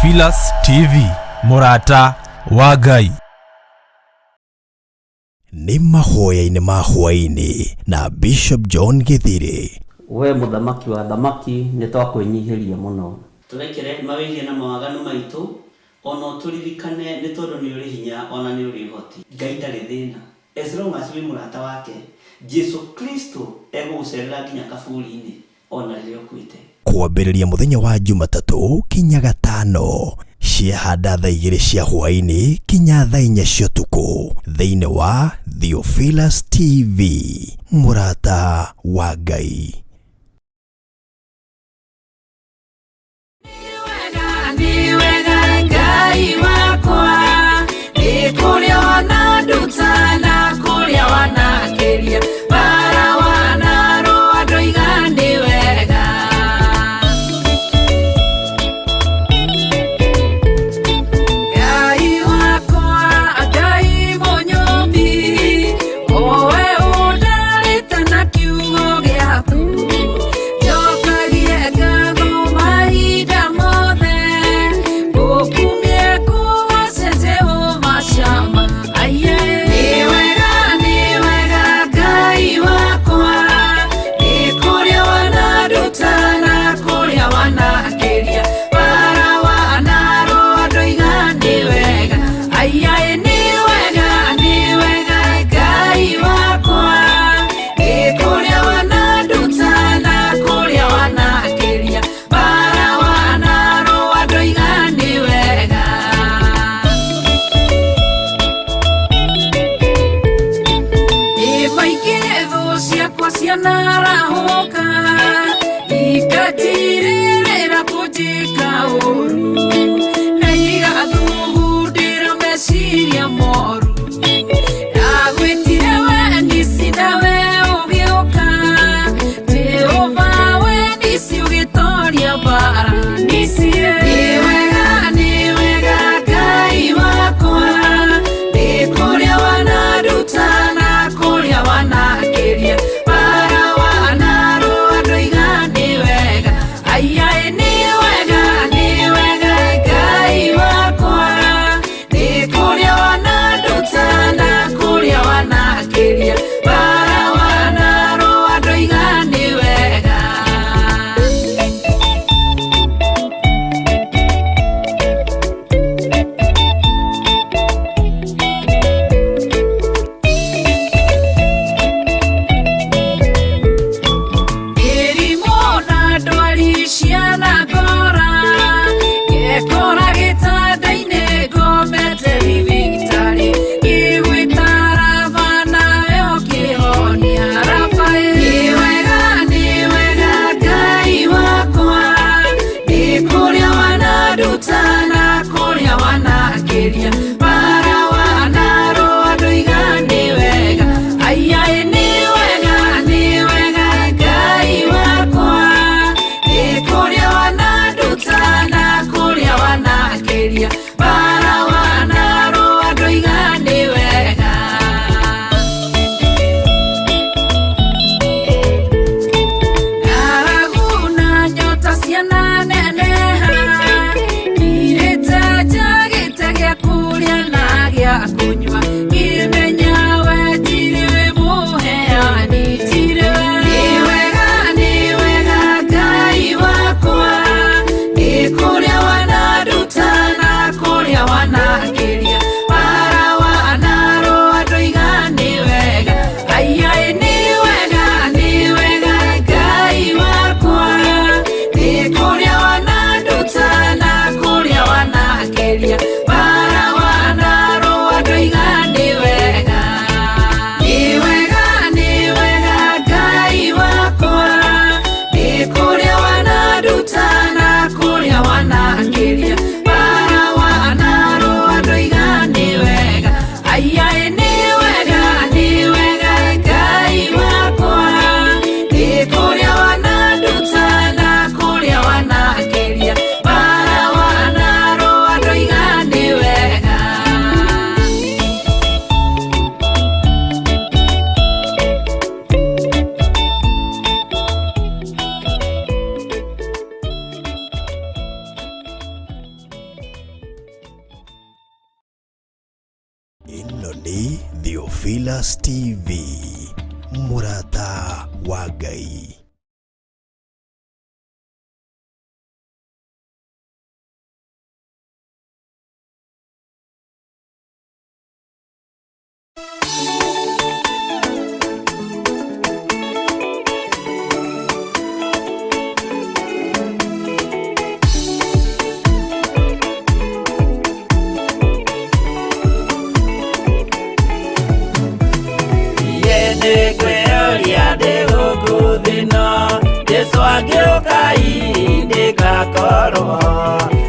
Theophilus TV, mũrata wa Ngai. Nĩ mahoya-inĩ ma hwaĩ-inĩ na Bishop John Gĩthirĩ. We mũthamaki wa athamaki, nĩ twakwĩnyihĩria mũno. Tũrekere mawĩhia na mawaganu maitũ, o na ũtũririkane, nĩ tondũ nĩ ũrĩ hinya o na nĩ ũrĩ ũhoti. Ngai ndarĩ thĩna as long as wĩ mũrata wake, Jesu Kristo egũgũcerera nginya kaburi-inĩ o na rĩrĩa ũkuĩte. Kwambĩrĩria mũthenya wa Jumatatũ kinya Gatano ciahanda thaa 2 cia hwaĩ-inĩ kinya thaa 4 cia ũtukũ thĩinĩ wa Theophilus TV, mũrata wa Ngai. Nĩ wega Ngai wakwa, nĩ kũrĩa wananduta na kũrĩa wanakĩria, bara wanarũa ndoiga nĩ wega. Ngai wakwa, Ngai mũnyũmbi, owe ũndarĩte na kiugo gĩaku, njokagie ngatho mahinda mothe, ngũkumie ngũgoce Jehova Shama. Aiye. Nĩ wega Ngai wakwa, nĩ kũrĩa wananduta na kũrĩa wanakĩria, bara wanarũa ndoiga nĩ wega. Aiye, nĩ wega Ngai wakwa, nĩ kũrĩa wananduta na kũrĩa wanakĩria, bara wanarũa ndoiga nĩ wega. Nĩ maingĩ thũ ciakwa cianarahũka, ikatirĩrĩra kũnjĩka ũru, na igathugundĩra meciria moru. Ndagwĩtire we Nisi nawe ũgĩũka, Jehova we Nisi ũgĩtoria mbara. Nisi, nĩ wega Ngai wakwa, nĩ kũrĩa wananduta na kũrĩa wanakĩria, bara wanarũa ndoiga nĩ wega. Aiyaĩ, nĩ wega Ngai. Theophilus TV, mũrata wa Ngai. Nĩngwĩyũria ndĩ gũkũ thĩ ĩno, Jesũ angĩũka hihi nĩngakorwo.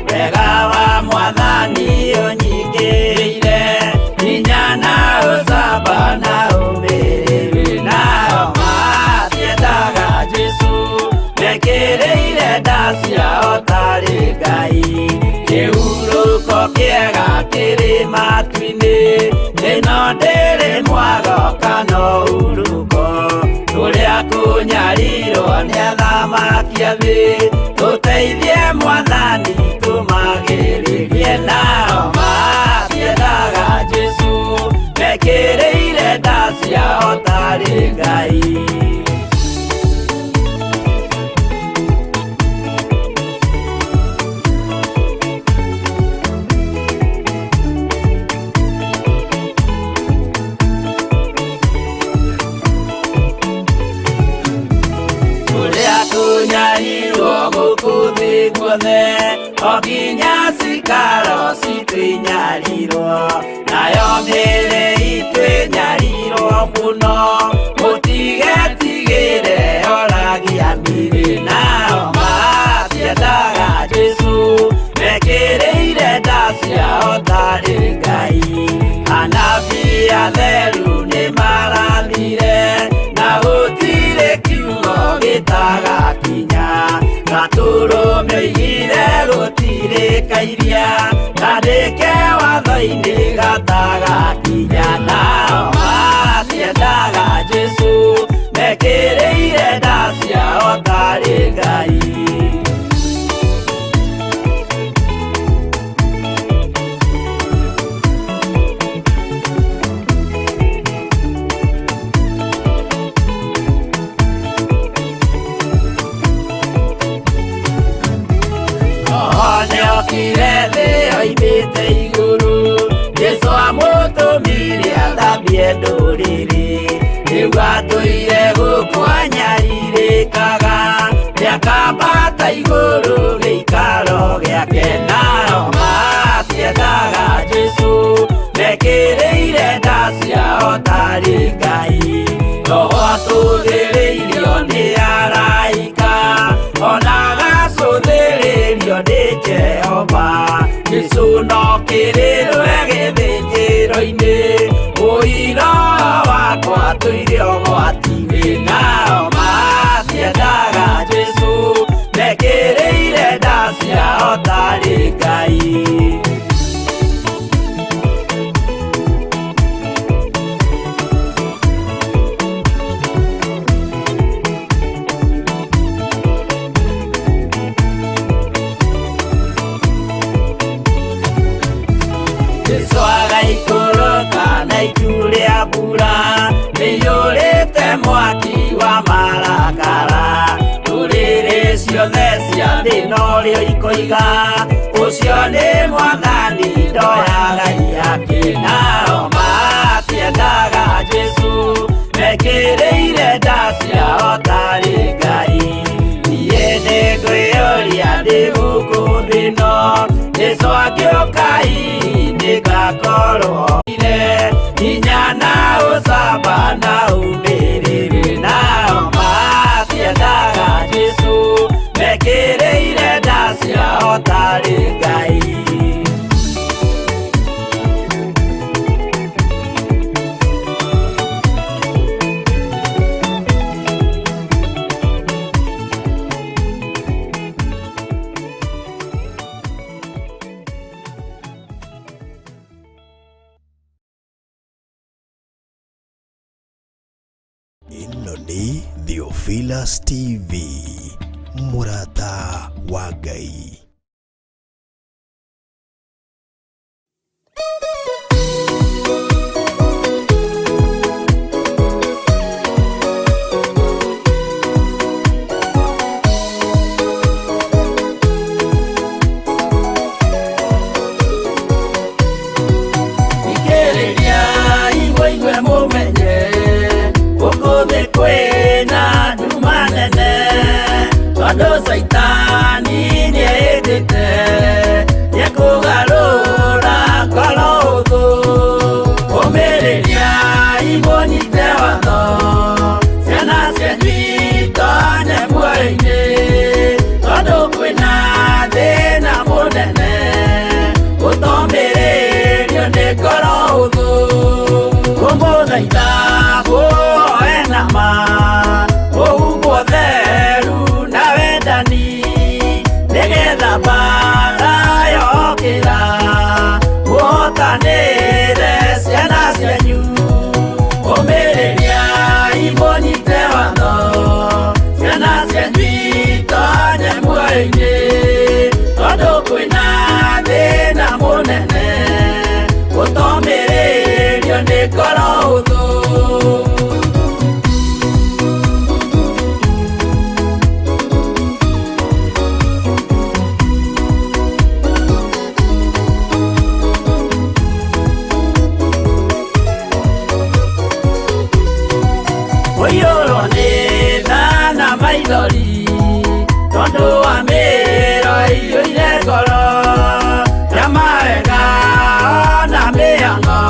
Wega wa Mwathani ũnyingĩrĩire, hinya na ũcamba na ũmĩrĩru. Nao matiendaga Jesũ, mekĩrĩire nda ciao tarĩ Ngai. Kĩhurũko kĩega kĩrĩ matu-inĩ, ĩno ndĩrĩ mwago kana ũhurũko. Tũrĩa kũnyarirwo nĩ athamaki a thĩ, tũteithie Mwathani tũmagĩrĩrie. Nao matiendaga Jesũ, mekĩrĩire nda ciao tarĩ Ngai. Kũrĩa kũnyarirwo gũkũ thĩ guothe, o nginya cikaro citũ inyarirwo, nayo mĩĩrĩ itũ ĩnyarirwo mũno, mũtigetigĩre oragia mĩĩrĩ. Nao matiendaga Jesũ, mekĩrĩire nda ciao tarĩ Ngai. Anabii atheru nĩmarathire, na gũtirĩ kiugo gĩtagakinya. Gatũrũme oigire gũtirĩ kairia, kandĩke watho-inĩ gatagakinya. Nao matiendaga Jesũ, mekĩrĩire nda ciao tarĩ Ngai. Nĩokire thĩ oimĩte igũrũ, Jesũ amũtũmire athambie ndũrĩrĩ. Rĩu atũire gũkũ anyarirĩkaga, nĩakambata igũrũ gĩikaro gĩake. Nao matiendaga Jesũ, mekĩrĩire nda ciao tarĩ Ngai. Roho atũthĩrĩirio nĩ araika, ona agacũthĩrĩrio nĩ Jehova. Jesũ no kĩrĩrwe gĩthĩnjĩro-inĩ, ũira wakwa tũire ũgwati-inĩ. Nao matiendaga Jesũ, mekĩrĩire nda ciao tarĩ Ngai. Jesũ agaikũrũka na itu rĩa mbura, rĩiyũrĩte mwaki wa marakara. Ndũrĩrĩ ciothe cia thĩ norĩo ikoiga, ũcio nĩ Mwathani ndoyaga ihaki. Nao matiendaga Jesũ, mekĩrĩire nda ciao tarĩ Ngai. Niĩ nĩngwĩyũria ndĩ gũkũ thĩ ĩno, Jesũ angĩũka hihi nĩngakorwo. Hinya na ũcamba na ũmĩrĩru. Nao matiendaga Jesũ, mekĩrĩire nda ciao tarĩ Ngai. Ĩno nĩ Theophilus TV, mũrata wa Ngai. Kwĩna nduma nene tondũ Caitani nĩehĩtĩte nĩekũgarũra ngoro hũthũ. Ũmĩrĩriai mũnyite watho, ciana cianyu itonye muoyo-inĩ, tondũ kwĩna thĩna mũnene ũtomĩrĩrio nĩ ngoro hũthũ. Ngũmũthaitha mũhoe na ma, mũhumbwo theru na wendani, nĩgetha mbaara yokĩra mũhotanĩre ciana cianyu. Ũmĩrĩriai mũnyite watho, ciana cianyu itonye muoyo-inĩ, tondũ kwĩna thĩna mũnene ũtomĩrĩrio nĩ ngoro hũthũ. Ũiyũrwo nĩ tha na maithori tondũ wa mĩĩro ĩiyũire ngoro ya mawega na mĩhang'o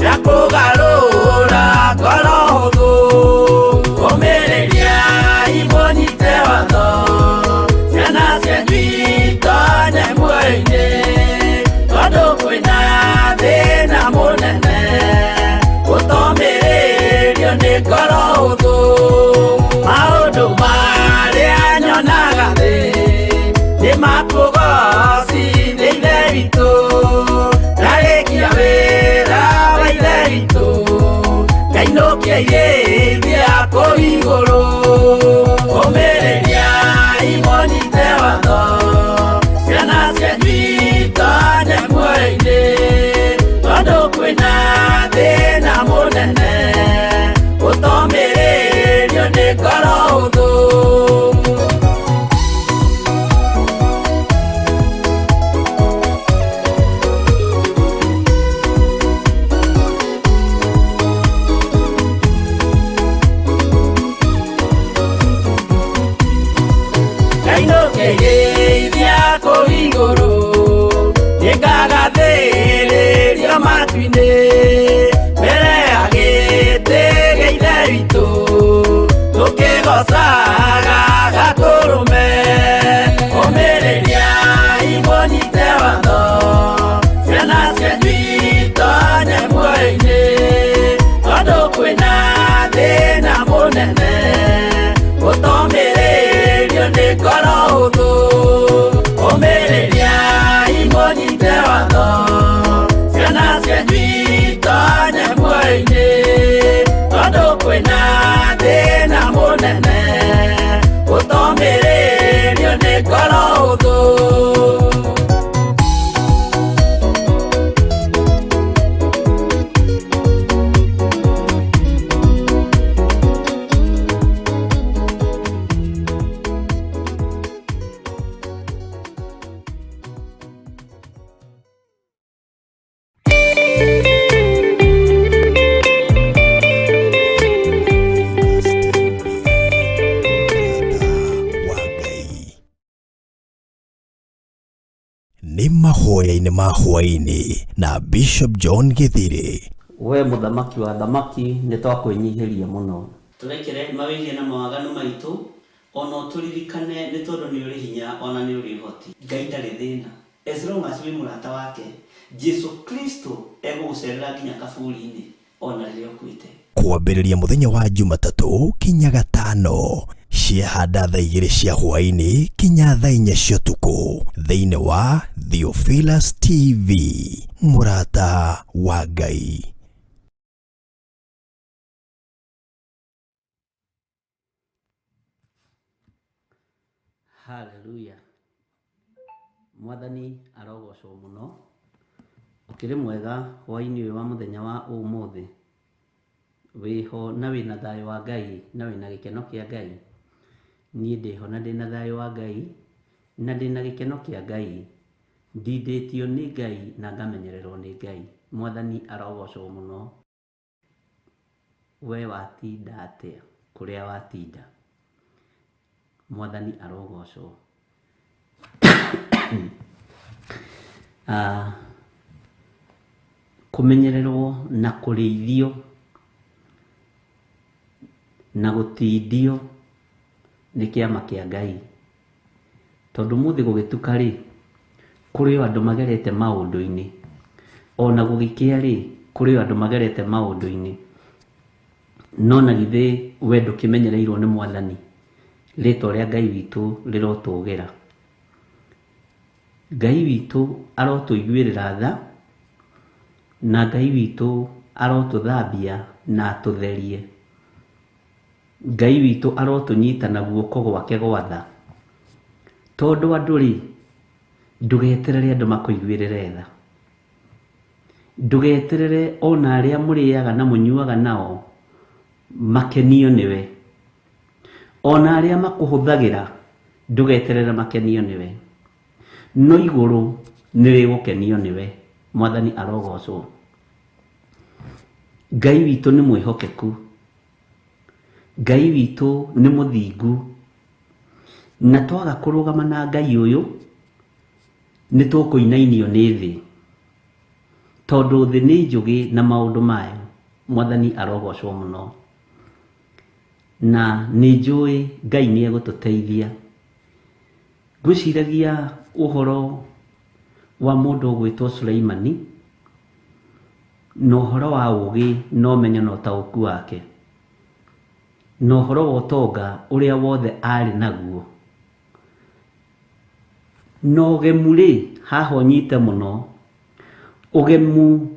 ya kũgarũra ngoro hũthũ. Ũmĩrĩriai mũnyite watho, ciana cianyu itonye muoyo-inĩ, tondũ kwĩna thĩna mũnene ũtomĩrĩrio nĩ ngoro hũthũ. Maũndũ marĩa nyonaga thĩ nĩ makũgocithia Ithe witũ, ndarĩkia wĩra wa Ithe witũ ngainũkia irĩithia kũu igũrũ. Ũmĩrĩriai mũnyite watho, ciana cianyu itonye muoyo-inĩ, tondũ kwĩna thĩna mũnene ũtomĩrĩrio nĩ ngoro hũthũ. Ngainũkĩrĩithia kũu igũrũ, nĩngagathĩrĩrio matu-inĩ, mbere ya gĩtĩ gĩa Ithe witũ, tũkĩgoocaga Gatũrũme. Ũmĩrĩriai mũnyite watho, ciana cianyu itonye muoyo-inĩ, tondũ kwĩna thĩna mũnene ũtomĩrĩrio nĩ ngoro hũthũ. Ũmĩrĩriai mũnyite watho, ciana cianyu itonye muoyo-inĩ, tondũ kwĩna thĩna mũnene ũtomĩrĩrio nĩ ngoro hũthũ. Wa Ngai. Nĩ mahoya-inĩ ma hwaĩ-inĩ na Bishop John Gĩthirĩ. We mũthamaki wa thamaki nĩ twakwĩnyihĩria mũno. Tũrekere mawĩhia na mawaganu maitũ, ona ũtũririkane nĩ tondũ nĩ ũrĩ hinya ona nĩ ũrĩ ũhoti. Ngai ndarĩ thĩna, as long as wĩ mũrata wake, Jesu Kristo egũgũcerera nginya kaburi-inĩ ona rĩrĩa ũkuĩte. Kwambĩrĩria mũthenya wa Jumatatũ kinya Gatano ciahanda thaa 2 cia hwaĩ-inĩ kinya thaa 4 cia ũtukũ thĩinĩ wa Theophilus TV, mũrata wa Ngai. Haleluya. Mwathani arogocwo mũno. Ũkĩrĩ mwega hwaĩ-inĩ ũyũ wa mũthenya wa ũmũthĩ. Wĩho na wĩna thayũ wa Ngai na wĩna gĩkeno kĩa Ngai. Niĩ ndĩho na ndĩna thayũ wa Ngai na ndĩna gĩkeno kĩa Ngai. Ndindĩtio nĩ Ngai na ngamenyererwo nĩ Ngai. Mwathani arogocwo mũno. We watinda atĩa? Kũrĩa watinda. Mwathani arogocwo. Kũmenyererwo na kũrĩithio na gũtindio nĩ kĩama kĩa Ngai. Tondũ ũmũthĩ gũgĩtuka rĩ, kũrĩ o andũ magerete maũndũ-inĩ. Ona gũgĩkĩa rĩ, kũrĩ o andũ magerete maũndũ-inĩ. No na githĩ we ndũkĩmenyereirwo nĩ Mwathani, rĩtwa rĩa Ngai witũ rĩrotũgĩra. Ngai witũ arotũiguĩrĩra tha, na Ngai witũ arotũthambia na atũtherie. Ngai witũ arotũnyita na guoko gwake gwa tha. Tondũ andũ rĩ, ndũgeterere andũ makũiguĩrĩre tha. Ndũgeterere ona arĩa mũrĩaga na mũnyuaga nao makenio nĩwe. Ona arĩa makũhũthagĩra ndũgeterere makenio nĩwe. No igũrũ nĩrĩgũkenio nĩwe. Mwathani arogocwo. Ngai witũ nĩ mwĩhokeku. Ngai witũ nĩ mũthingu. Na twaga kũrũgama na Ngai ũyũ, nĩ tũkũinainio nĩ thĩ. Tondũ thĩ nĩ njũgĩ na maũndũ mayo. Mwathani arogocwo mũno. Na nĩ njũĩ Ngai nĩ egũtũteithia. Ngwĩciragia ũhoro wa mũndũ ũgwĩtwo Suleimani, na ũhoro wa ũgĩ na ũmenyo na ũtaũku wake, na ũhoro wa ũtonga ũrĩa wothe arĩ naguo. Na ũgemu rĩ, haha ũnyite mũno, ũgemu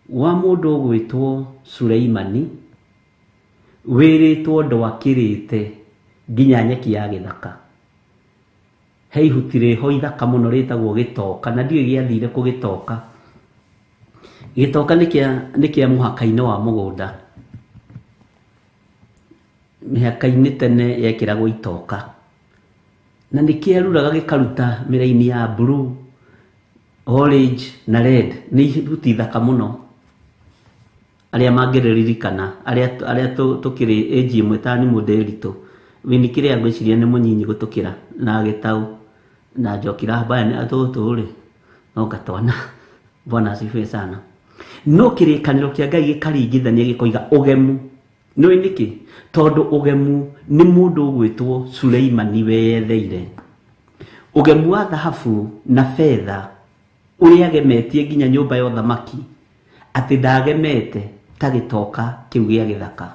wa mũndũ ũgwĩtwo Suleimani wĩrĩtwo ndwakĩrĩte nginya nyeki ya gĩthaka. He ihuti rĩho ithaka mũno rĩtagwo gĩtoka, na ndiũĩ gĩathire kũgĩtoka. Gĩtoka nĩ kĩa mũhaka-inĩ wa mũgũnda. Mĩhaka-inĩ tene yekĩragwo itoka. Na nĩ kĩeruraga gĩkaruta mĩraini ya blue, orange na red. Nĩ ihuti ithaka mũno. Arĩa mangĩrĩririkana, arĩa tũkĩrĩ age ĩmwe ta nĩ mũndĩritũ. Wini kĩrĩa ngwĩciria nĩ mũnyinyi gũtũkĩra na gĩtau na njoki mbaya nĩ atũtũ rĩ, no ngatwana. Bwana asifiwe sana. No kĩrĩkanĩro kĩa Ngai gĩkaringithania gĩkoiga ũgemu. Nĩũĩ nĩkĩ? Tondũ ũgemu nĩ mũndũ ũgwĩtwo Suleimani weyetheire. Ũgemu wa thahabu na betha ũrĩa agemetie nginya nyũmba ya ũthamaki, atĩ ndagemete ta gĩtoka kĩu gĩa gĩthaka,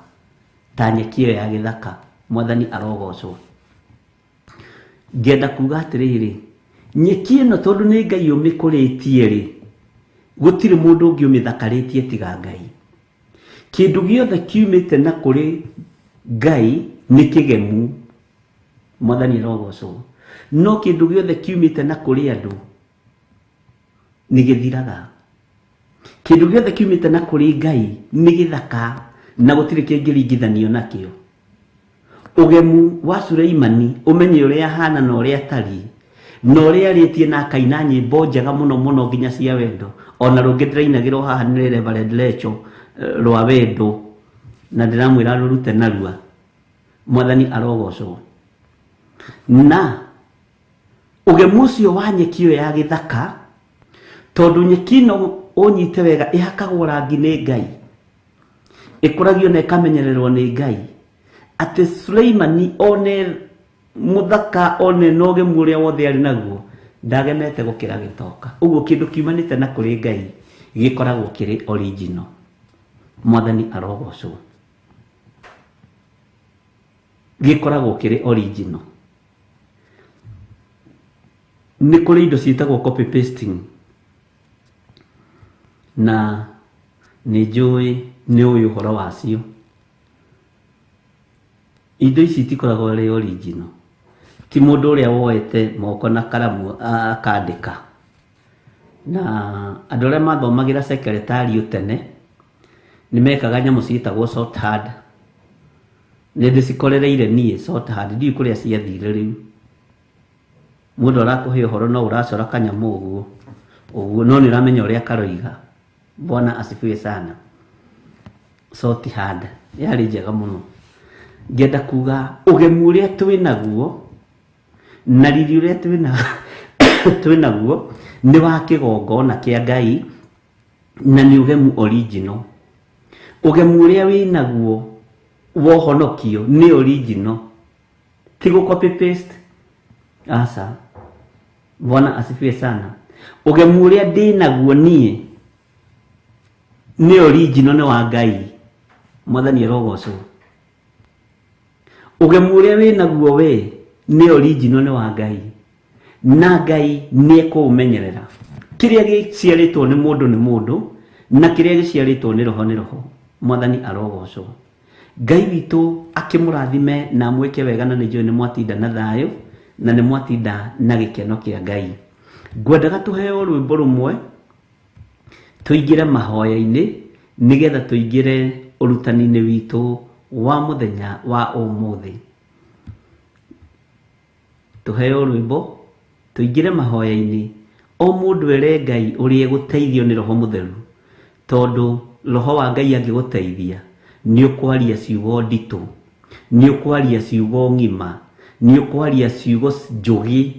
ta nyeki ĩyo ya gĩthaka. Mwathani arogocwo. Ngenda kuga atĩrĩrĩ, nyeki ĩno tondũ nĩ Ngai ũmĩkũrĩtie rĩ, gũtirĩ mũndũ ũngĩ ũmĩthakarĩtie tiga Ngai. Kĩndũ gĩothe kiumĩte na kũrĩ Ngai nĩ kĩgemu. Mwathani arogocwo. No kĩndũ gĩothe kiumĩte na kũrĩ andũ nĩ gĩthiraga. Kĩndũ gĩothe kiumĩte na kũrĩ Ngai nĩ gĩthaka na gũtirĩ kĩngĩringithanio nakĩo. Ũgemu wa Suleimani ũmenye ũrĩa ahana na ũrĩa atariĩ, na ũrĩa arĩtie na akaina nyĩmbo njega mũno mũno nginya cia wendo. Ona rũngĩ ndĩrainagĩrwo haha nĩ Reverend Lecho rwa wendo, na ndĩramwĩra rũrute narua. Mwathani arogocwo. Na ũgemu ũcio wa nyeki ĩyo ya gĩthaka, tondũ nyeki ĩno ũnyite wega ĩhakagwo rangi nĩ Ngai, ĩkũragio na ĩkamenyererwo nĩ Ngai, atĩ Suleimani one mũthaka one na ũgemu ũrĩa wothe arĩ naguo ndagemete gũkĩra gĩtoka. Ũguo kĩndũ kiumanĩte na kũrĩ Ngai gĩkoragwo kĩrĩ original. Mwathani arogocwo. Gĩkoragwo kĩrĩ original. Nĩ kũrĩ indo ciĩtagwo copy pasting, na nĩ njũĩ nĩ ũĩ ũhoro wacio. Indo ici itikoragwo irĩ original. Ti mũndũ ũrĩa woete moko na karamu akandĩka. Na andũ arĩa mathomagĩra secretariat tene nĩ mekaga nyamũ ciĩtagwo shorthand. Nĩ ndĩcikorereire niĩ shorthand, ndiũĩ kũrĩa ciathire rĩu. Mũndũ arakũhe ũhoro no ũracora kanyamũ ũguo ũguo, no nĩ ũramenya ũrĩa karoiga. Bwana asifiwe sana. Shorthand yarĩ njega mũno. Ngĩenda kuga ũgemu ũrĩa twĩ naguo na riri ũrĩa twĩ naguo nĩ wa kĩgongona kĩa Ngai, na nĩ ũgemu original. Ũgemu ũrĩa wĩ naguo wohonokio nĩ original, ti gũ copy paste. Aca. Bwana asifiwe sana. Ũgemu ũrĩa ndĩ naguo niĩ nĩ original, nĩ wa Ngai. Mwathani arogocwo. Ũgemu ũrĩa wĩ naguo we nĩ original, nĩ wa Ngai, na Ngai nĩ ekũũmenyerera. Kĩrĩa gĩciarĩtwo nĩ mũndũ nĩ mũndũ, na kĩrĩa gĩciarĩtwo nĩ roho nĩ roho. Mwathani arogocwo. Ngai witũ akĩmũrathime na amwĩke wega, na nĩ njũĩ nĩ mwatinda na thayũ na nĩ mwatinda na gĩkeno kĩa Ngai. Ngwendaga tũheo rwĩmbo rũmwe tũingĩre mahoya-inĩ, nĩgetha tũingĩre ũrutani-inĩ witũ wa mũthenya wa ũmũthĩ. Tũheo rwĩmbo tũingĩre mahoya-inĩ, o mũndũ ere Ngai ũrĩa egũteithio nĩ Roho Mũtheru, tondũ Roho wa Ngai angĩgũteithia nĩ ũkwaria ciugo nditũ, nĩ ũkwaria ciugo ng'ima, nĩ ũkwaria ciugo njũgĩ,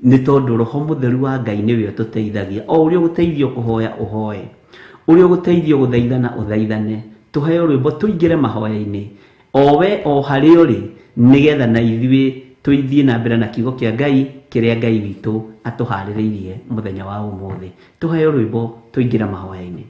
nĩ tondũ Roho Mũtheru wa Ngai nĩwe ũtũteithagia. O ũrĩa ũgũteithio kũhoya ũhoe, ũrĩa ũgũteithio gũthaithana ũthaithane. Tũheo rwĩmbo tũingĩre mahoya-inĩ, o we o harĩa ũrĩ, nĩgetha na ithuĩ tũithiĩ na mbere na kiugo kĩa Ngai kĩrĩa Ngai witũ atũharĩrĩirie mũthenya wa ũmũthĩ. Tũheo rwĩmbo tũingĩre mahoya-inĩ.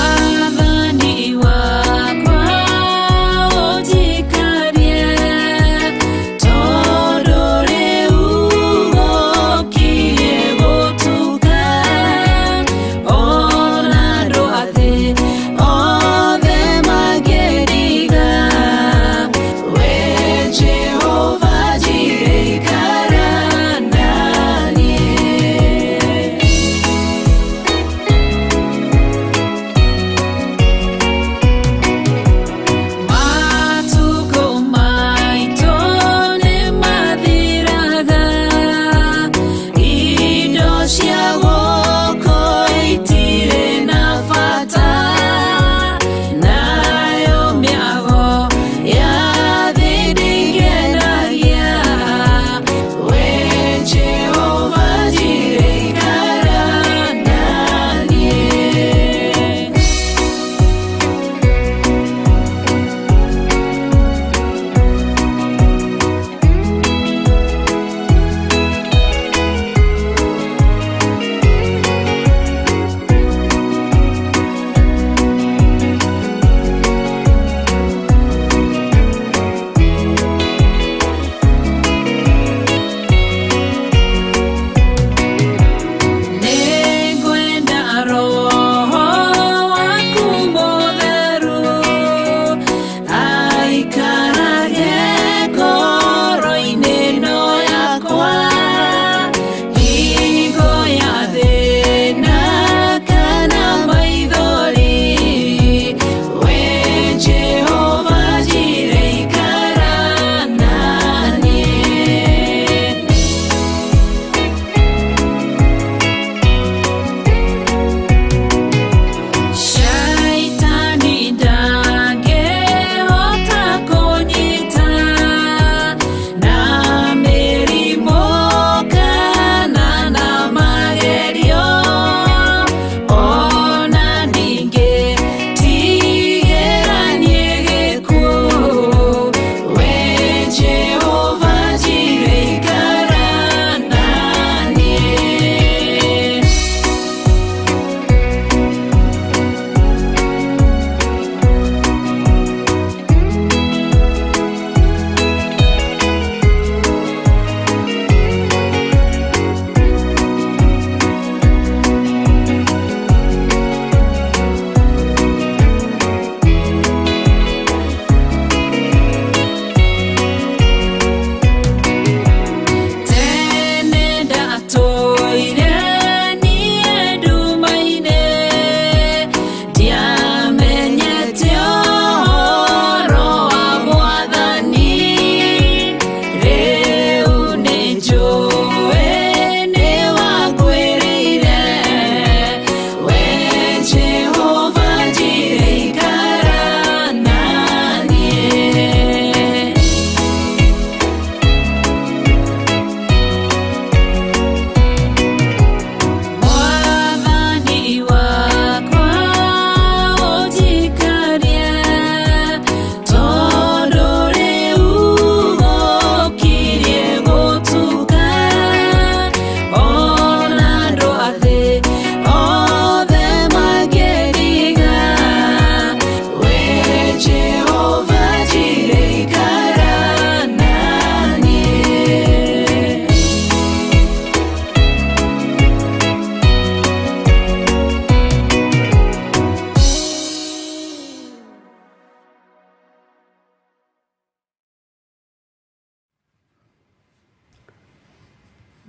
Mwathani wakwa.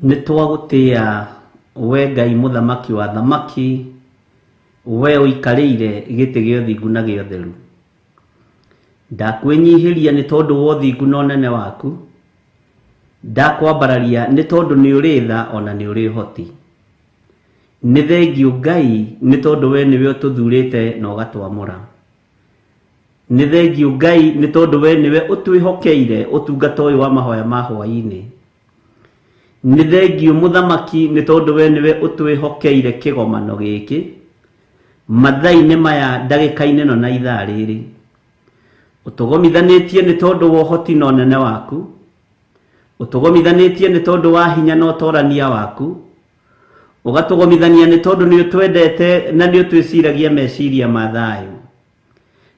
Nĩ twagũtĩa we Ngai mũthamaki wa thamaki, we ũikarĩire gĩtĩ gĩa ũthingu na gĩa ũtheru. Ndakwĩnyihĩria nĩ tondũ wa ũthingu na ũnene waku, ndakwambararia nĩ tondũ nĩ ũrĩ tha ona nĩ ũrĩ ũhoti. Nĩ thengiũ Ngai nĩ tondũ we nĩwe ũtũthurĩte na ũgatwamũra. Nĩ thengiũ Ngai nĩ tondũ we nĩwe ũtwĩhokeire ũtungata ũyũ wa mahoya ma hwaĩ-inĩ. Nĩ thengiũ mũthamaki nĩ tondũ we nĩwe ũtwĩhokeire kĩgomano gĩkĩ mathaa-inĩ maya ndagĩka-inĩ ĩno na ithaa rĩrĩ. Ũtũgomithanĩtie nĩ tondũ wa ũhoti na ũnene waku, ũtũgomithanĩtie nĩ tondũ wa hinya na ũtorania waku, ũgatũgomithania nĩ tondũ nĩ ũtwendete na nĩ ũtwĩciragia meciria ma thayũ.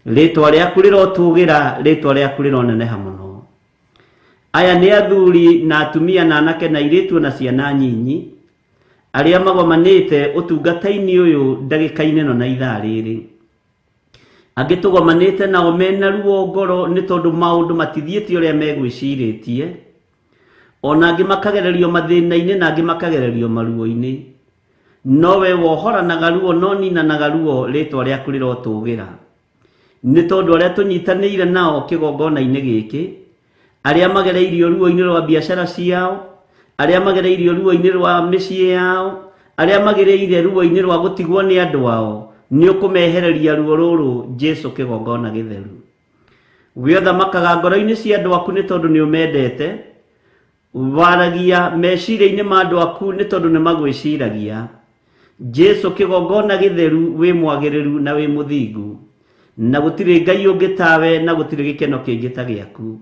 Rĩtwa rĩaku rĩrotũgĩra, rĩtwa rĩaku rĩroneneha mũno. Aya nĩ athuri na atumia na anake na airĩtu na ciana nyinyi arĩa magomanĩte ũtungata-inĩ ũyũ ndagĩka-inĩ ĩno na ithaa rĩrĩ. Angĩ tũgomanĩte nao mena ruo ngoro nĩ tondũ maũndũ matithiĩte ũrĩa megwĩcirĩtie, ona angĩ makagererio mathĩna-inĩ na angĩ makagererio maruo-inĩ. No we wohoranaga ruo no ninanaga ruo, rĩtwa rĩaku rĩrotũgĩra. Nĩ tondũ arĩa tũnyitanĩire nao kĩgongona-inĩ gĩkĩ, arĩa magereirio ruo-inĩ rwa biacara ciao, arĩa magereirio ruo-inĩ rwa mĩciĩ yao, arĩa magereire ruo-inĩ rwa gũtigwo nĩ andũ ao, nĩ ũkũmehereria ruo rũrũ Jesu kĩgongona gĩtheru. We ũthamakaga ngoro-inĩ cia andũ aku nĩ tondũ nĩ ũmendete, waragia meciria-inĩ ma andũ aku nĩ tondũ nĩ magwĩciragia. Jesu kĩgongona gĩtheru wĩ mwagĩrĩru na wĩ mũthingu, na gũtirĩ Ngai ũngĩ tawe na gũtirĩ gĩkeno kĩngĩ ta gĩaku.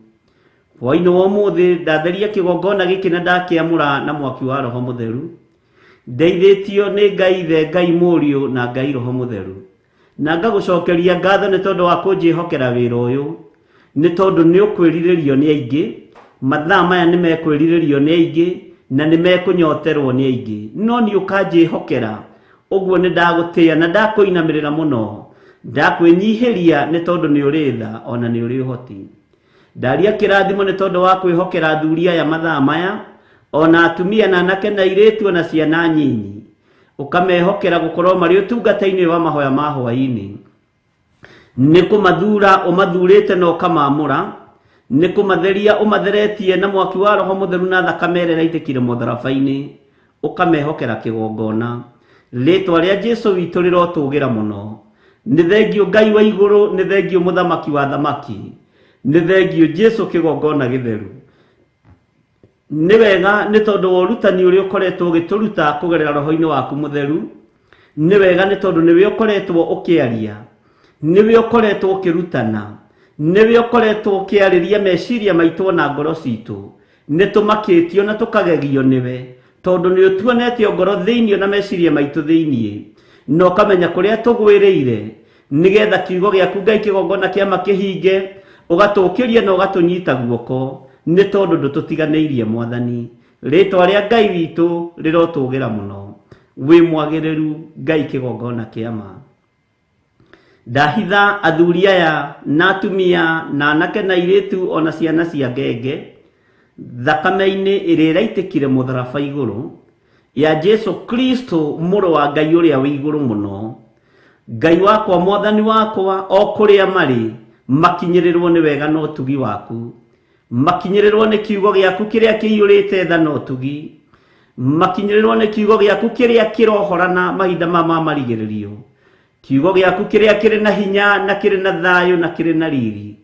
Hwaĩ-inĩ wa ũmũthĩ ndatheria kĩgongona gĩkĩ na ndakĩamũra na mwaki wa Roho Mũtheru. Ndeithĩtio nĩ Ngai Ithe, Ngai Mũriũ na Ngai Roho Mũtheru. Na ngagũcokeria ngatho nĩ tondũ wa kũnjĩhokera wĩra ũyũ, nĩ tondũ nĩ ũkwĩrirĩrio nĩ aingĩ, mathaa maya nĩ mekwĩrirĩrio nĩ aingĩ na nĩ mekũnyoterwo nĩ aingĩ. No nĩ ũkanjĩhokera, ũguo nĩ ndagũtĩa na ndakũinamĩrĩra mũno, ndakwĩnyihĩria nĩ tondũ nĩ ũrĩ tha ona nĩ ũrĩ ũhoti. Ndaria kĩrathimo nĩ tondũ wa kwĩhokera athuri aya mathaa maya, ona atumia na anake na airĩtu ona ciana nyinyi, ũkamehokera gũkorwo marĩ ũtungata-inĩ wa mahoya ma hwaĩ-inĩ. Nĩ kũmathura ũmathurĩte na ũkamaamũra, nĩ kũmatheria ũmatheretie na mwaki wa Roho Mũtheru na thakame ĩrĩa ĩraitĩkire mũtharaba-inĩ, ũkamehokera kĩgongona. Rĩtwa rĩa Jesu witũ rĩrotũgĩra mũno. Nĩ thengiũ Ngai wa igũrũ, nĩ thengiũ mũthamaki wa thamaki, nĩ thengiũ Jesu kĩgongona gĩtheru. Nĩ wega nĩ tondũ wa ũrutani ũrĩa ũkoretwo ũgĩtũruta kũgerera roho-inĩ waku mũtheru. Nĩ wega nĩ tondũ nĩwe ũkoretwo ũkĩaria, nĩwe ũkoretwo ũkĩrutana, nĩwe ũkoretwo ũkĩarĩria meciria maitũ na ngoro citũ. Nĩ tũmakĩtio na tũkagegio nĩwe, tondũ nĩ ũtuonetie ngoro thĩinĩ na meciria maitũ thĩinĩ, na ũkamenya kũrĩa tũgwĩrĩire, nĩgetha kiugo gĩaku Ngai kĩgongona kĩama kĩhinge, ũgatũũkĩria na ũgatũnyita guoko, nĩ tondũ ndũtũtiganĩirie Mwathani. Rĩtwa rĩa Ngai witũ rĩrotũgĩra mũno. Wĩ mwagĩrĩru Ngai kĩgongona kĩama. Ndahitha athuri aya na atumia na anake na airĩtu ona ciana cia ngenge thakame-inĩ ĩrĩa ĩraitĩkire mũtharaba igũrũ ya Jesu Kristo mũrũ wa Ngai ũrĩa wĩ igũrũ mũno. Ngai wakwa, Mwathani wakwa, o kũrĩa marĩ makinyĩrĩrwo nĩ wega na ũtugi waku, makinyĩrĩrwo nĩ kiugo gĩaku kĩrĩa kĩiyũrĩte tha na ũtugi, makinyĩrĩrwo nĩ kiugo gĩaku kĩrĩa kĩrohorana mahinda ma marigĩrĩrio, kiugo gĩaku kĩrĩa kĩrĩ na hinya na kĩrĩ na thayũ na kĩrĩ na riri,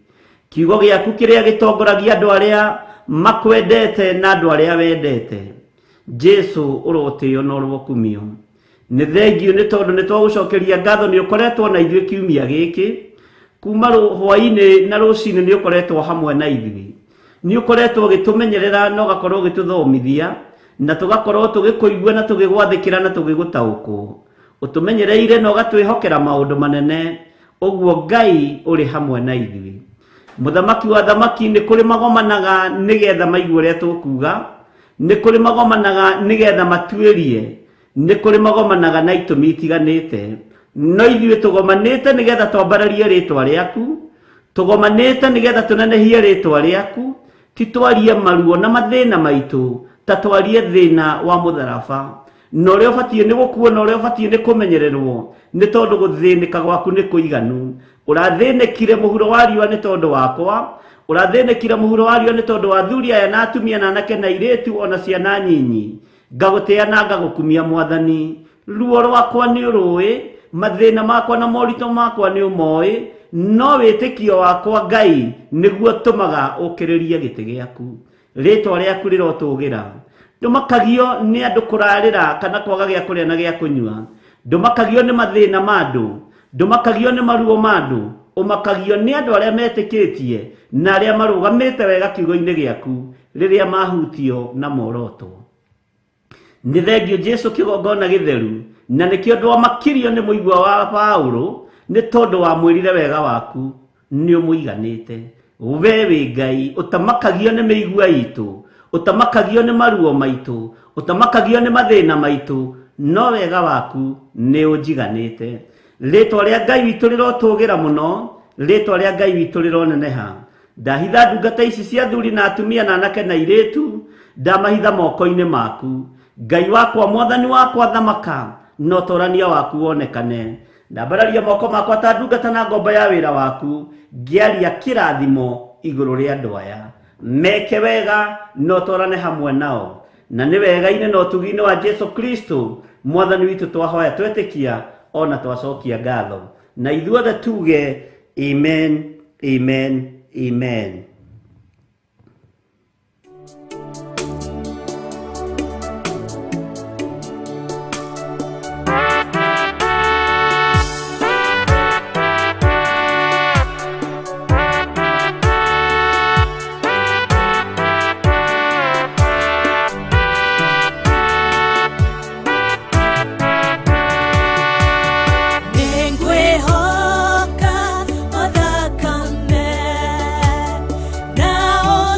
kiugo gĩaku kĩrĩa gĩtongoragia andũ arĩa makwendete na andũ arĩa wendete. Jesu ũrotĩo na ũrokumio. Nĩ thengiũ nĩ tondũ nĩ twagũcokeria ngatho nĩ ũkoretwo na ithuĩ kiumia gĩkĩ, kuma hwaĩ-inĩ na rũcinĩ nĩ ũkoretwo hamwe na ithuĩ, nĩ ũkoretwo ũgĩtũmenyerera na ũgakorwo ũgĩtũthomithia, na tũgakorwo tũgĩkũigua na tũgĩgwathĩkĩra na tũgĩgũtaũkwo. Ũtũmenyereire na ũgatwĩhokera maũndũ manene, ũguo Ngai ũrĩ hamwe na ithuĩ. Mũthamaki wa thamaki, nĩ kũrĩ magomanaga nĩgetha maigue ũrĩa tũkuga, nĩ kũrĩ magomanaga nĩgetha matuĩrie, nĩ kũrĩ magomanaga na itũmi itiganĩte, no ithuĩ tũgomanĩte nĩgetha twambararie rĩtwa rĩaku, tũgomanĩte nĩgetha tũnenehie rĩtwa rĩaku, ti twarie maruo na mathĩna maitũ, Ta twarie thĩna wa mũtharaba na ũrĩa ũbatiĩ nĩ gũkuo na ũrĩa ũbatiĩ nĩ kũmenyererwo nĩ tondũ gũthĩnĩka gwaku nĩ kũiganu. Ũrathĩnĩkire mũhuro wa riũa nĩ tondũ wakwa, ũrathĩnĩkire mũhuro wa riũa nĩ tondũ wa athuri aya na atumia na anake na airĩtu ona ciana nyinyi. Ngagũtĩa na ngagũkumia Mwathani. Ruo rwakwa nĩ ũrũĩ, mathĩna makwa na moritũ makwa nĩ ũmoĩ, no wĩtĩkio wakwa Ngai nĩguo tũmaga ũkĩrĩrie gĩtĩ gĩaku. Rĩtwa rĩaku rĩrotũgĩra. Ndũmakagio nĩ andũ kũrarĩra kana kwaga gĩa kũrĩa na gĩa kũnyua. Ndũmakagio nĩ mathĩna ma andũ, ndũmakagio nĩ maruo ma andũ, ũmakagio nĩ andũ arĩa metĩkĩtie na arĩa marũgamĩte wega kiugo-inĩ gĩaku rĩrĩa mahutio na morotwo. Nĩ thengio Jesu kĩgongona gĩtheru na nĩkĩo ndwamakirio nĩ mũigua wa Paulo nĩ tondũ wamwĩrire wega waku nĩ ũmũiganĩte. We wĩ Ngai ũtamakagio nĩ mĩigua itũ, ũtamakagio nĩ maruo maitũ, ũtamakagio nĩ mathĩna maitũ, no wega waku nĩ ũnjiganĩte. Rĩtwa rĩa Ngai witũ rĩrotũgĩra mũno, rĩtwa rĩa Ngai witũ rĩroneneha. Ndahitha ndungata ici cia athuri na atumia na anake na airĩtu, ndamahitha moko-inĩ maku. Ngai wakwa, Mwathani wakwa, thamaka na ũtorania waku wonekane. Ndambararia moko makwa ta ndungata na ngombo ya wĩra waku, ngĩaria kĩrathimo igũrũ rĩa andũ aya. Meke wega na ũtwarane hamwe nao, na nĩ wega-inĩ na ũtugi-inĩ wa Jesu Kristo Mwathani witũ twahoya twetĩkia ona twacokia ngatho, na ithuothe tuge amen, amen, amen. Nĩngwĩhoka o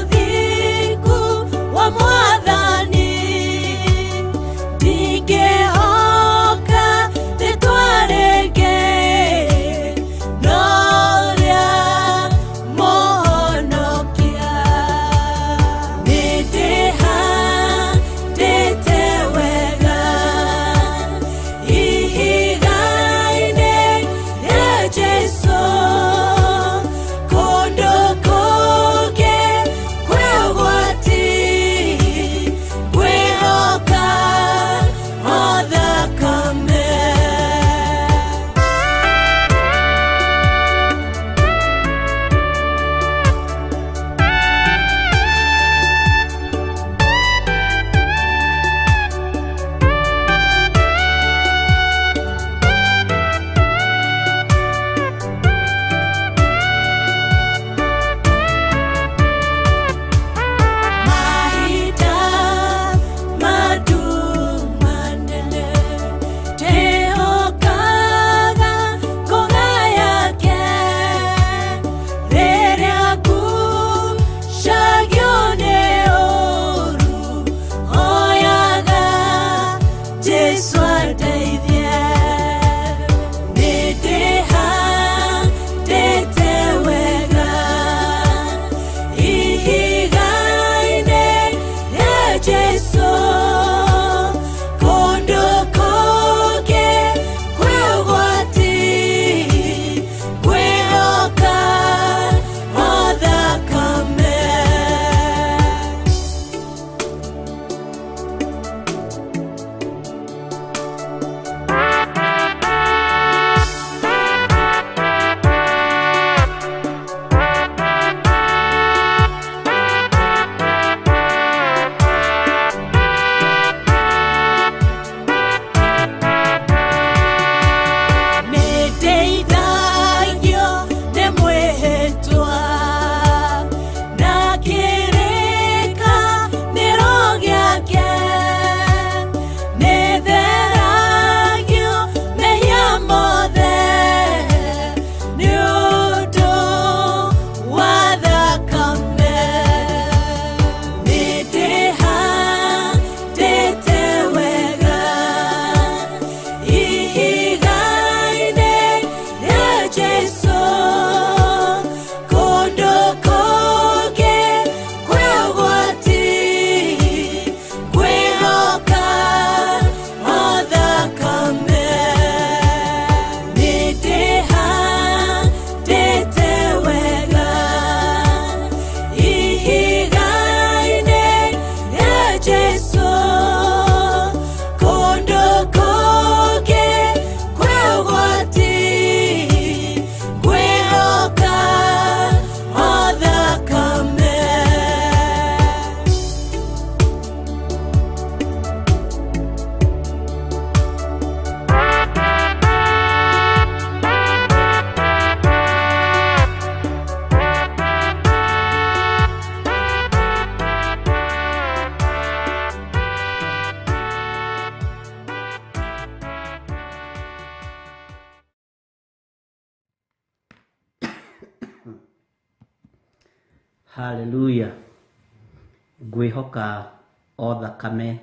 Haleluya. Ngwĩhoka o thakame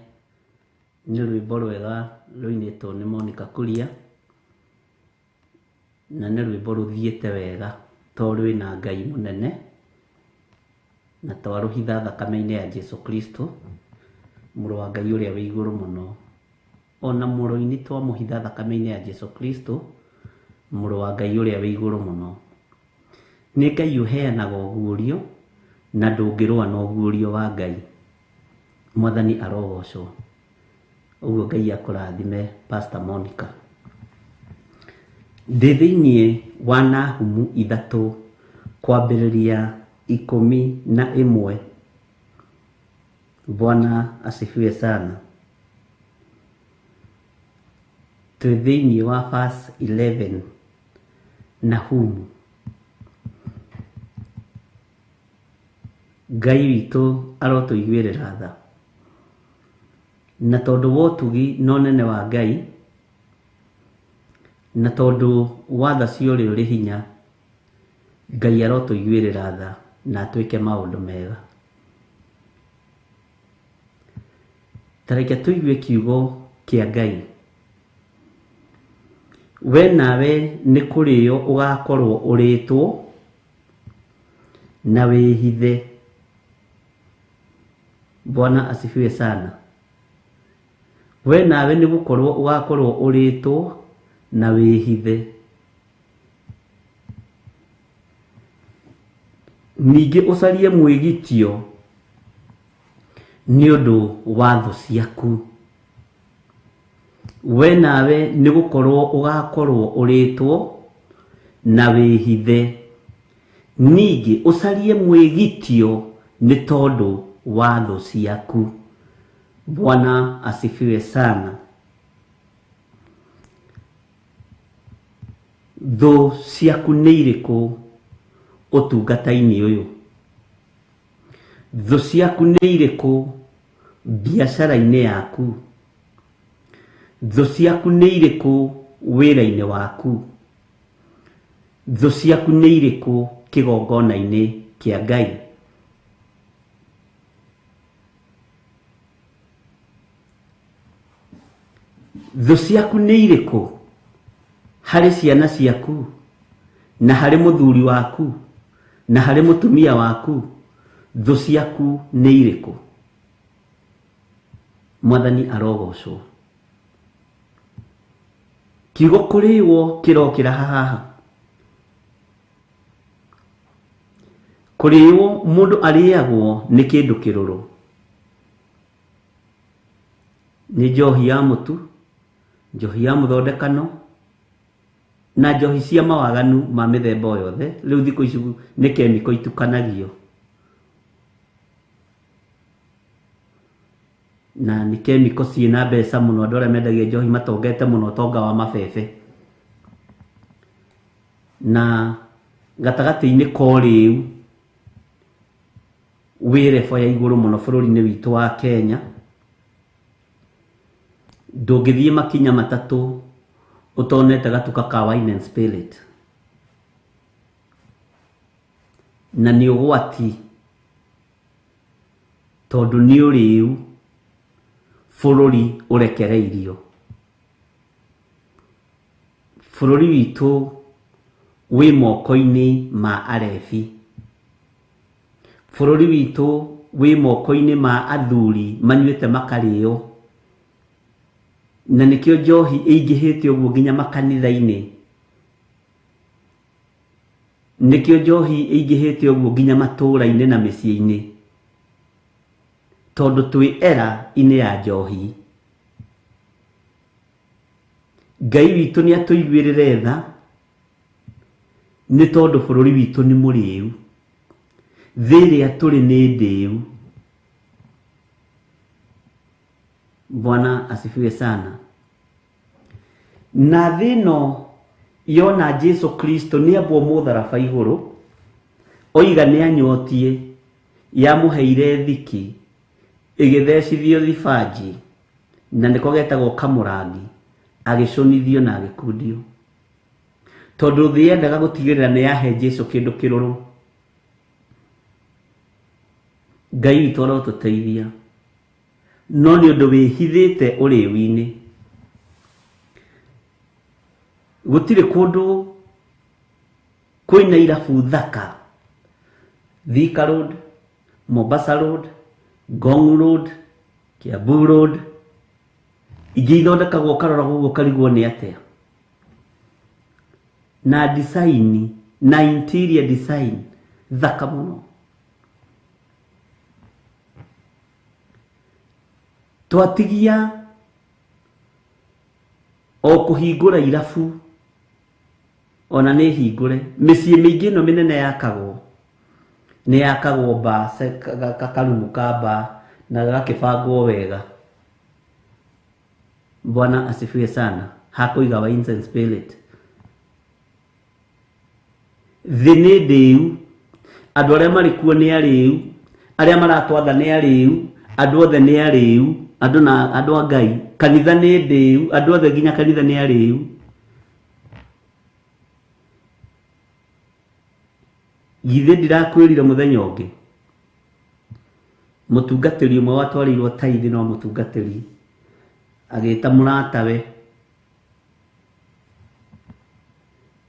nĩ rwĩmbo rwega rũinĩtwo nĩ Monica Kuria, na nĩ rwĩmbo rũthiĩte wega tondũ rwĩna Ngai mũnene na twarũhitha thakame-inĩ ya Jesu Kristo, mũrũ wa Ngai ũrĩa wĩ igũrũ mũno. Ona mũrũ-inĩ twamũhitha thakame-inĩ ya Jesu Kristo, mũrũ wa Ngai ũrĩa wĩ igũrũ mũno. Nĩ Ngai ũheanaga ũguũrio na ndũngĩrũa na ũguũrio wa Ngai. Mwathani arogocwo. Ũguo Ngai akũrathime Pastor Monica. Ndĩ thĩinĩ wa Nahumu 3 kwambĩrĩria 11. Bwana asifiwe sana. Twĩ thĩinĩ wa verse 11 Nahumu. Ngai witũ arotũiguĩrĩra tha. Na tondũ wa ũtugi na ũnene wa Ngai, na tondũ wa tha cia ũrĩa ũrĩ hinya, Ngai arotũiguĩrĩra tha na atwĩke maũndũ mega. Ta reke tũigue kiugo kĩa Ngai. We nawe nĩ kũrĩo ũgakorwo ũrĩtwo na wĩhithe. Bwana asifiwe sana. We nawe nĩ gũkorwo ũgakorwo ũrĩtwo na wĩhithe. Ningĩ ũcarie mwĩgitio nĩ ũndũ wa thũ ciaku. We nawe nĩ gũkorwo ũgakorwo ũrĩtwo na wĩhithe. Ningĩ ũcarie mwĩgitio nĩ tondũ wa thũ ciaku. Bwana asifiwe sana. Thũ ciaku nĩ irĩkũ ũtungata-inĩ ũyũ? Thũ ciaku nĩ irĩkũ biacara-inĩ yaku? Thũ ciaku nĩ irĩkũ wĩra-inĩ waku? Thũ ciaku nĩ irĩkũ kĩgongona-inĩ kĩa Ngai? Thũ ciaku nĩ irĩkũ harĩ ciana ciaku, na harĩ mũthuri waku, na harĩ mũtumia waku? Thũ ciaku nĩ irĩkũ? Mwathani arogocwo. Kiugo kũrĩwo kĩrokĩra haha. Kũrĩwo mũndũ arĩagwo nĩ kĩndũ kĩrũrũ. Nĩ njohi ya mũtu, njohi ya mũthondekano, na njohi cia mawaganu ma mĩthemba o yothe. Rĩu thikũ ici nĩ kemiko itukanagio. Na nĩ kemiko ciĩna mbeca mũno, andũ arĩa mendagia njohi matongete mũno, ũtonga wa mabebe. Na gatagatĩ-inĩ ka ũrĩu wĩ rebo ya igũrũ mũno bũrũri-inĩ witũ wa Kenya. Ndũngĩthiĩ makinya matatũ ũtonete gatuka ka wine and spirit. Na nĩ ũgwati tondũ nĩ ũrĩu bũrũri ũrekereirio. Bũrũri witũ wĩ moko-inĩ ma arebi. Bũrũri witũ wĩ moko-inĩ ma athuri manyuĩte makarĩo. Na nĩkĩo njohi ĩingĩhĩte ũguo nginya makanitha-inĩ. Nĩkĩo njohi ĩingĩhĩte ũguo nginya matũũra-inĩ na mĩciĩ-inĩ. Tondũ twĩ era-inĩ ya njohi. Ngai witũ nĩ atũiguĩrĩre tha nĩ tondũ bũrũri witũ nĩ mũrĩu. Thĩ ĩrĩa tũrĩ nĩ ndĩu. Bwana asifiwe sana. Na thĩ ĩno yona Jesu Kristo nĩ ambwo mũtharaba igũrũ, oiga nĩ anyotie, yamũheire thiki, ĩgĩthecithio thibanji, na nĩko getagwo kamũrangi, agĩcũnithio na agĩkundio. Tondũ thĩ yendaga gũtigĩrĩra nĩ yahe Jesu kĩndũ kĩrũrũ. Ngai witũ arotũteithia no nĩ ũndũ wĩhithĩte ũrĩu-inĩ. Gũtirĩ kũndũ kwĩna irabu thaka, Thika Road, Mombasa Road, Ngong Road, Kiambu Road, ingĩ ithondekagwo ũkarora ũguo ũkarigwo nĩ atĩa. Na design na interior design thaka mũno. Twatigia o kũhingũra irabu ona nĩ hingũre mĩciĩ mĩingĩ ĩno mĩnene yakagwo nĩ yakagwo bar, kakarumu ka bar na gagakĩbangwo wega. Bwana asifiwe sana. Hakũiga wines and spirit. Thĩ nĩ ndĩu, andũ arĩa marĩ kuo nĩ arĩu, arĩa maratwatha nĩ arĩu, andũ othe nĩ arĩu, andũ na andũ a Ngai, kanitha nĩ ndĩu, andũ othe nginya kanitha nĩ arĩu. Githĩ ndirakwĩrire mũthenya ũngĩ mũtungatĩri ũmwe watwarĩirwo taithi no mũtungatĩri agĩta mũratawe,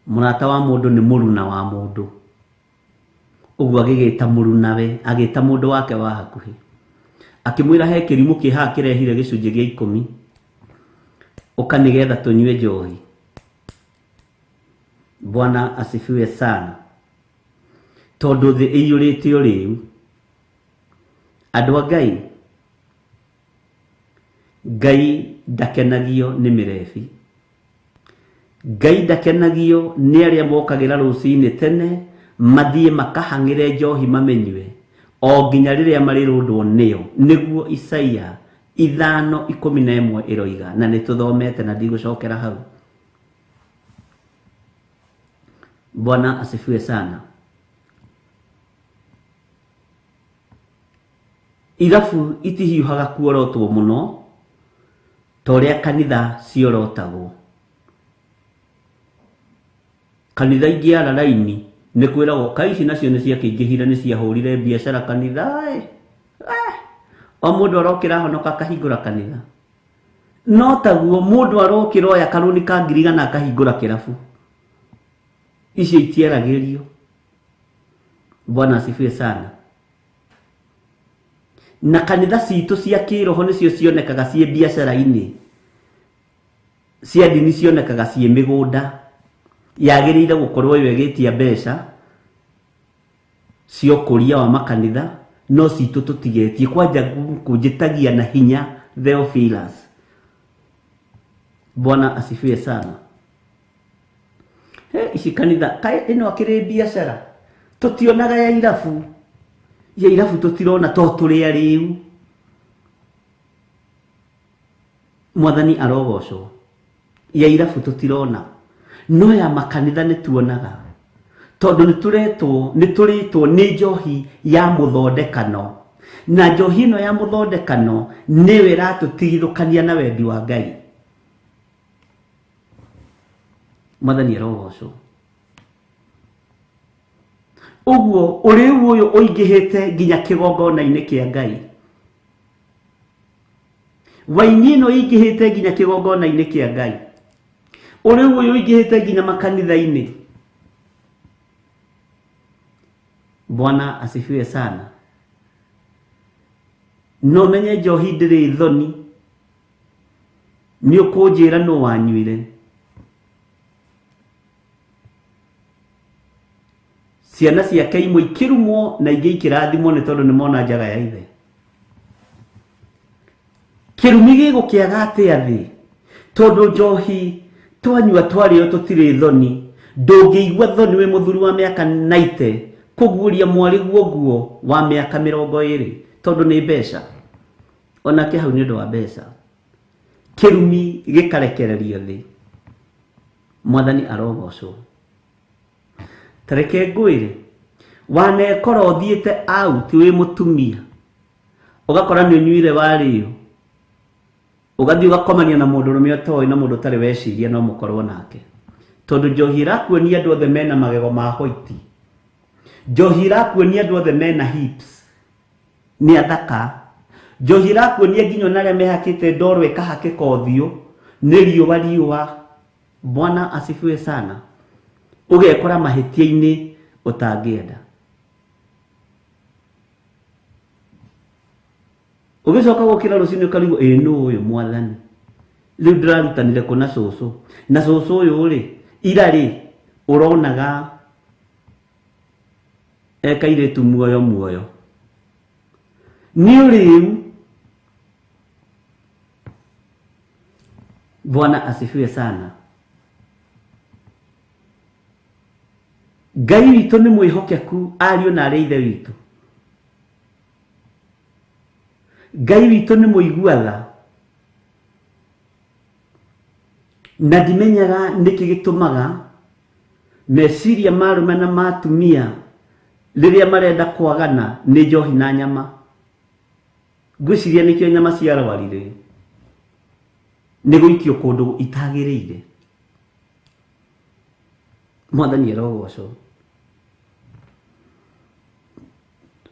mũrata wa mũndũ nĩ mũruna wa mũndũ, ũguo agĩgĩta mũrunawe, agĩta mũndũ wake wa hakuhĩ, akĩmwĩra he kĩrimũ kĩ haha kĩrehire gĩcunjĩ gĩa 10 ũka nĩgetha tũnyue njohi. Bwana asifiwe sana. Tondũ thĩ ĩiyũrĩte ũrĩu. Andũ a Ngai, Ngai ndakenagio nĩ mĩrebi, Ngai ndakenagio nĩ arĩa mokagĩra rũcinĩ tene mathiĩ makahang'ĩre njohi mamenyue o nginya rĩrĩa marĩrũndwo nĩyo, nĩguo Isaia 5:11 ĩroiga, na nĩ tũthomete na ndigũcokera hau. Bwana asifiwe sana. Irabu itihiũhaga kuorotwo mũno ta ũrĩa kanitha ciorotagwo. Kanitha ingĩara raini nĩ kwĩragwo kai ici nacio nĩ ciakĩingĩhire, nĩ ciahũrire biacara kanitha. O mũndũ arokĩra ahonoka akahingũra kanitha. No taguo mũndũ arokĩra oya karũni ka 100,000 akahingũra kĩrabu. Icio itiaragĩrio. Bwana asifiwe sana. Na kanitha citũ cia kĩroho nĩcio cionekaga ciĩ biacara-inĩ, cia ndini cionekaga ciĩ mĩgũnda, yagĩrĩire gũkorwo ĩyo ĩgĩtia mbeca cia ũkũria wa makanitha, no citũ tũtigetie. Kwanja kũnjĩtagia na hinya Theophilus. Bwana asifiwe sana. He, ici kanitha kaĩ ĩno akĩrĩ biacara tũtionaga ya irabu, ya irabu tũtirona to tũrĩ arĩu. Mwathani arogocwo. Ya irabu tũtirona, no ya makanitha nĩ tuonaga, tondũ nĩ tũrĩtwo nĩ njohi ya mũthondekano, na njohi ĩno ya mũthondekano nĩyo ĩratũtigithũkania na wendi wa Ngai. Mwathani arogocwo. Ũguo ũrĩu ũyũ ũingĩhĩte nginya kĩgongona-inĩ kĩa Ngai. Waini ĩno ĩingĩhĩte nginya kĩgongona-inĩ kĩa Ngai. Ũrĩu ũyũ ũingĩhĩte nginya makanitha-inĩ. Bwana asifiwe sana. No menye njohi ndĩrĩ thoni, nĩ ũkũnjĩra nũ wanyuire. Ciana ciake imwe ikĩrumwo na ingĩ ikĩrathimwo nĩ tondũ nĩmona njaga ya ithe. Kĩrumi gĩgũkĩaga atĩa thĩ? Tondũ njohi twanyua twarĩo tũtirĩ thoni. Ndũngĩigua thoni wĩ mũthuri wa mĩaka 90 kũguũria mwarĩ guo nguo wa mĩaka 20 tondũ nĩ mbeca. Onake hau nĩ ũndũ wa mbeca. Kĩrumi gĩkarekererio thĩ. Mwathani arogocwo. Tareke ngwĩre, wanekora ũthiĩte out wĩ mũtumia, ũgakora nĩ ũnyuire warĩo, ũgathiĩ ũgakomania na mũndũrũme ũtoĩ na mũndũ ũtarĩ weciria no mũkorwo nake. Tondũ njohi ĩrakuonia andũ othe mena magego ma white. Njohi ĩrakuonia andũ othe mena hips. Nĩ athaka. Njohi ĩrakuonia nginya ona arĩa mehakĩte ndoro ĩkahakĩka ũthiũ nĩ riũa riũa. Bwana asifiwe sana. Ũgekora mahĩtia-inĩ ũtangĩenda. Ũgĩcoka gũkĩra rũcinĩ ũkarigwo ĩ nũ ũyũ mwathani. Rĩu ndĩrarutanire kũ na cũcũ. Na cũcũ ũyũ rĩ, ira rĩ, ũronaga ekairĩtu muoyo muoyo. Nĩ ũrĩu. Bwana asifiwe sana. Ngai witũ nĩ mwĩhokeku ariũ na arĩ ithe witũ. Ngai witũ nĩ mũigua tha. Na ndimenyaga nĩkĩ gĩtũmaga meciria ma arũme na ma atumia rĩrĩa marenda kwagana nĩ njohi na nyama. Ngwĩciria nĩkĩo nyama ciarwarire. Nĩ gũikio kũndũ itagĩrĩire. Mwathani arogocwo.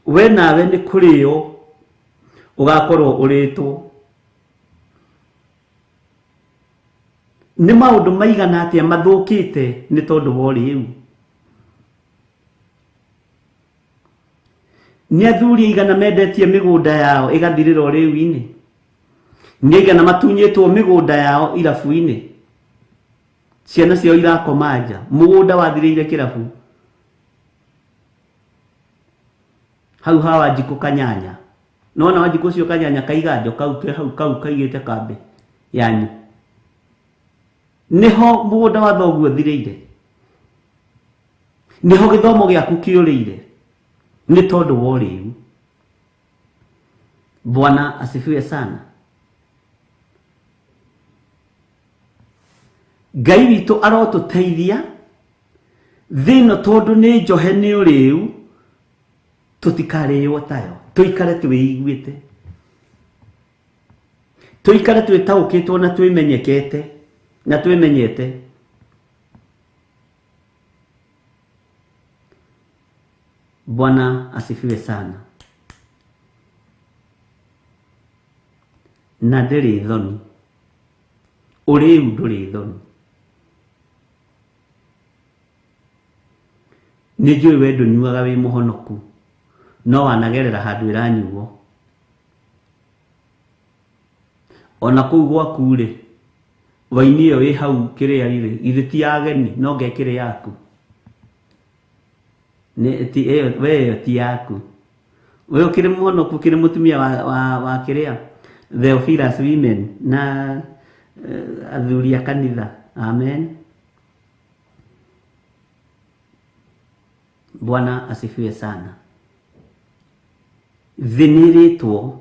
We nawe nĩ kũrĩo ũgakorwo ũrĩtwo. Nĩ maũndũ maigana atĩa mathũkĩte nĩ tondũ wa ũrĩu. Nĩ athuri aigana mendetie mĩgũnda yao ĩgathirĩra ũrĩu-inĩ. Nĩ aigana matunyĩtwo mĩgũnda yao irabu-inĩ. Ciana ciao irakoma nja. Mũgũnda wathirĩire kĩrabu. Hau ha Wanjikũ Kanyanya. Nĩwona Wanjikũ ũcio Kanyanya kaiganjo kau ke hau kau kaigĩte kambĩ yanyu. Nĩho mũgũnda wa thoguo ũthirĩire. Nĩho gĩthomo gĩaku kĩũrĩire. Nĩ tondũ wa ũrĩu. Bwana asifiwe sana. Ngai witũ arotũteithia thĩ ĩno tondũ nĩ njohe nĩ ũrĩu tũtikarĩo tayo. Tũikare twĩiguĩte. Tũikare twĩtaũkĩtwo na twĩmenyekete na twĩmenyete. Bwana asifiwe sana. Na ndĩrĩ thoni. Ũrĩu ndũrĩ thoni. Nĩ njũĩ we ndũnyuaga wĩ mũhonoku no wanagerera handũ ĩranyuo. Ona kũu gwaku rĩ, waini ĩyo ĩ hau kĩrĩa rĩ, githĩ ti ya ageni no ngekĩrĩ yaku. Nĩ ti ĩyo we ĩyo ti yaku. We ũkĩrĩ mũhonoku ũkĩrĩ mũtumia wa kĩrĩa Theophilus women na athuri a kanitha. Amen. Bwana asifiwe sana. Thĩ nĩ ĩrĩtwo,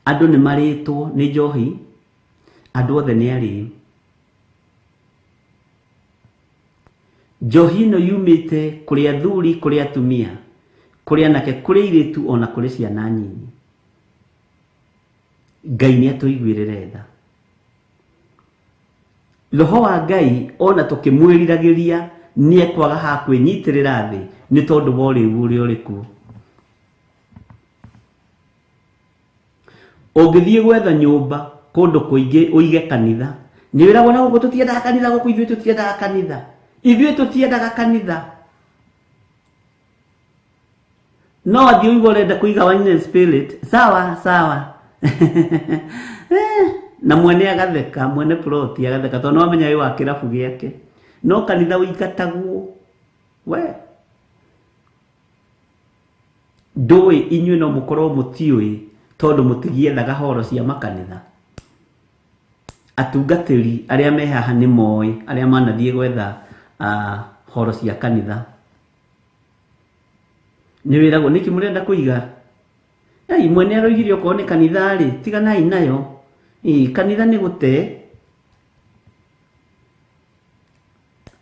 andũ nĩ marĩtwo nĩ njohi, andũ othe nĩ arĩu. Njohi ĩno yumĩte kũrĩ athuri, kũrĩ atumia, kũrĩ anake, kũrĩ airĩtu ona kũrĩ ciana nyinyi. Ngai nĩ atũiguĩrĩre tha. Roho wa Ngai ona tũkĩmwĩriragĩria nĩ ekwaga ha kwĩnyitĩrĩra thĩ nĩ tondũ wa ũrĩu ũrĩa ũrĩ kuo. Ũngĩthiĩ gwetha nyũmba kũndũ kũingĩ ũige kanitha, nĩ wĩragwo na gũkũ tũtiendaga kanitha, gũkũ ithuĩ tũtiendaga kanitha. Ithuĩ tũtiendaga kanitha. No athiĩ ũigue ũrenda kũiga wine and spirit, sawa sawa. Na mwene agatheka, mwene plot agatheka tondũ no amenya wĩ wa kĩrabu gĩake. No kanitha ũingatagwo we. Ndũĩ inyuĩ no mũkorwo mũtiũĩ tondũ mũtigĩethaga horo cia makanitha. Atungatĩri arĩa me haha nĩ moĩ, arĩa manathiĩ gwetha horo cia kanitha. Nĩ wĩragwo nĩkĩ mũrenda kũiga? Ei, mwene aroigire okorwo nĩ kanitha rĩ, tiganai nayo. Ĩ, kanitha nĩ gũte.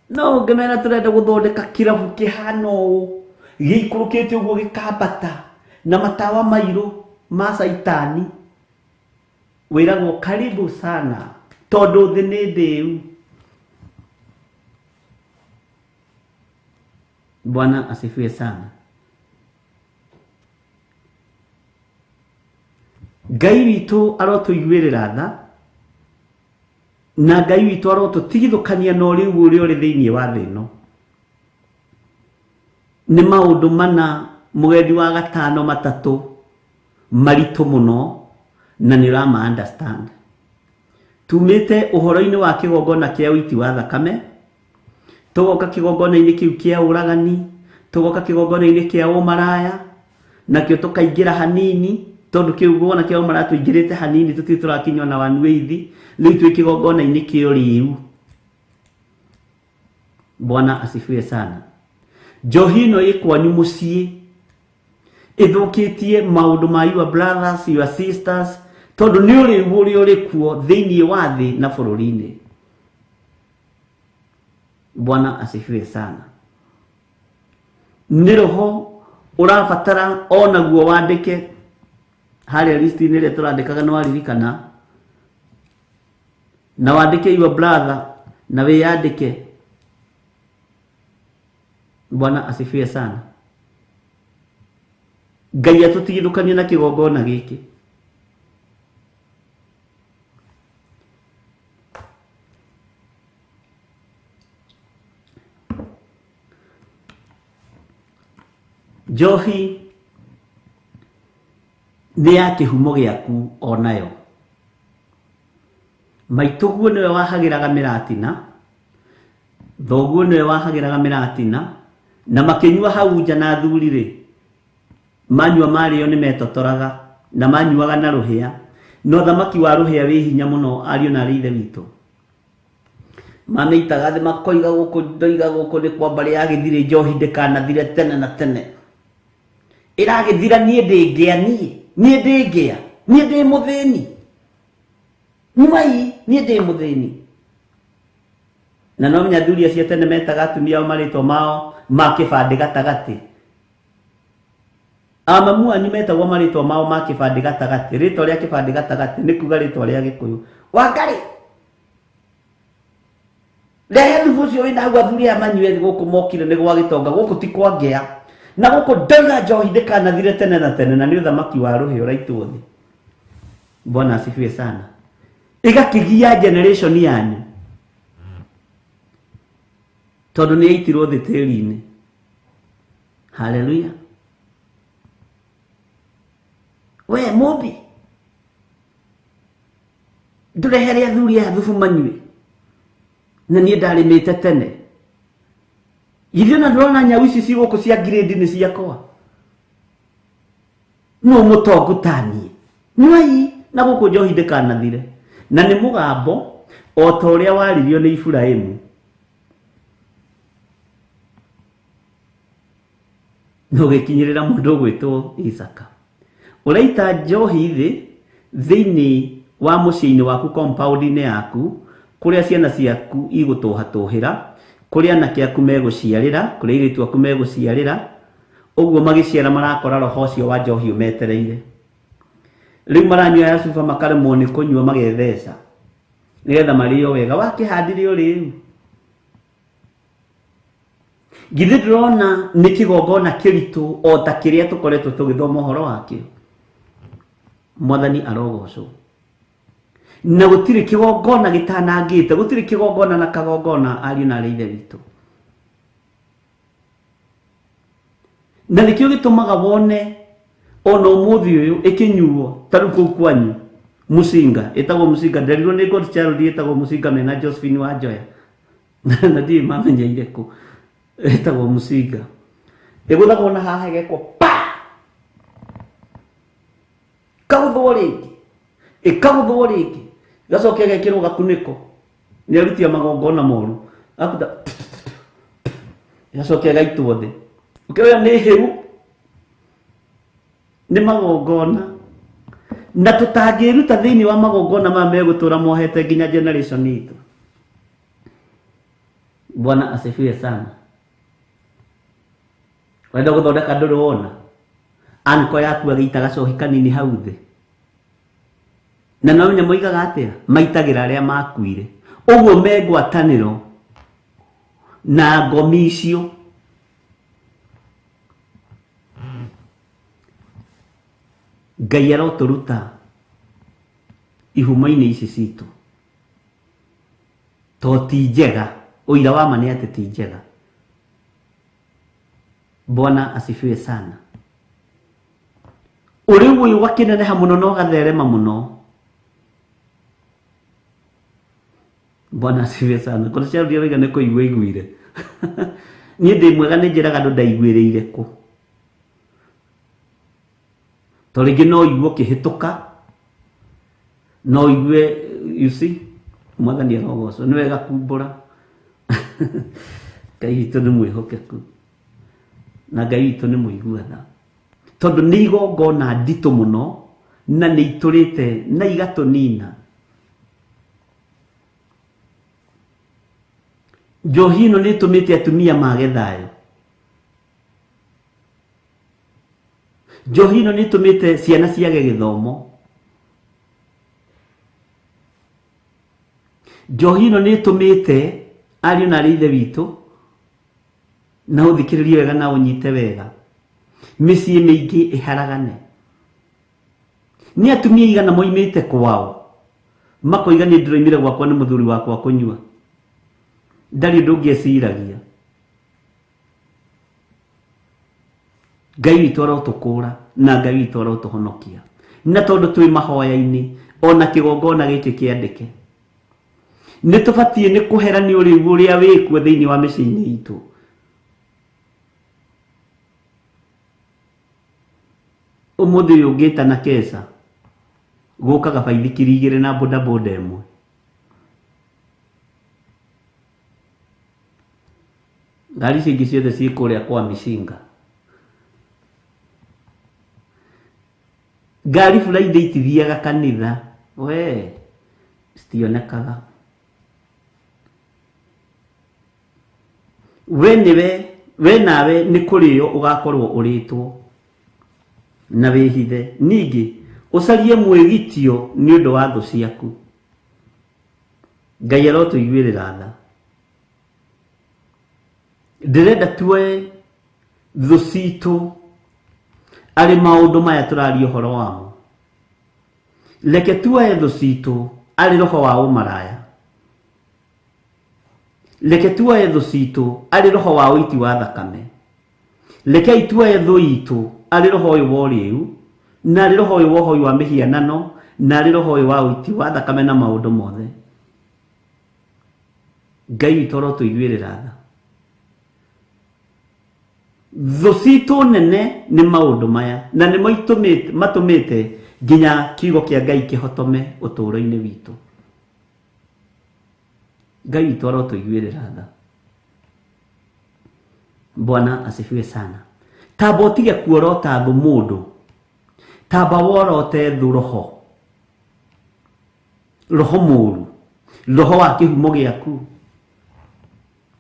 No ũngĩmera tũrenda gũthondeka kĩrabu kĩhana ũũ, gĩikũrũkĩte ũguo gĩkambata na matawa mairũ ma caitani, wĩragwo karibu sana tondũ thĩ nĩ ndĩu. Bwana asifiwe sana. Ngai witũ arotũiguĩrĩra tha na Ngai witũ arotũtigithũkania na ũrĩu ũrĩa ũrĩ thĩinĩ wa thĩ ĩno. Nĩ maũndũ mana mũgendi wa gatano matatũ maritũ mũno na nĩ ũrama understand. Tumĩte ũhoro-inĩ wa kĩgongona kĩa ũiti wa thakame, tũgoka kĩgongona-inĩ kĩu kĩa ũragani, tũgoka kĩgongona-inĩ kĩa ũmaraya, nakĩo tũkaingĩra hanini tondũ kĩgongona kĩa ũmaraya tũingĩrĩte hanini tũtirĩ tũrakinywo na one way rĩu twĩ kĩgongona-inĩ kĩa ũrĩu. Bwana asifiwe sana. Njohi ĩno ĩ kwanyu mũciĩ ĩthũkĩtie maũndũ ma your brothers, your sisters, tondũ nĩ ũrĩu ũrĩa ũrĩ kuo thĩinĩ wa thĩ na bũrũri-inĩ. Bwana asifiwe sana. Nĩ roho ũrabatara onaguo wandĩke harĩa list-inĩ ĩrĩa tũrandĩkaga nĩ waririkana, na wandĩke your brother na wĩyandĩke. Bwana asifiwe sana. Ngai atũtigithũkanie na kĩgongona gĩkĩ. Njohi nĩ ya kĩhumo gĩaku onayo. Maitũguo nĩwe wahagĩraga mĩratina, thoguo nĩwe wahagĩraga mĩratina, na makĩnyua hau nja na athuri rĩ, manyua marĩo nĩ metotoraga na manyuaga na rũhĩa, no thamaki wa rũhĩa wĩ hinya mũno ariũ na arĩ ithe witũ. Mamĩitaga thĩ makoiga gũkũ ndoiga gũkũ nĩ kwa mbarĩ ya gĩthirĩ njohi ndĩkanathire tene na tene. Ĩragĩthira niĩ ndĩngĩa niĩ, niĩ ndĩngĩa, niĩ ndĩ mũthĩni. Nyuai, niĩ ndĩ mũthĩni. Na no menya athuri acio tene metaga atumia ao marĩtwa mao ma kĩbandĩ gatagatĩ. Amamu anyu metagwo marĩtwa mao ma kĩbandĩ gatagatĩ. Rĩtwa rĩa kĩbandĩ gatagatĩ nĩ kuga rĩtwa rĩa Gĩkũyũ. Wangarĩ rehe thubu ũcio wĩna hau athuri aya manyue gũkũ mokire nĩ gwa gĩtonga, gũkũ ti kwa ngĩa, na gũkũ ndauga njohi ndĩkanathire tene na tene, na nĩ ũthamaki wa rũhĩa ũraitwo thĩ. Bwana asifiwe sana. Ĩgakĩgia generation yanyu tondũ nĩ yaitirwo thĩ tĩri-inĩ. Haleluya. We mũmbi ndũrehere athuri aya thubu manyue, na niĩ ndarĩmĩte tene. Ithuĩ na ndũrona nyau ici ci gũkũ cia grade nĩ ciakwa, no mũtongu ta niĩ. Nyuai na gũkũ njohi ndĩkanathire. Na nĩ mũgambo o ta ũrĩa waririo nĩ Iburahĩmu. Na ũgĩkinyĩrĩra mũndũ ũgwĩtwo Isaka. Ũraita njohi thĩ thĩinĩ wa mũciĩ-inĩ waku, compound-inĩ yaku, kũrĩa ciana ciaku igũtũhatũhĩra, kũrĩa anake aku megũciarĩra, kũrĩa airĩtu aku megũciarĩra, ũguo magĩciara marakora roho ũcio wa njohi ũmetereire. Rĩu maranyua ya cuba makaremwo nĩ kũnyua magetheca nĩgetha marĩo wega. Wakĩhandire ũrĩu. Githĩ ndũrona nĩ kĩgongona kĩritũ o ta kĩrĩa tũkoretwo tũgĩthoma ũhoro wakĩo. Mwathani arogocwo. Na gũtirĩ kĩgongona gĩtanangĩte, gũtirĩ kĩgongona na kagongona ariũ na arĩ ithe witũ. Na nĩkĩo gĩtũmaga wone ona ũmũthĩ ũyũ ĩkĩnyuo ta rĩu kũu kwanyu mũcinga, ĩtagwo mũcinga, nderirwo nĩ God Child ĩtagwo mũcinga mena Josephine wa Njoya. Na ndiũĩ mamenyeire kũ, ĩtagwo mũcinga. Ĩgũthagwo na haha ĩgekwo pa, ĩkagũthwo rĩngĩ, ĩkagũthwo rĩngĩ, ĩgacoka ĩgekĩrwo gakunĩko nĩ aruti a magongona moru, akuta ĩgacoka ĩgaitwo thĩ. Ũkĩoya nĩ hĩu, nĩ magongona, na tũtangĩruta thĩinĩ wa magongona maya megũtũra mohete nginya generation itũ. Bwana asifiwe sana. Wenda gũthondeka ndũrĩ wona anko yaku agĩita gacohi kanini hau thĩ, na no menya moigaga atĩa, maitagĩra arĩa makuire. Ũguo me ngwatanĩro na ngomi icio. Ngai arotũruta Ihumo-inĩ ici citũ. To ti njega, ũira wa ma nĩ atĩ ti njega. Bwana asifiwe sana. Ũrĩu ũyũ wakĩneneha mũno na ũgatherema mũno. Bwana asifiwe sana. Kũrĩ cia rũrĩa waiga nĩ kũigua iguire. Niĩ ndĩ mwega nĩ njĩraga andũ ndaiguĩrĩire kũ. To rĩngĩ no ũigue ũkĩhĩtũka, no ũigue, you see, Mwathani arogocwo, nĩ wega kumbũra. Ngai witũ nĩ mwĩhokeku na Ngai witũ nĩ mũigua tha, tondũ nĩ igongona nditũ mũno na nĩ itũrĩte na igatũnina. Njohi ĩno nĩ ĩtũmĩte atumia mage thayũ. Njohi ĩno nĩ ĩtũmĩte ciana ciage gĩthomo. Njohi ĩno nĩ ĩtũmĩte ariũ na arĩ ithe witũ, na ũthikĩrĩrie wega na ũnyite wega, mĩciĩ mĩingĩ ĩharagane. Nĩ atumia igana moimĩte kwao makoiga niĩ ndĩroimire gwakwa nĩ mũthuri wakwa kũnyua, ndarĩ ũndũ ũngĩ eciragia. Ngai witũ arotũkũra na Ngai witũ arotũhonokia, na tondũ twĩ mahoya-inĩ ona kĩgongona gĩkĩ kĩandĩke, nĩ tũbatiĩ nĩ kũhera nĩ ũrĩu ũrĩa wĩkuo thĩinĩ wa mĩciĩ-inĩ itũ. Ũmũthĩ ũyũ ũngĩtana keca gũkaga baithikiri igĩrĩ na bodaboda ĩmwe. Ngari icio ingĩ ciothe ciĩ kũrĩa kwa mĩcinga. Ngari Friday itithiaga kanitha, we citionekaga. We nĩwe, we nawe nĩ kũrĩo ũgakorwo ũrĩtwo na wĩhithe. Ningĩ ũcarie mwĩgitio nĩ ũndũ wa thũ ciaku. Ngai arotũiguĩrĩra tha. Ndĩrenda tuoe thũ citũ arĩ maũndũ maya tũraria ũhoro wamo. Reke tuoe thũ citũ arĩ roho wa ũmaraya. Reke tuoe thũ citũ arĩ roho wa ũiti wa thakame. Rekei tuoe thũ itũ arĩ roho ũyũ wa ũrĩu, na arĩ roho ũyũ wa ũhoi wa mĩhianano, na arĩ roho ũyũ wa ũiti wa thakame na maũndũ mothe. Ngai witũ arotũiguĩrĩra tha. Thũ citũ nene nĩ maũndũ maya, na nĩmo matũmĩte nginya kiugo kĩa Ngai kĩhotome ũtũũro-inĩ witũ. Ngai witũ arotũiguĩrĩra tha. Bwana asifiwe sana. Tamba ũtige kuorota thũ mũndũ, tamba worote thũ roho, roho mũũru, roho wa kĩhumo gĩaku.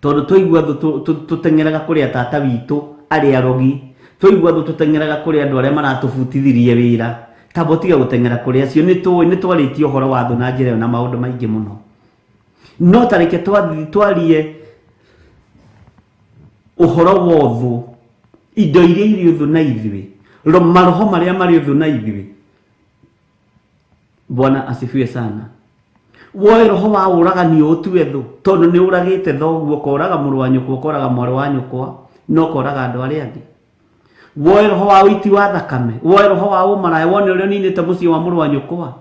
Tondũ twaigua thũ tũteng'eraga kũrĩ tata witũ arĩa arogi, twaigua thũ tũteng'eraga kũrĩ andũ arĩa maratũbutithirie wĩra. Tamba ũtige gũteng'era kũrĩ acio. Nĩ tũĩ, nĩ twarĩtie ũhoro wa thũ na njĩra ĩyo na maũndũ maingĩ mũno. No ta reke twarie ũhoro wa ũthũ, indo iria irĩ ũthũ na ithuĩ, maroho marĩa marĩ ũthũ na ithuĩ. Bwana asifiwe sana. Woe roho wa ũragani ũtue thũ, tondũ nĩ ũragĩte thoguo, ũkoraga mũrũ wa nyũkwa, ũkoraga mwarĩ wa nyũkwa, na ũkoraga andũ arĩa angĩ. Woe roho wa ũiti wa thakame, woe roho wa ũmaraya, wone ũrĩa ũninĩte mũciĩ wa mũrũ wa nyũkwa.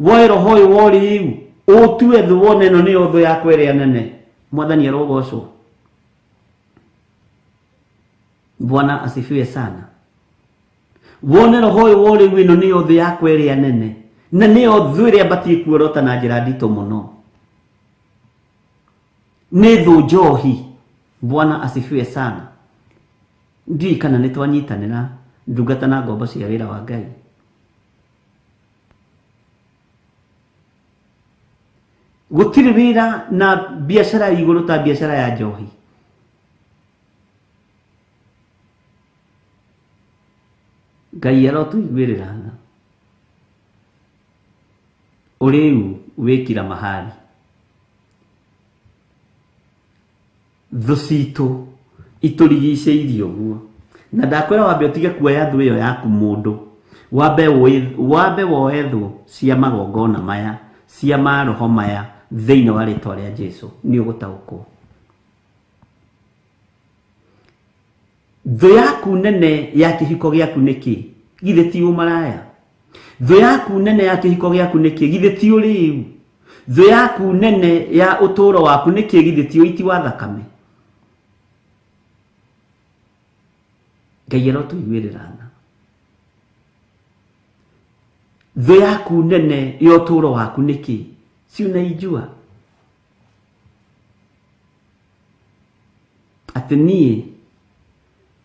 Woe roho ũyũ wa ũrĩu, ũtue thũ, wone ĩno nĩyo thũ yakwa ĩrĩa nene. Mwathani arogocwo. Bwana asifiwe sana. Wone roho ũyũ wa ũrĩu, ĩno nĩyo thũ yakwa ĩrĩa nene, na nĩyo thũ ĩrĩa batiĩ kuorota na njĩra nditũ mũno. Nĩ thũ njohi. Bwana asifiwe sana. Ndiũĩ kana nĩ twanyitanĩra ndungata na ngombo cia wĩra wa Ngai. Gũtirĩ wĩra na biacara ya igũrũ ta biacara ya njohi. Ngai arotũiguĩrĩra tha. Ũrĩu wĩ kila mahali. Thũ citũ itũrigicĩirie ũguo. Na ndakwĩra wambe ũtige kuoya thũ ĩyo yaku mũndũ. Wambe woe thũ cia magongona maya, cia maroho maya thĩinĩ wa rĩtwa rĩa Jesu, nĩ ũgũtaũkwo. Thũ yaku nene ya kĩhiko gĩaku nĩ kĩ? Githĩ ti ũmaraya? Thũ yaku nene ya kĩhiko gĩaku nĩ kĩ? Githĩ ti ũrĩu? Thũ yaku nene ya ũtũũro waku nĩ kĩ? Githĩ ti ũiti wa thakame? Ngai arotũiguĩrĩra tha. Thũ yaku nene ya ũtũũro waku nĩ kĩ? Si unaijua? Atĩ niĩ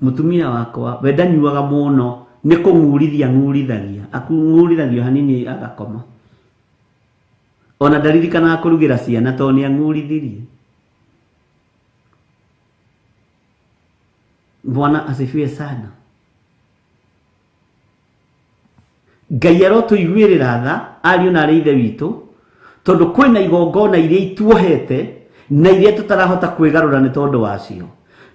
mũtumia wakwa we ndanyuaga mũno, nĩ kũng'urithia ng'urithagia, akũng'urithagio hanini agakoma. Ona ndaririkanaga kũrugĩra ciana tondũ nĩ ang'urithirie. Bwana asifiwe sana. Ngai arotũiguĩrĩra tha ariũ na arĩ ithe witũ, tondũ kwĩna igongona iria ituohete na iria tũtarahota kwĩgarũra nĩ tondũ wacio.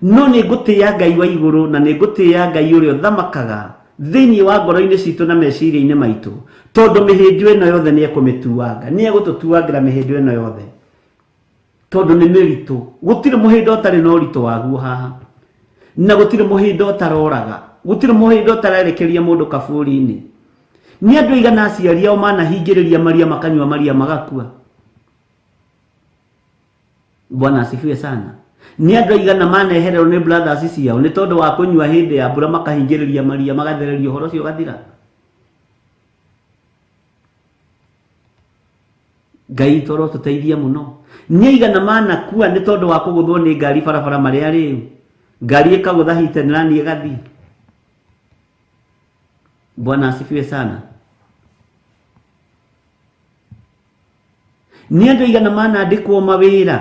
No nĩ ngũtĩĩa Ngai wa igũrũ na nĩ ngũtĩĩa Ngai ũrĩa ũthamakaga thĩinĩ wa ngoro-inĩ citũ na meciria-inĩ maitũ, tondũ mĩhĩndo ĩno yothe nĩ ekũmĩtuanga, nĩ egũtũtuangĩra mĩhĩndo ĩno yothe, tondũ nĩ mĩritũ. Gũtirĩ mũhĩndo ũtarĩ na ũritũ waguo haha, na gũtirĩ mũhĩndo ũtaroraga, gũtirĩ mũhĩndo ũtarerekeria mũndũ kaburi-inĩ. Nĩ andũ aigana aciari ao manahingĩrĩria maria makanyua maria magakua. Bwana asifiwe sana. Nĩ andũ aigana manehererwo nĩ brothers ciao nĩ tondũ wa kũnyua hĩndĩ ya mbura, makahingĩrĩria maria magathereria ũhoro ũcio ũgathira. Ngai toro tũteithie mũno. Nĩ aigana manakua nĩ tondũ wa kũgũthwo nĩ ngari barabara marĩa rĩu, ngari ĩkagũtha hit and run ĩgathiĩ. Bwana asifiwe sana. Nĩ andũ aigana manandĩkwo mawĩra,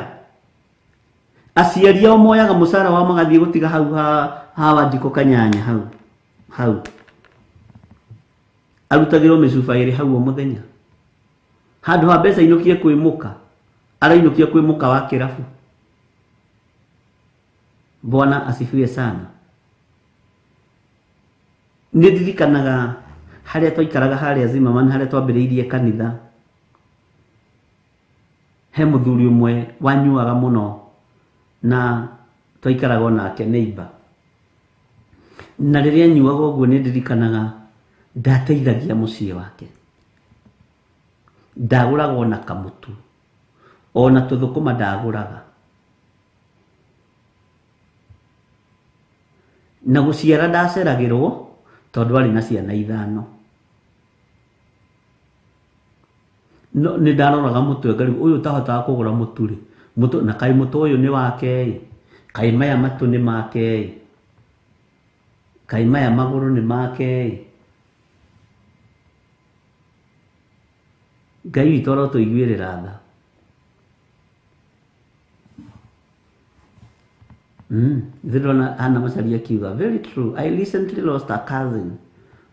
aciari ao moyaga mũcara wao magathiĩ gũtiga hau ha Wanjikũ Kanyanya hau hau, arutagĩrwo mĩcuba ĩrĩ hau o mũthenya, handũ ha mbeca inũkie kwĩmũka, arainũkia kwĩmũka wa kĩrabu. Bwana asifiwe sana. Nĩ ndirikanaga harĩa twaikaraga harĩa Zimmerman, harĩa twambĩrĩirie kanitha, he mũthuri ũmwe wanyuaga mũno na twaikaraga onake neighbor. Na rĩrĩa anyuaga ũguo nĩ ndirikanaga ndateithagia mũciĩ wake, ndagũraga ona kamũtu, ona tũthũkũma ndagũraga. Na gũciara ndaceragĩrwo tondũ arĩ na ciana ithano. No nĩ ndaroraga mũtwe ngarigwo, ũyũ ũtahotaga kũgũra mũtu rĩ, mũtũ na kaĩ mũtũ ũyũ nĩ wake ĩ, kaĩ maya matũ nĩ make ĩ, kaĩ maya magũrũ nĩ make ĩ. Ngai witũ arotũiguĩrĩra tha. Ndĩrona Hannah Macharia akiuga, very true, I recently lost a cousin,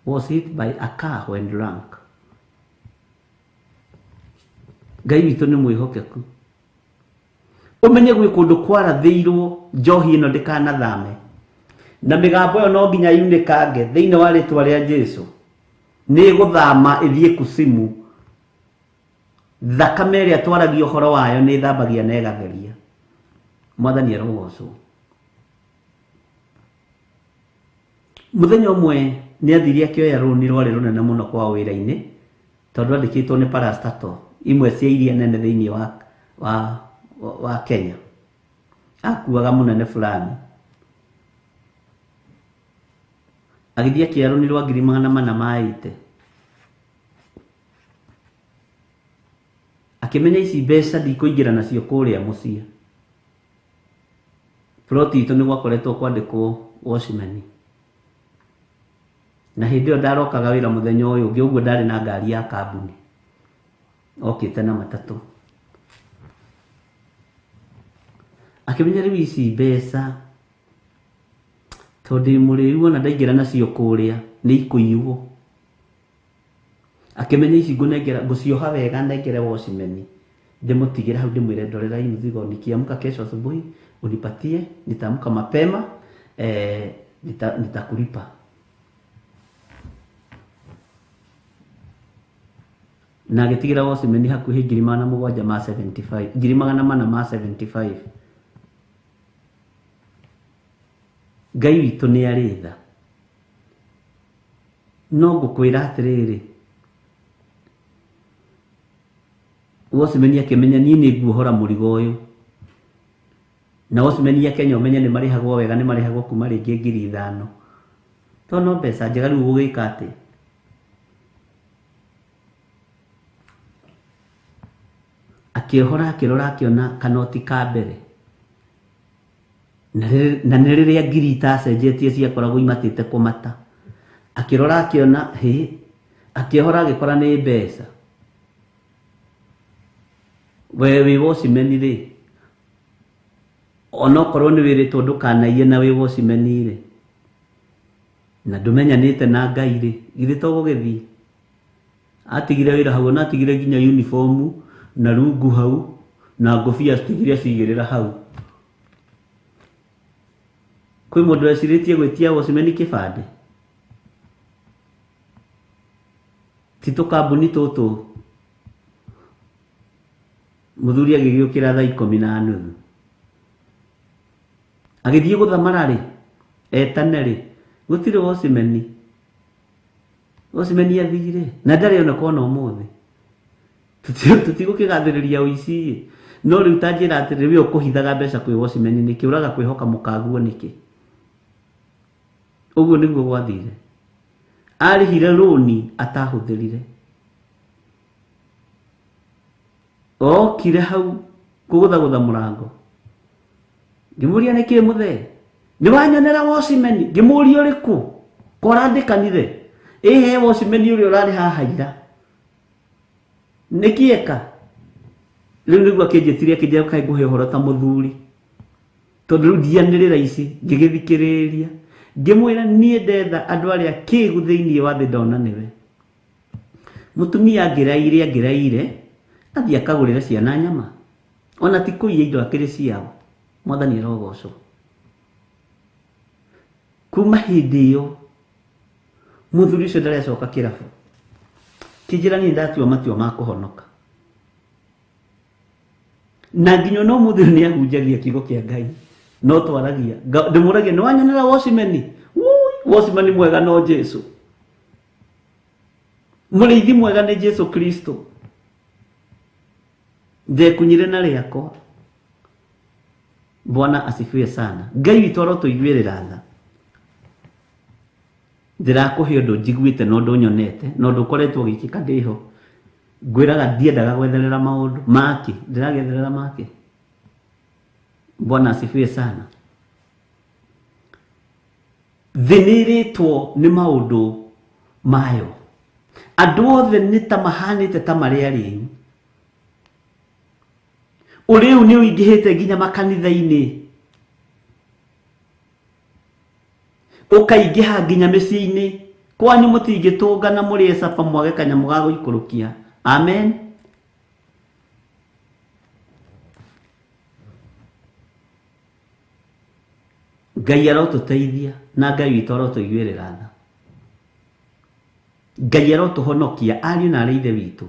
was hit by a car when drunk. Ngai witũ nĩ mwĩhokeku. Ũmenye gwĩ kũndũ kwarathĩirwo njohi ĩno ndĩkanathame, na mĩgambo ĩyo no nginya yunĩkange thĩinĩ wa rĩtwa rĩa Jesu. Nĩ ĩgũthama ĩthiĩ kusimu. Thakame ĩrĩa twaragia ũhoro wayo nĩ ĩthambagia na ĩgatheria. Mwathani arogocwo. Mũthenya ũmwe nĩ athire akĩoya rũni rwarĩ rũnene mũno kwao wĩra-inĩ, tondũ andĩkĩtwo nĩ parastatal imwe cia iria nene thĩinĩ wa Kenya. Akuaga mũnene fulani. Agĩthiĩ akĩoya rũni rwa ngiri magana mana ma ĩte. Akĩmenya ici mbeca ndikũingĩra nacio kũrĩa mũciĩ. Ploti itũ nĩ gwakoretwo kwandĩkwo watchman. Na hĩndĩ ĩyo ndarokaga wĩra mũthenya ũyũ ũngĩ, ũguo ndarĩ na ngari ya kambuni, okĩte na matatũ. Akĩmenya rĩu ici mbeca tondũ ndĩ mũrĩu ona ndaingĩra nacio kũrĩa nĩ ikũiywo. Akĩmenya ici ngũnengera, ngũcioha wega nengere watchman, ndĩmũtigĩre hau ndĩmwĩre ndorera hii mzigo, nikiamka kesho asubuhi unipatie, nitaamka mapema, nitakulipa. Na agĩtigĩra watchman hakuhĩ 775 475. Ngai witũ nĩ arĩ tha. No ngũkwĩra atĩrĩrĩ, watchman akĩmenya niĩ nĩ nguohora mũrigo ũyũ. Na watchman ya Kenya ũmenye nĩ marĩhagwo wega, nĩ marĩhagwo kuma rĩngĩ 5,000. To no mbeca njega rĩu ũgũgĩka atĩa? Akĩohora akĩrora akĩona kanoti ka mbere. Na nĩ rĩrĩa ngiri itacenjetie ciakoragwo imatĩte kũmata. Akĩrora akĩona hĩ, akĩohora agĩkora nĩ mbeca. We wĩ watchman rĩ, onokorwo nĩ wĩrĩtwo ndũkanaiye na wĩ watchman rĩ, na ndũmenyanĩte na Ngai rĩ, githĩ to gũgĩthiĩ? Atigire wĩra hau, ona atigire nginya uniform na rungu hau na ngũbia acitigire acigĩrĩra hau. Kwĩ mũndũ wecirĩtie gwĩtia watchman kĩbandĩ? Ti tũkambuni tũtũ. Mũthuri agĩgĩũkĩra thaa 10:30. Agĩthiĩ gũthamara rĩ, etane rĩ, gũtirĩ watchman. Watchman athire na ndarĩ oneka ona ũmũthĩ. Tũtigũkĩgathĩrĩria ũici. No rĩu ta njĩra atĩrĩrĩ, we ũkũhithaga mbeca kwĩ watchman nĩkĩ? Ũraga kwĩhoka mũkaguo nĩkĩ? Ũguo nĩguo gwathire. Arĩhire rũni atahũthĩrire. Okire hau kũgũthagũtha mũrango. Ngĩmũria nĩkĩ mũthee? Nĩ wanyonera watchman? Ngĩmũria ũrĩkũ? Korandĩkanire. Ĩhe watchman ũrĩa ũrarĩ haha ira. Nĩkĩ eka? Rĩu nĩguo akĩnjĩtirie akĩnjĩra kaĩ ngũhe ũhoro ta mũthuri. Tondũ rĩu ndianĩrĩra ici, ngĩgĩthikĩrĩria. Ngĩmwĩra niĩ ndetha andũ arĩa kĩgu thĩinĩ wa thĩ ndona nĩwe. Mũtumia angĩraire athiĩ akagũrĩre ciana nyama. Ona ti kũiya indo akĩrĩ ciao. Mwathani arogocwo. Kuma hĩndĩ ĩyo mũthuri ũcio ndarĩ acoka kĩrabu. Kĩnjĩra niĩ ndatua matua ma kũhonoka. Na nginya no mũthuri nĩ ahunjagia kiugo kĩa Ngai. No twaragia. Ndĩmũragia nĩ wanyonera watchman? Watchman mwega no Jesu. Mũrĩithi mwega nĩ Jesu Kristo. Ndekunyire na rĩakwa. Bwana asifiwe sana. Ngai witũ arotũiguĩrĩra tha. Ndĩrakũhe ũndũ njiguĩte na ũndũ nyonete na ũndũ ũkoretwo ũgĩkĩka ndĩho. Ngwĩraga ndiendaga gwetherera maũndũ make, ndĩragetherera make. Bwana asifiwe sana. Thĩ nĩ ĩrĩtwo nĩ maũndũ mayo. Andũ othe nĩ ta mahanĩte ta marĩ arĩu. Ũrĩu nĩ ũingĩhĩte nginya makanitha-inĩ. Ũkaingĩha nginya mĩciĩ-inĩ. Kwanyu mũtingĩtũngana mũrĩe capa mwage kanyamũ ga gũikũrũkia. Amen. Ngai arotũteithia na Ngai witũ arotũiguĩrĩra tha. Ngai arotũhonokia ariũ na arĩ ithe witũ.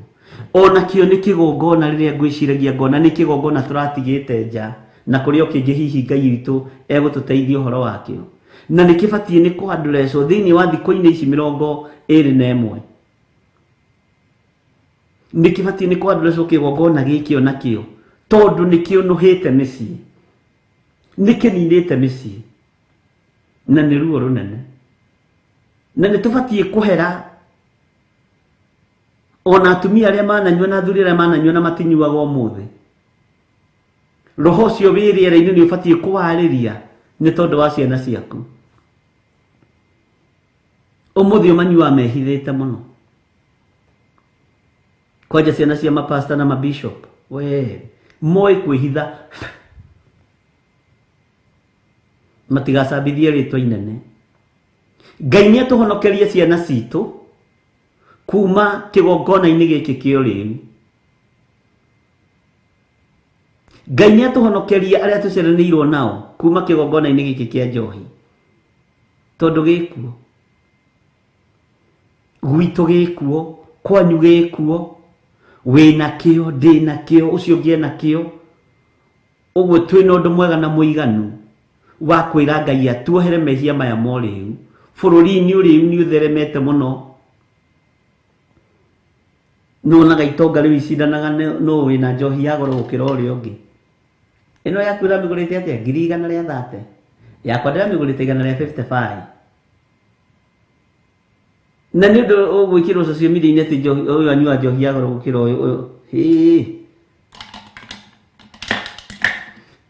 Ona kĩo nĩ kĩgongona rĩrĩa ngwĩciragia ngona nĩ kĩgongona tũratigĩte nja na kũrĩ o kĩngĩ hihi Ngai witũ egũtũteithia ũhoro wakĩo. Na nĩ kĩbatiĩ nĩ kũandũrecwo thĩinĩ wa thikũ-inĩ ici 21. Nĩ kĩbatiĩ nĩ kũandũrecwo kĩgongona gĩkĩ ona kĩo tondũ nĩ kĩũnũhĩte mĩciĩ. Nĩ kĩninĩte mĩciĩ. Na nĩ ruo rũnene. Na nĩ tũbatiĩ kũhera ona atumia arĩa mananyua na athuri arĩa mananyua na matinyuaga ũmũthĩ. Roho ũcio wĩ rĩera-inĩ nĩ ũbatiĩ kũwarĩria nĩ tondũ wa ciana ciaku. Ũmũthĩ ũmanyuaga mehithĩte mũno. Kwanja ciana cia mapasta na mabishop, we moĩ kwĩhitha matigacambithie rĩtwa inene. Ngai nĩ atũhonokerie ciana citũ kuma kĩgongona-inĩ gĩkĩ kĩa ũrĩu. Ngai nĩ atũhonokerie arĩa tũciaranĩirwo nao kuma kĩgongona-inĩ gĩkĩ kĩa njohi. Tondũ gĩkuo. Gwitũ gĩkuo, kwanyu gĩkuo. Wĩna kĩo, ndĩna kĩo, ũcio ũngĩ ena kĩo. Ũguo twĩna ũndũ mwega na mũiganu wa kwĩra Ngai atuohere mehia maya ma ũrĩu. Bũrũri-inĩ ũrĩu nĩ ũtheremete mũno. Nĩwonaga itonga rĩu icindanaga nũ wĩna njohi ya goro gũkĩra ũrĩa ũngĩ. Ĩno yaku ũramĩgũrĩte atĩa? 130,000. Yakwa ndĩramĩgũrĩte 155. Na nĩ ũndũ ũgwĩkĩrwo social media-inĩ atĩ njohi, ũyũ anyua njohi ya goro gũkĩra ũyũ, ũyũ. Hĩ.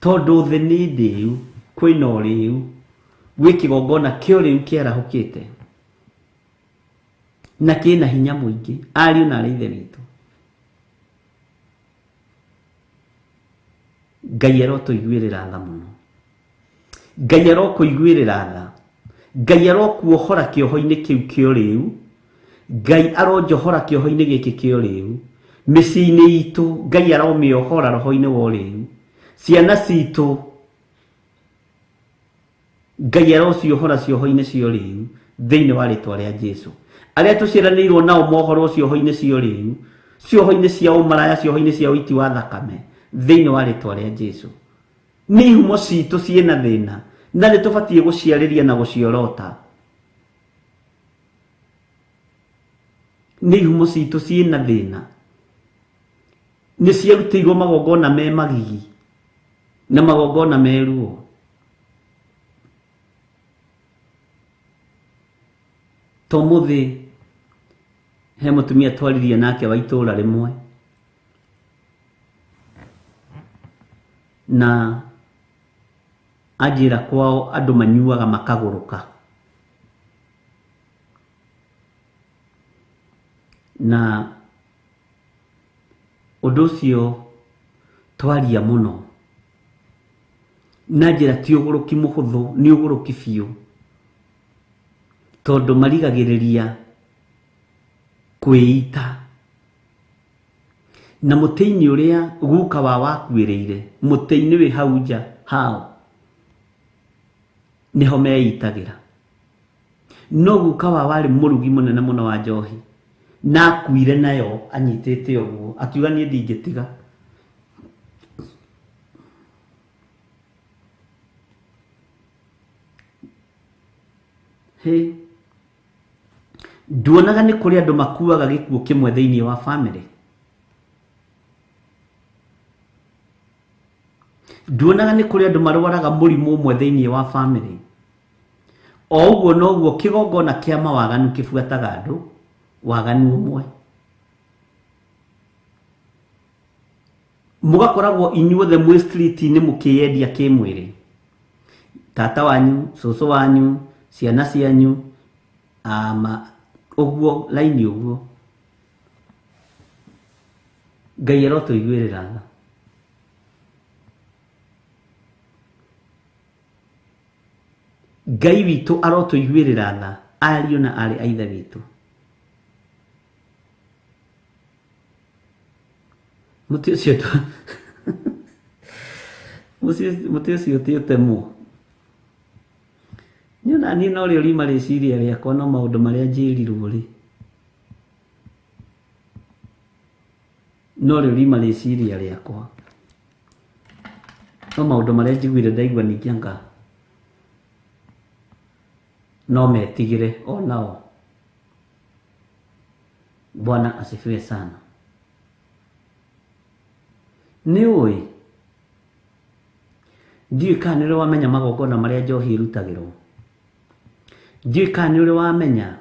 Tondũ thĩ nĩ ndĩu, kwĩna ũrĩu, gwĩ kĩgongona kĩa ũrĩu kĩarahũkĩte. Na kĩna hinya mũingĩ, ariũ na arĩ ithe witũ. Ngai arotũiguĩrĩra tha mũno. Ngai arokũiguĩrĩra tha. Ngai arokuohora kĩoho-inĩ kĩu kĩa ũrĩu. Ngai aronjohora kĩoho-inĩ gĩkĩ kĩa ũrĩu. Mĩciĩ-inĩ itũ, Ngai aromĩohora roho-inĩ wa ũrĩu. Ciana citũ, Ngai arociohora cioho-inĩ cia ũrĩu thĩinĩ wa rĩtwa rĩa Jesu. Arĩa tũciaranĩirwo nao mohorwo cioho-inĩ cia ũrĩu, cioho-inĩ cia ũmaraya, cioho-inĩ cia ũiti wa thakame thĩinĩ wa rĩtwa rĩa Jesu. Nĩ ihumo citũ ciĩna thĩna na nĩ tũbatiĩ gũciarĩria na gũciorota. Nĩ ihumo citũ ciĩna thĩna, nĩ ciarutĩirwo magongona me magigi na magongona me ruo. To mũthĩ he mũtumia twaririe nake wa itũũra rĩmwe na anjĩra kwao andũ manyuaga makagũrũka. Na ũndũ ũcio twaria mũno na njĩra ti ũgũrũki mũhũthũ, nĩ ũgũrũki biũ, tondũ marigagĩrĩria kwĩita. Na mũtĩ-inĩ ũrĩa guka wa wakuĩrĩire, mũtĩ-inĩ wĩ hau nja hao nĩho meitagĩra. No guka wa warĩ mũrugi mũnene mũno wa njohi, na akuire nayo anyitĩte ũguo, akiuga niĩ ndingĩtiga. Hĩ, nduonaga nĩ kũrĩ andũ makuaga gĩkuũ kĩmwe thĩinĩ wa family. Nduonaga nĩ kũrĩ andũ marwaraga mũrimũ ũmwe thĩinĩ wa family. O ũguo noguo kĩgongona kĩa mawaganu kĩbuataga andũ waganu ũmwe. Mũgakoragwo inyuothe mwĩ street-inĩ mũkĩyendia kĩmwĩrĩ. Tata wanyu, cũcũ wanyu, ciana cianyu, ama ũguo laini ũguo. Ngai arotũiguĩrĩra tha. Ngai witũ arotũiguĩrĩra tha, ariũ na aarĩ a ithe witũ. Mũtĩ ũcio mũtĩ ũcio ti ũtemwo. Niĩ ona niĩ no rĩo riuma rĩciria rĩakwa, no maũndũ marĩa njĩrirwo rĩ, no rĩo riuma rĩciria rĩakwa, no maũndũ marĩa njiguire ndaigua ningĩ anga no metigĩre onao. Bwana asifiwe sana. Nĩ ũĩ ndiũĩ kana nĩ ũrĩ wamenya magongona marĩa njohi ĩrutagĩrwo. Ndiũĩ kana nĩ ũrĩ wamenya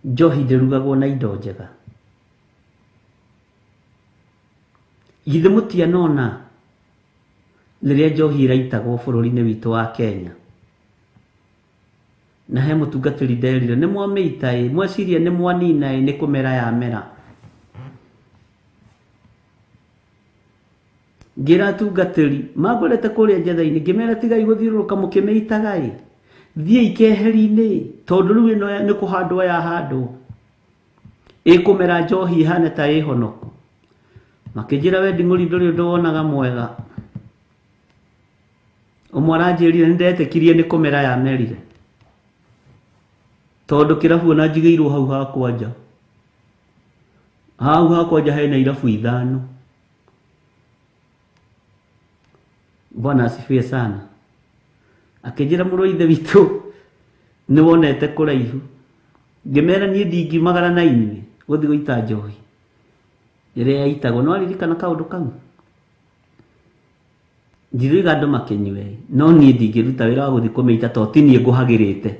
njohi ndĩrugagwo na indo njega. Githĩ mũtianona rĩrĩa njohi ĩraitagwo bũrũri-inĩ witũ wa Kenya? Na he mũtungatĩri nderire nĩ mwamĩita ĩ, mweciria nĩ mwanina ĩ, nĩ kũmera yamera. Ngĩra atungatĩri mangorete kũrĩa njetha-inĩ, ngĩmera tigai gũthiũrũrũka mũkĩmĩitaga ĩ, thiĩi keheri-inĩ, tondũ rĩu ĩno nĩ kũhandwo yahandwo, ĩkũmera njohi ĩhane ta ĩhonoku. Makĩnjĩra we nding'ũri ndũrĩ ũndũ wonaga mwega. Ũmwe aranjĩrire nĩ ndetĩkirie nĩ kũmera yamerire, tondũ kĩrabu ona njigĩirwo hau hakwa nja. Hau hakwa nja hena irabu 5. Bwana asifiwe sana. Akĩnjĩra mũrũ wa ithe witũ nĩ wonete kũraihu. Ngĩmera niĩ ndingiumagara na inyuĩ gũthiĩ gũita njohi ĩrĩa yaitagwo. No aririkana kaũndũ kau? Ndiroiga andũ makĩnyue, no niĩ ndingĩruta wĩra wa gũthiĩ kũmĩita tondũ ti niĩ ngũhagĩrĩte.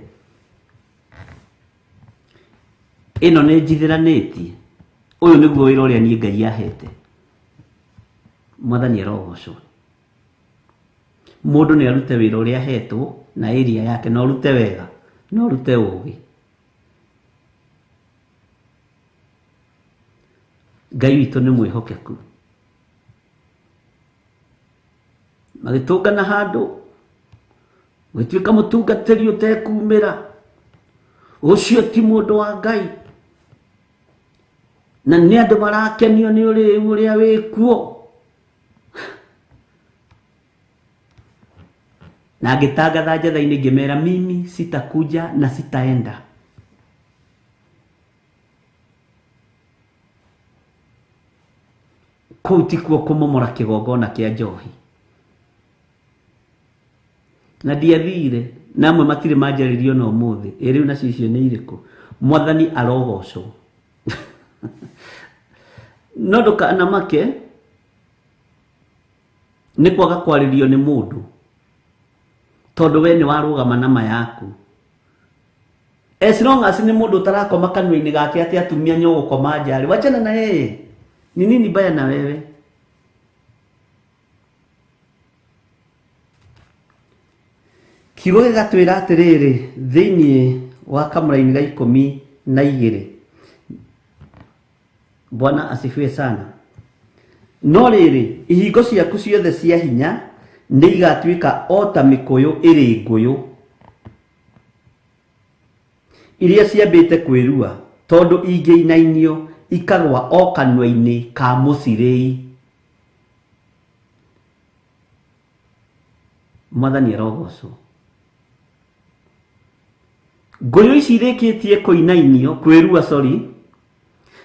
Ĩno nĩ njithĩranĩtie. Ũyũ nĩguo wĩra ũrĩa niĩ Ngai ahete. Mwathani arogocwo. Mũndũ nĩ arute wĩra ũrĩa ahetwo na area yake, na ũrute wega, na ũrute ũgĩ. Ngai witũ nĩ mwĩhokeku. Magĩtũngana handũ, gũtuĩka mũtungatĩri ũtekumĩra, ũcio ti mũndũ wa Ngai, na nĩ andũ marakenio nĩ ũrĩu ũrĩa wĩkuo. Na ngĩtangatha njatha-inĩ ngĩmera, mimi sitakuja na sitaenda. Kũu tikuo kũmomora kĩgongona kĩa njohi. Na ndiathire, na amwe matirĩ manjarĩrio na ũmũthĩ. Ĩ rĩu nacio icio nĩ irĩkũ? Mwathani arogocwo. No ndũkanamake nĩ kwaga kwarĩrio nĩ mũndũ, tondũ we nĩ warũgama na ma yaku. As long as nĩ mũndũ ũtarakoma kanua-inĩ gake atĩ atumia nĩ ũgũkoma nja rĩ, wachana na yeye. Ni nini baya na wewe? Kiugo gĩgatwĩra atĩrĩrĩ thĩinĩ wa kamũraini ga 12. Bwana asifiwe sana. No rĩrĩ, ihingo ciaku ciothe cia hinya nĩ igatuĩka o ta mĩkũyũ ĩrĩ ngũyũ iria ciambĩte kwĩrua, tondũ ingĩinainio ikagwa o kanua-inĩ ka mũcirĩi. Mwathani arogocwo. Ngũyũ ici irĩkĩtie kũinainio, kwĩrua, sorry,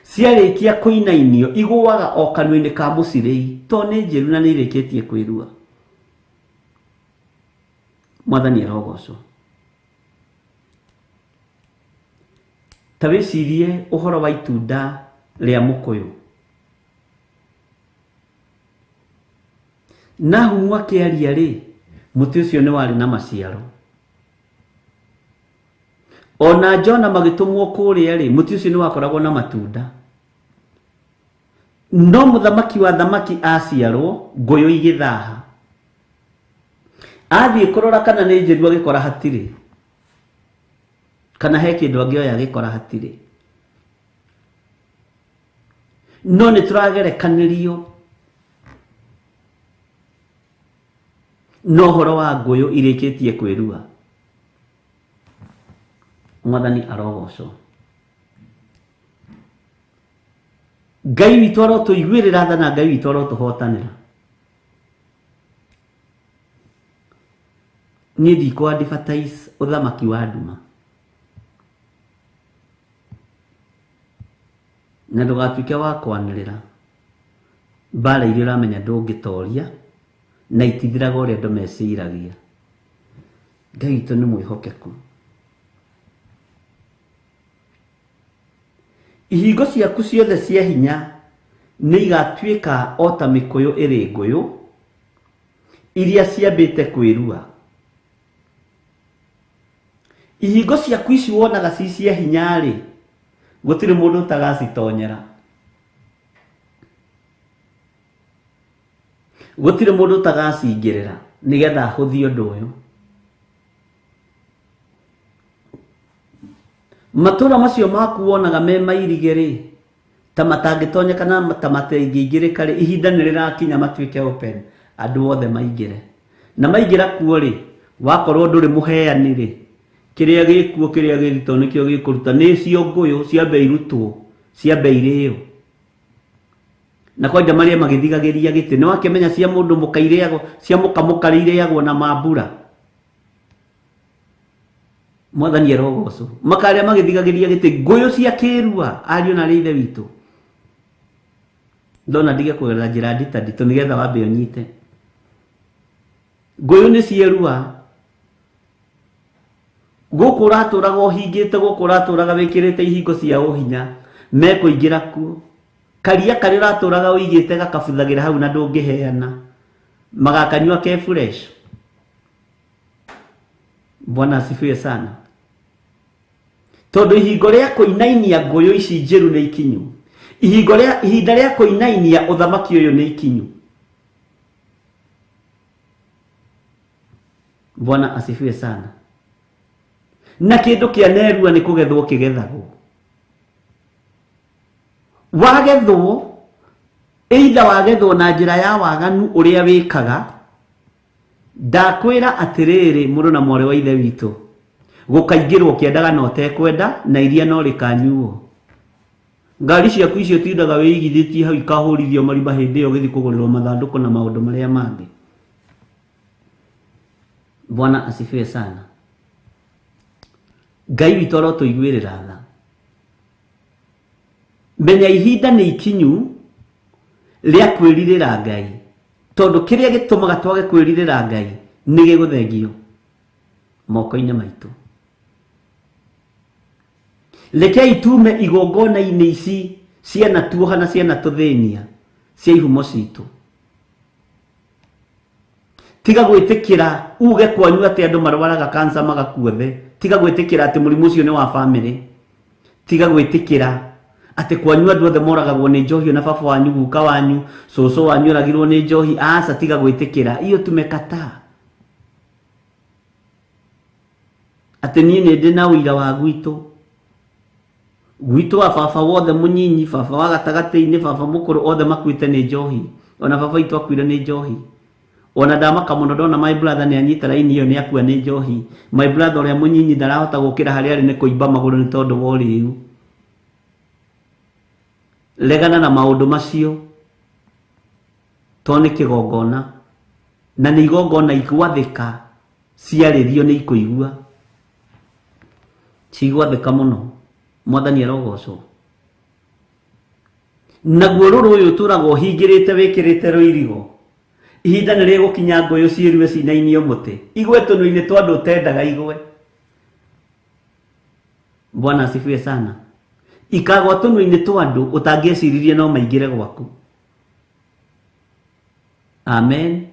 ciarĩkia kũinainio igũaga o kanua-inĩ ka mũcirĩi, tondũ nĩ njĩru na nĩ irĩkĩtie kwĩrua. Mwathani arogocwo. Ta wĩcirie ũhoro wa itunda rĩa mũkũyũ. Nahumu akĩaria rĩ, mũtĩ ũcio nĩ warĩ na maciaro. Ona Jona magĩtũmwo kũrĩa rĩ, mũtĩ ũcio nĩ wakoragwo na matunda. No mũthamaki wa thamaki aciarwo, ngũyũ igĩthaha. Athiĩ kũrora kana nĩ njĩru agĩkora hatirĩ, kana he kĩndũ angĩoya agĩkora hatirĩ. No nĩ tũragerekanĩrio no ũhoro wa ngũyũ irĩkĩtie kwĩrua. Mwathani arogocwo. Ngai witũ arotũiguĩrĩra tha na Ngai witũ arotũhotanĩra. Niĩ ndikũ advertise ũthamaki wa nduma, na ndũgatuĩke wa kwanĩrĩra mbara iria ũramenya ndũngĩtoria na itithiraga ũrĩa andũ meciragia. Ngai witũ nĩ mwĩhokeku. Ihingo ciaku ciothe cia hinya nĩ igatuĩka o ta mĩkũyũ ĩrĩ ngũyũ iria ciambĩte kwĩrua. Ihingo ciaku ici wonaga ci cia hinya rĩ, gũtirĩ mũndũ ũtagacitonyera. Gũtirĩ mũndũ ũtagacingĩrĩra nĩgetha ahũthie ũndũ ũyũ. Matũra macio maku wonaga me mairige rĩ, ta matangĩtonyeka na ta matangĩingĩrĩka rĩ, ihinda nĩ rĩrakinya matuĩke open, andũ othe maingĩre. Na maingĩra kuo rĩ, wakorwo ndũrĩ mũheani rĩ, kĩrĩa gĩkuo kĩrĩa gĩthito nĩkĩo gĩkũruta. Nĩ cio ngũyũ ciambe irutwo, ciambe irĩo. Na kwanja marĩa magĩthigagĩria gĩtĩ, nĩ wakĩmenya cia mũndũ mũka irĩagwo, cia mũka mũkarĩ irĩagwo na mambura. Mwathani arogocwo. Makarĩa magĩthigagĩria gĩtĩ, ngũyũ cia kĩrua, ariũ na arĩ ithe witũ. Ndona ndige kũgerera njĩra nditanditũ nĩgetha wambe ũnyite. Ngũyũ nĩ cierua. Gũkũ ũratũraga ũhingĩte, gũkũ ũratũraga wĩkĩrĩte ihingo cia ũhinya, mekũingĩra kuo. Karia karĩa ũratũraga ũigĩte gakabuthagĩra hau na ndũngĩheana, magakanyua ke fresh. Bwana asifiwe sana. Tondũ ihingo rĩa kũinainia ngũyũ ici njĩru nĩ ikinyu. Ihinda rĩa kũinainia ũthamaki ũyũ nĩ ikinyu. Bwana asifiwe sana. Na kĩndũ kĩa nerua nĩ kũgethwo kĩgethagwo. Wagethwo, either wagethwo na njĩra ya waganu ũrĩa wĩkaga, ndakwĩra atĩrĩrĩ mũrũ na mwarĩ wa ithe witũ, gũkaingĩrwo kĩendaga na ũtekwenda, na iria no rĩkanyuo. Ngari ciaku icio tindaga wĩigithĩtie hau ikahũrithio marima hĩndĩ ĩyo ũgĩthiĩ kũgũrĩrwo mathandũkũ na maũndũ marĩa mangĩ. Bwana asifiwe sana. Ngai witũ arotũiguĩrĩra tha. Menya ihinda nĩ ikinyu rĩa kwĩrirĩra Ngai, tondũ kĩrĩa gĩtũmaga twage kwĩrirĩra Ngai nĩ gĩgũthengio moko-inĩ maitũ. Rekei tume igongona-inĩ ici ciana tuoha na ciana tũthĩnia cia ihumo citũ. Tiga gwĩtĩkĩra uge kwanyu atĩ andũ marwaraga kansa magakua thĩ. Tiga gwĩtĩkĩra atĩ mũrimũ ũcio nĩ wa famĩlĩ. Tiga gwĩtĩkĩra atĩ kwanyu andũ othe moragagwo nĩ njohi, ona baba wanyu, guka wanyu, cũcũ wanyu oragirwo nĩ njohi. Aca, tiga gwĩtĩkĩra. Iyo tumekataa. Atĩ niĩ nĩ ndĩ na ũira wa gwitũ. Gwitũ wa baba wothe mũnyinyi, baba wa gatagatĩ-inĩ, baba mũkũrũ, othe makuĩte nĩ njohi. Ona baba witũ akuire nĩ njohi. Ona ndamaka mũno ndona my brother nĩ anyita raini ĩyo nĩ akua nĩ njohi. My brother ũrĩa mũnyinyi ndarahota gũkĩra harĩa arĩ nĩ kũimba magũrũ nĩ tondũ wa ũrĩu. Regana na maũndũ macio, tondũ nĩ kĩgongona, na nĩ igongona igwathĩka, ciarĩrio nĩ ikũigua. Cigwathĩka mũno. Mwathani arogocwo. Naguo rũrũ ũyũ ũtũraga ũhingĩrĩte wĩkĩrĩte rũirigo, ihinda nĩ rĩgũkinya ngũyũ ciĩrue cinainio mũtĩ, igwe tũnua-inĩ twa andũ ũtendaga igwe. Bwana asifiwe sana. Ikagwa tũnua-inĩ twa andũ ũtangĩeciririe no maingĩre gwaku. Amen.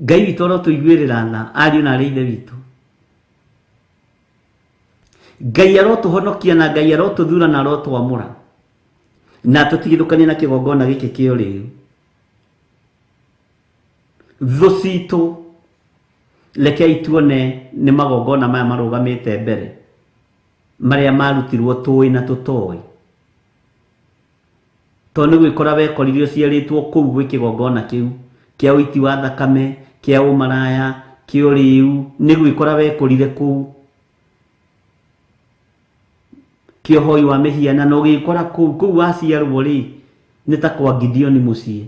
Ngai witũ arotũiguĩrĩra tha, ariũ na arĩ ithe witũ. Ngai arotũhonokia na Ngai arotũthura na arotwamũra, na tũtigithũkanie na kĩgongona gĩkĩ kĩa ũrĩu. Thũ citũ rekei tuone nĩ magongona maya marũgamĩte mbere, marĩa marutirwo tũĩ na tũtoĩ. Tondũ nĩ gwĩkora wekorire ũciarĩtwo kũu gwĩ kĩgongona kĩu kĩa ũiti wa thakame, kĩa ũmaraya, kĩa ũrĩu, nĩ gwĩkora wekorire kũu, kĩa ũhoi wa mĩhianano, ũgĩkora kũu, kũu waciarwo rĩ, nĩ ta kwa Gideoni mũciĩ.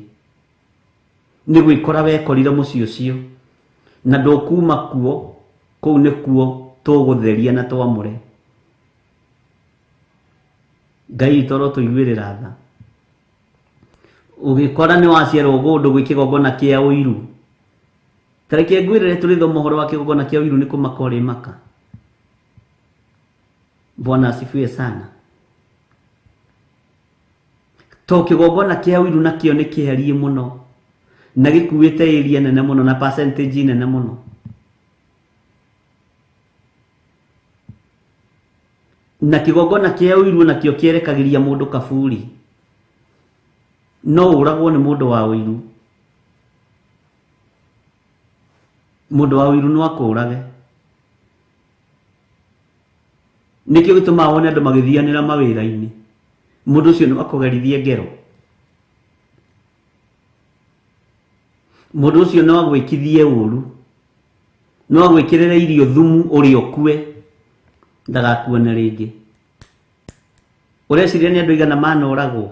Nĩ gwĩkora wekorire mũciĩ ũcio, na ndũkuma kuo, kũu nĩkuo tũgũtheria na twamũre. Ngai witũ arotũiguĩrĩra tha. Ũgĩkora nĩ waciarwo kũndũ gwĩ kĩgongona kĩa ũiru. Ta reke ngwĩrĩre tũrĩthoma ũhoro wa kĩgongona kĩa ũiru nĩ kũmaka ũrĩmaka. Bwana asifiwe sana. To kĩgongona kĩa ũiru nakĩo nĩ kĩherie mũno, na gĩkuĩte area nene mũno na percentage nene mũno. Na kĩgongona kĩa ũiru nakĩo kĩerekagĩria mũndũ kaburi. No ũragwo nĩ mũndũ wa ũiru. Mũndũ wa ũiru no akũrage. Nĩkĩo gĩtũmaga wone andũ magĩthianĩra mawĩra-inĩ. Mũndũ ũcio no akũgerithie ngero. Mũndũ ũcio no agwĩkithie ũru. No agwĩkĩrĩre irio thumu ũrĩa ũkue, ndagakuone rĩngĩ. Ũreciria nĩ andũ aigana manoragwo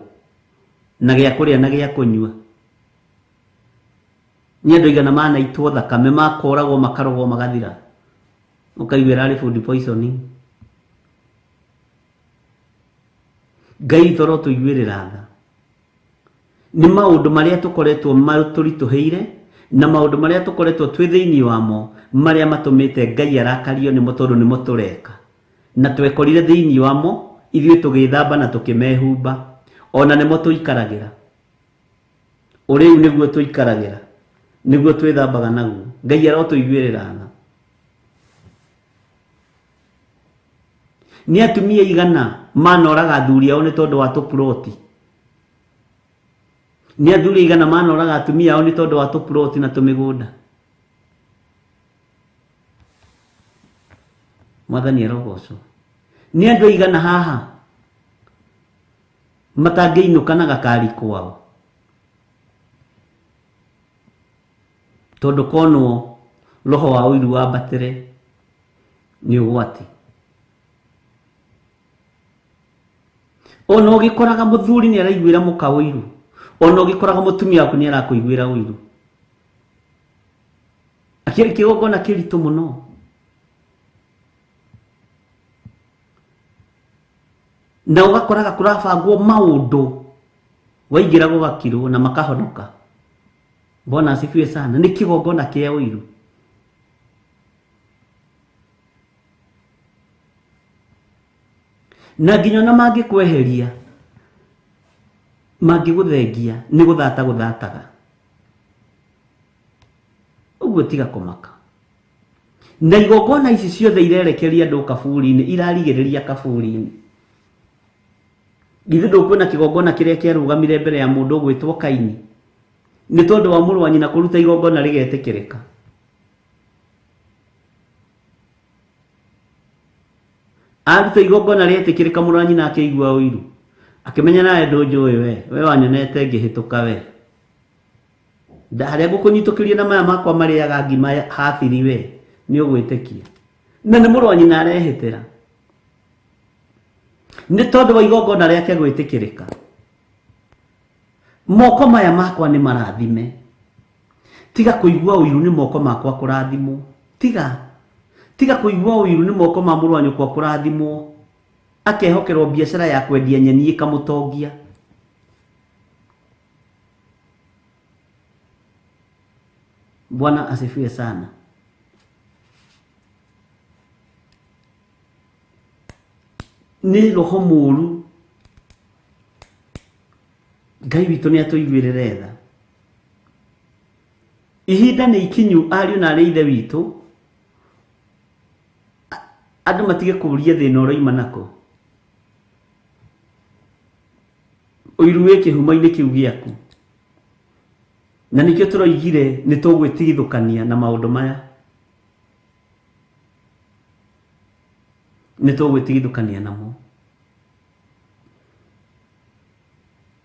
na gĩa kũrĩa na gĩa kũnyua? Nĩ andũ aigana manaitwo thakame, makoragwo makarogwo magathira, ũkaigua ĩrarĩ food poisoning. Ngai toro tũiguĩrĩra tha. Nĩ maũndũ marĩa tũkoretwo matũritũhĩire na maũndũ marĩa tũkoretwo twĩ thĩinĩ wamo marĩa matũmĩte Ngai arakario nĩmo tondũ nĩmo tũreka. Na twekorire thĩinĩ wamo ithuĩ tũgĩthamba na tũkĩmehumba ona nĩmo tũikaragĩra. Ũrĩu nĩguo tũikaragĩra, nĩguo twĩthambaga naguo. Ngai arotũiguĩrĩra tha. Nĩ atumia igana manoraga athuri ao nĩ tondũ wa tũploti. Nĩ athuri igana manoraga atumia ao nĩ tondũ wa tũploti na tũmĩgũnda. Mwathani arogocwo. Nĩ andũ aigana haha matangĩinũka na gakari kwao tondũ konwo roho wa ũiru wambatĩre nĩ ũgwati. Ona ũgĩkoraga mũthuri nĩ araiguĩra mũka ũiru, ona ũgĩkoraga mũtumia waku nĩ arakũiguĩra ũiru. Akĩrĩ kĩgongona kĩritũ mũno. Na ũgakoraga kũrabangwo maũndũ waingĩra gũgakirwo na makahonoka. Bwana asifiwe sana. Nĩ kĩgongona kĩa ũiru. Na nginya ona mangĩkweheria mangĩgũthengia nĩ gũthata gũthataga. Ũguo tiga kũmaka. Na igongona ici ciothe irerekeria andũ kaburi-inĩ, irarigĩrĩria kaburi-inĩ. Githĩ ndũkuona kĩgongona kĩrĩa kĩarũgamire mbere ya mũndũ ũgwĩtwo Kaini nĩ tondũ wa mũrũ wa nyina kũruta igongona rĩgetĩkĩrĩka. Aruta igongona rĩetĩkĩrĩka mũrũ wa nyina akĩigua ũiru, akĩmenya nawe ndũnjũĩ we, we wanyonete ngĩhĩtũka we. Harĩa ngũkũnyitũkĩria na maya makwa marĩaga ngima habiri we, nĩ ũgwĩtĩkia. Na nĩ mũrũ wa nyina arehĩtĩra. Nĩ tondũ wa igongona rĩake gwĩtĩkĩrĩka. Moko maya makwa nĩ marathime. Tiga kũigua ũiru nĩ moko makwa kũrathimwo. Tiga kũigua ũiru nĩ moko ma mũrũ wa nyũkwa kũrathimwo. Akehokerwo biacara ya kwendia nyeni ĩkamũtongia. Bwana asifiwe sana. Nĩ roho mũũru. Ngai witũ nĩ atũiguĩrĩre tha. Ihinda nĩ ikinyu ariũ na arĩ ithe witũ, andũ matige kũũria thĩna ũroima nako. Ũiru wĩ kĩhumo-inĩ kĩu gĩaku. Na nĩkĩo tũroigire nĩ tũgwĩtigithũkania na maũndũ maya. Nĩ tũgwĩtigithũkania namo.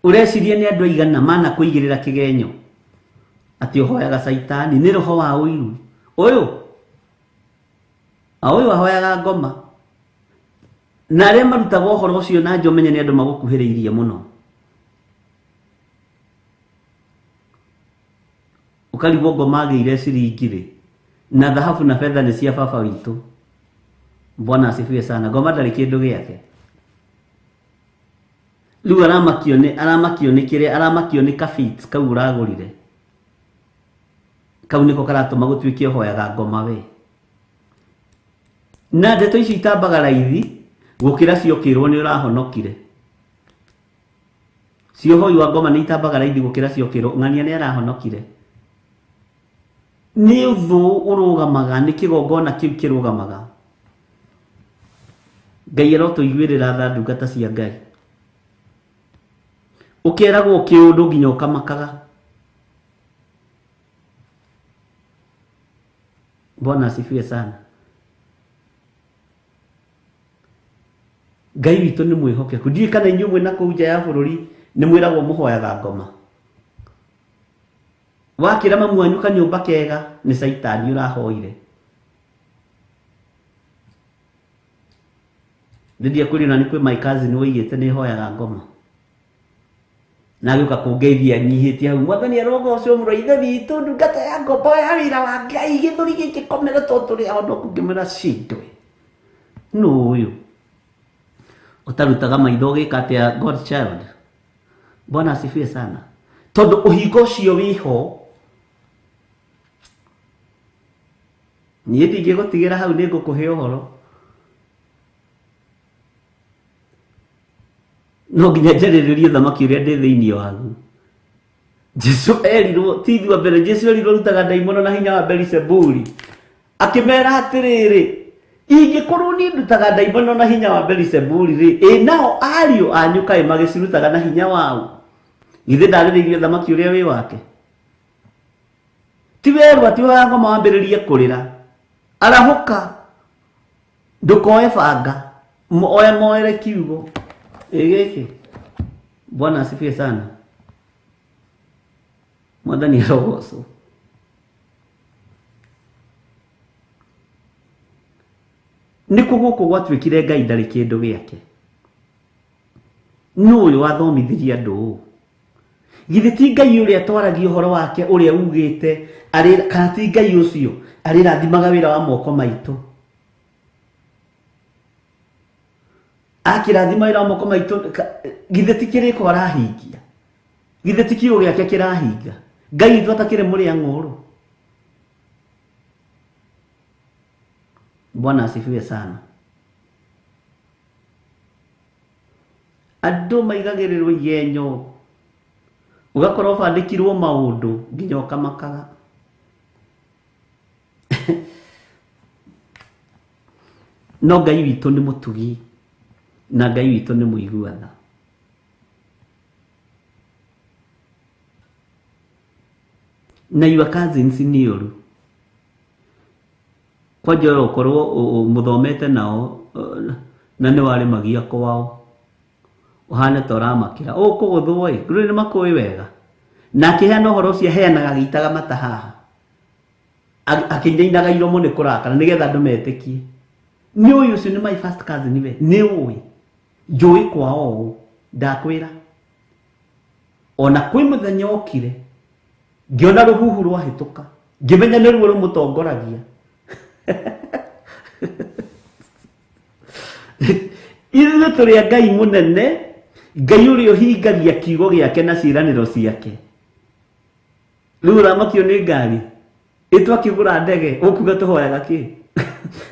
Ũreciria nĩ andũ aigana mana kũigĩrĩra kĩgenyo atĩ ũhoyaga caitani nĩ roho wa ũiru. Ũyũ a ũyũ ahoyaga ngoma. Na arĩa marutaga ũhoro ũcio na nja ũmenye nĩ andũ magũkuhĩrĩirie mũno. Ũkarigwo ngoma agĩire ciringi rĩ, na thahabu na betha nĩ cia baba witũ. Bwana asifiwe sana. Ngoma ndarĩ kĩndũ gĩake. Rĩu aramakio nĩ kĩrĩa, aramakio nĩ kabit kau ũragũrire. Kau nĩko karatũma gũtuĩke ũhoyaga ngoma we. Na ndeto ici itambaga raithi gũkĩra ciokĩrwo nĩ ũrahonokire. Ciohoi wa ngoma nĩ itambaga raithi gũkĩra ciokĩrwo ng'ania nĩ arahonokire. Nĩ ũthũ ũrũgamaga, nĩ kĩgongona kĩu kĩrũgamaga. Ngai arotũiguĩrĩra tha ndungata cia Ngai. Ũkeragwo kĩũndũ nginya ũkamakaga. Bwana asifiwe sana. Ngai witũ nĩ mwĩhokeku. Ndiũĩ kana inyuĩ mwĩna kũu nja ya bũrũri nĩ mwĩragwo mũhoyaga ngoma. Wakĩra mamu wanyu kanyũmba kega nĩ caitani ũrahoire. Ndĩndie kũrĩ na nĩ kwĩ my cousin woigĩte nĩ hoyaga ngoma. Na agĩũka kũngeithia nyihĩtie hau, Mwathani arogocwo mũno ithe witũ, ndungata ya ngombo ya wĩra wa Ngai, gĩthũri gĩkĩ komere tondũ tũrĩ ahonoku. Ngĩmwĩra cindwe. Nũ ũyũ? Ũtarutaga maitho ũgĩka atĩa God child? Bwana asifiwe sana. Tondũ ũhingo ũcio wĩho, niĩ ndingĩgũtigĩra hau, nĩ ngũkũhe ũhoro. No nginya njarĩrĩrie thamaki ũrĩa ndĩ thĩinĩ waguo. Jesu erirwo, ti ithuĩ a mbere, Jesu erirwo rutaga ndaimono na hinya wa Beelzebuli. Akĩmera atĩrĩrĩ, ingĩkorwo niĩ ndutaga ndaimono na hinya wa Beelzebuli rĩ, ĩ nao ariũ anyu kaĩ magĩcirutaga na hinya wao? Githĩ ndarĩrĩirie thamaki ũrĩa wĩ wake? Ti werũ atĩ wa ngoma wambĩrĩrie kũrĩra. Arahũka, ndũkoe banga, oya moere kiugo. Ĩ gĩkĩ. Bwana asifiwe sana. Mwathani arogocwo. Nĩkũ gũkũ gwatuĩkire Ngai ndarĩ kĩndũ gĩake? Nũ ũyũ wathomithirie andũ ũũ? Githĩ ti Ngai ũrĩa twaragia ũhoro wake ũrĩa ugĩte, kana ti Ngai ũcio arĩrathimaga wĩra wa moko maitũ? Akĩrathima wĩra wa moko maitũ, githĩ ti kĩrĩko arahingia? Githĩ ti kiugo gĩake kĩrahinga? Ngai witũ atakĩrĩ mũrĩa ng'ũrũ. Bwana asifiwe sana. Andũ maigagĩrĩrwo igenyo, ũgakorwo ũbandĩkirwo maũndũ nginya ũkamakaga. No Ngai witũ nĩ mũtugi na Ngai witũ nĩ mũigua tha. Na your cousins nĩ ũru. Kwanja ũkorwo mũthomete nao na nĩ warĩmagia kwao, ũhane ta ũramakĩra. Ũkũgũthwo ĩ, rĩu nĩ makũĩ wega. Na akĩheana ũhoro ũcio aheanaga agĩitaga mata haha. Akĩinainaga iromo nĩ kũrakara nĩgetha andũ metĩkie. Nĩ ũyũ ũcio nĩ my first cousin we, nĩ ũĩ. Njũĩ kwao ũũ, ndakwĩra. Ona kwĩ mũthenya okire, ngĩona rũhuhu rwahĩtũka, ngĩmenya nĩ ruo rũmũtongoragia. Ithuĩ tũrĩ a Ngai mũnene, Ngai ũrĩa ũhingagia kiugo gĩake na ciĩranĩro ciake. Rĩu ũramakio nĩ ngari, ĩ twakĩgũra ndege, ũkuga tũhoyaga kĩ?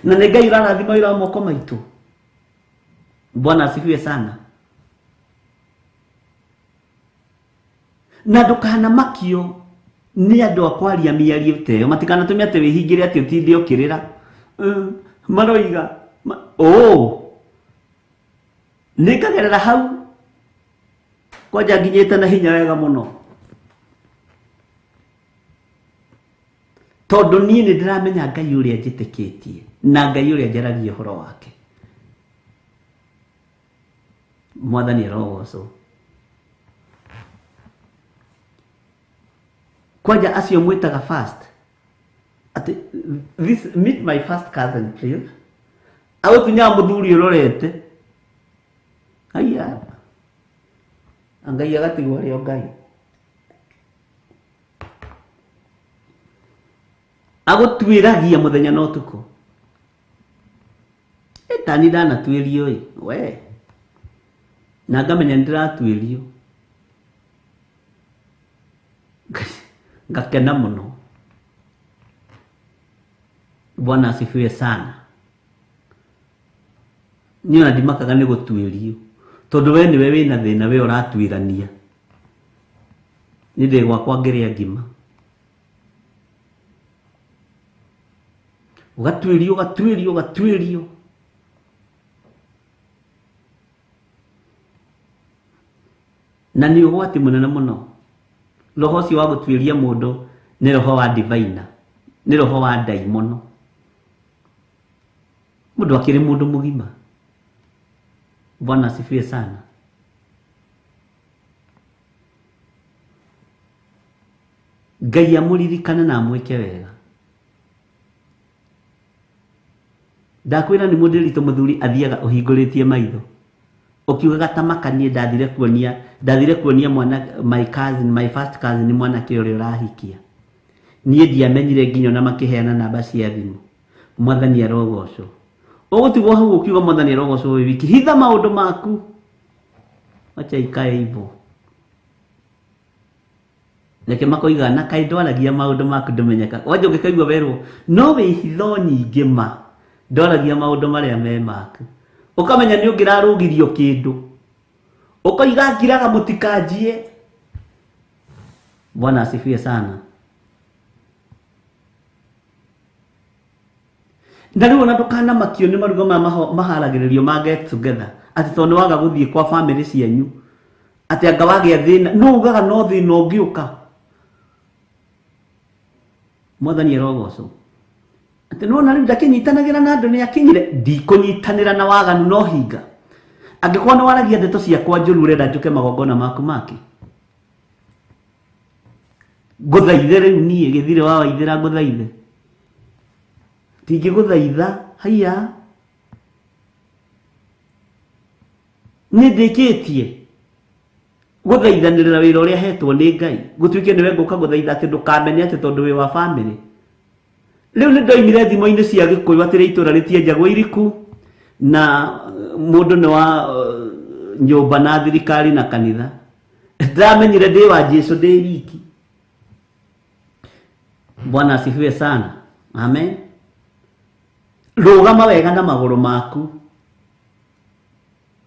Na nĩ Ngai ũrarathima wĩra wa moko maitũ. Bwana asifiwe sana. Na ndũkanamakio nĩ andũ a kwaria mĩario ta ĩyo, matikanatũme atĩ wĩhingĩre atĩ ũtinde ũkĩrĩra. Maroiga, nĩ ngagerera hau kwanja nginyĩte na hinya wega mũno. Tondũ niĩ nĩ ndĩramenya Ngai ũrĩa njĩtĩkĩtie na Ngai ũrĩa njaragia ũhoro wake. Mwathani arogocwo. Kwanja acio mwĩtaga first, atĩ this meet my first cousin please. Agũtunyaga mũthuri ũrorete. Haiya. Ngai agatigwo arĩ o Ngai. Agũtuĩragia mũthenya na ũtukũ. Tani ndanatuĩrio ĩ, we. Na ngamenya nĩ ndĩratuĩrio. Ngakena mũno. Bwana asifiwe sana. Niĩ ona ndimakaga nĩ gũtuĩrio. Tondũ we nĩwe wĩna thĩna, we ũratuĩrania. Niĩ ndĩ gwakwa ngĩrĩa ngima. Ũgatuĩrio, ũgatuĩrio, ũgatuĩrio. Na nĩ ũgwati mũnene mũno. Roho ũcio wa gũtuĩria mũndũ nĩ roho wa divina, nĩ roho wa ndaimono. Mũndũ akĩrĩ mũndũ mũgima. Bwana asifiwe sana. Ngai amũririkane na amwĩke wega. Ndakwĩra nĩ mũndĩritũ mũthuri athiaga ũhingũrĩtie maitho. Ũkiugaga ta maka niĩ ndathire kuonia mwana, my cousin, my first cousin mwanake ũrĩa ũrahikia. Niĩ ndiamenyire nginya ona makĩheana namba cia thimũ. Mwathani arogocwo. Ũgũtigwo hau ũkiuga Mwathani arogocwo wĩ wiki. Hitha maũndũ maku, wacha ikae hivyo. Reke makoiga na kaĩ ndwaragia maũndũ maku ndũmenyeka. Wanja ũngĩkaigua werwo no wĩ hitho nyingĩ ma ndwaragia maũndũ marĩa me maku, ũkamenya nĩ ũngĩrarũgirio kĩndũ, ũkoiga ngiraga mũtikanjie. Bwana asifiwe sana. Na rĩu ona ndũkanamakio nĩ maruga maya maharagĩrĩrio ma get together, atĩ tondũ nĩ waga gũthiĩ kwa family cianyu, atĩ anga wagĩa thĩna, no ugaga no thĩna ũngĩũka. Mwathani arogocwo. Atĩ nĩwona rĩu ndakĩnyitanagĩra na andũ nĩakinyire, ndikũnyitanĩra na waganu no hinga. Angĩkorwo nĩ waragia ndeto ciakwa njũru ũrenda njũke magongona maku make, ngũthaithe rĩu niĩ gĩthire wa waithĩra ngũthaithe, ndingĩgũthaitha. Haiya, nĩ ndĩkĩtie gũthaithanĩrĩra wĩra ũrĩa hetwo nĩ Ngai, gũtuĩke nĩwe ngũka gũthaitha atĩ ndũkamenye atĩ tondũ wĩ wa family. Rĩu nĩ ndoimire thimo-inĩ cia Gĩkũyũ atĩ rĩ itũũra rĩtienjagwo iriku, na mũndũ nĩ wa nyũmba na thirikari na kanitha. Ndamenyire ndĩ wa Jesu ndĩ wiki. Bwana asifiwe sana. Amen. Rũgama wega na magũrũ maku.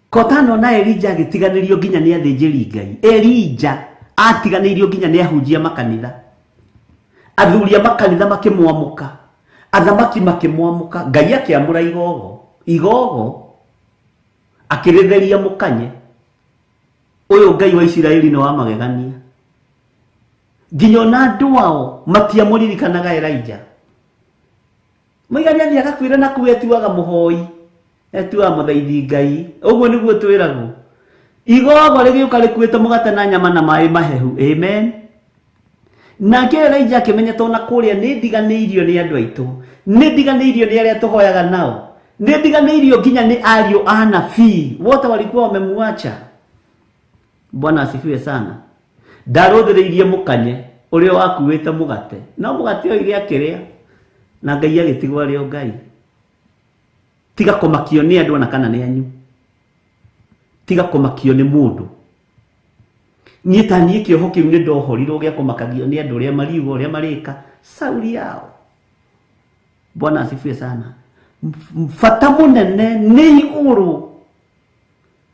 Kotano na Elija agĩtiganĩrio nginya nĩ athĩnjĩri Ngai. Elija atiganĩirio nginya nĩ ahunjia makanitha. Athuri a makanitha makĩmwamũka, athamaki makĩmwamũka. Ngai akĩamũra igogo, igogo akĩrĩtheria mũkanye. Ũyũ Ngai wa Isiraeli nĩ wa magegania. Nginya ona andũ ao matiamũririkanaga Elija. Moiga nĩ athiĩ agakuĩra na kũu etuaga mũhoi, etuaga mũthaithi Ngai. Ũguo nĩguo twĩragwo. Igogo rĩgĩũka rĩkuĩte mũgate na nyama na maĩ mahehu. Amen. Nake Elija akĩmenya tondũ na kũrĩa nĩ ndiganĩirio nĩ andũ aitũ, nĩ ndiganĩirio nĩ arĩa tũhoyaga nao, nĩ ndiganĩirio nginya nĩ ariũ a nabii, wote walikuwa wamemuacha. Bwana asifiwe sana. Ndarũthĩrĩirie mũkanye ũrĩa wakuĩte mũgate, no mũgate oire akĩrĩa, na Ngai agĩtigwo arĩ o Ngai. Tiga kũmakio nĩ andũ ona kana nĩ anyu, tiga kũmakio nĩ mũndũ. Niĩ ta niĩ kĩoho kĩu nĩ ndohorirwo gĩa kũmakagio nĩ andũ ũrĩa mariuga ũrĩa marĩka sauri yao. Bwana asifiwe sana. Bata mũnene nĩ igũrũ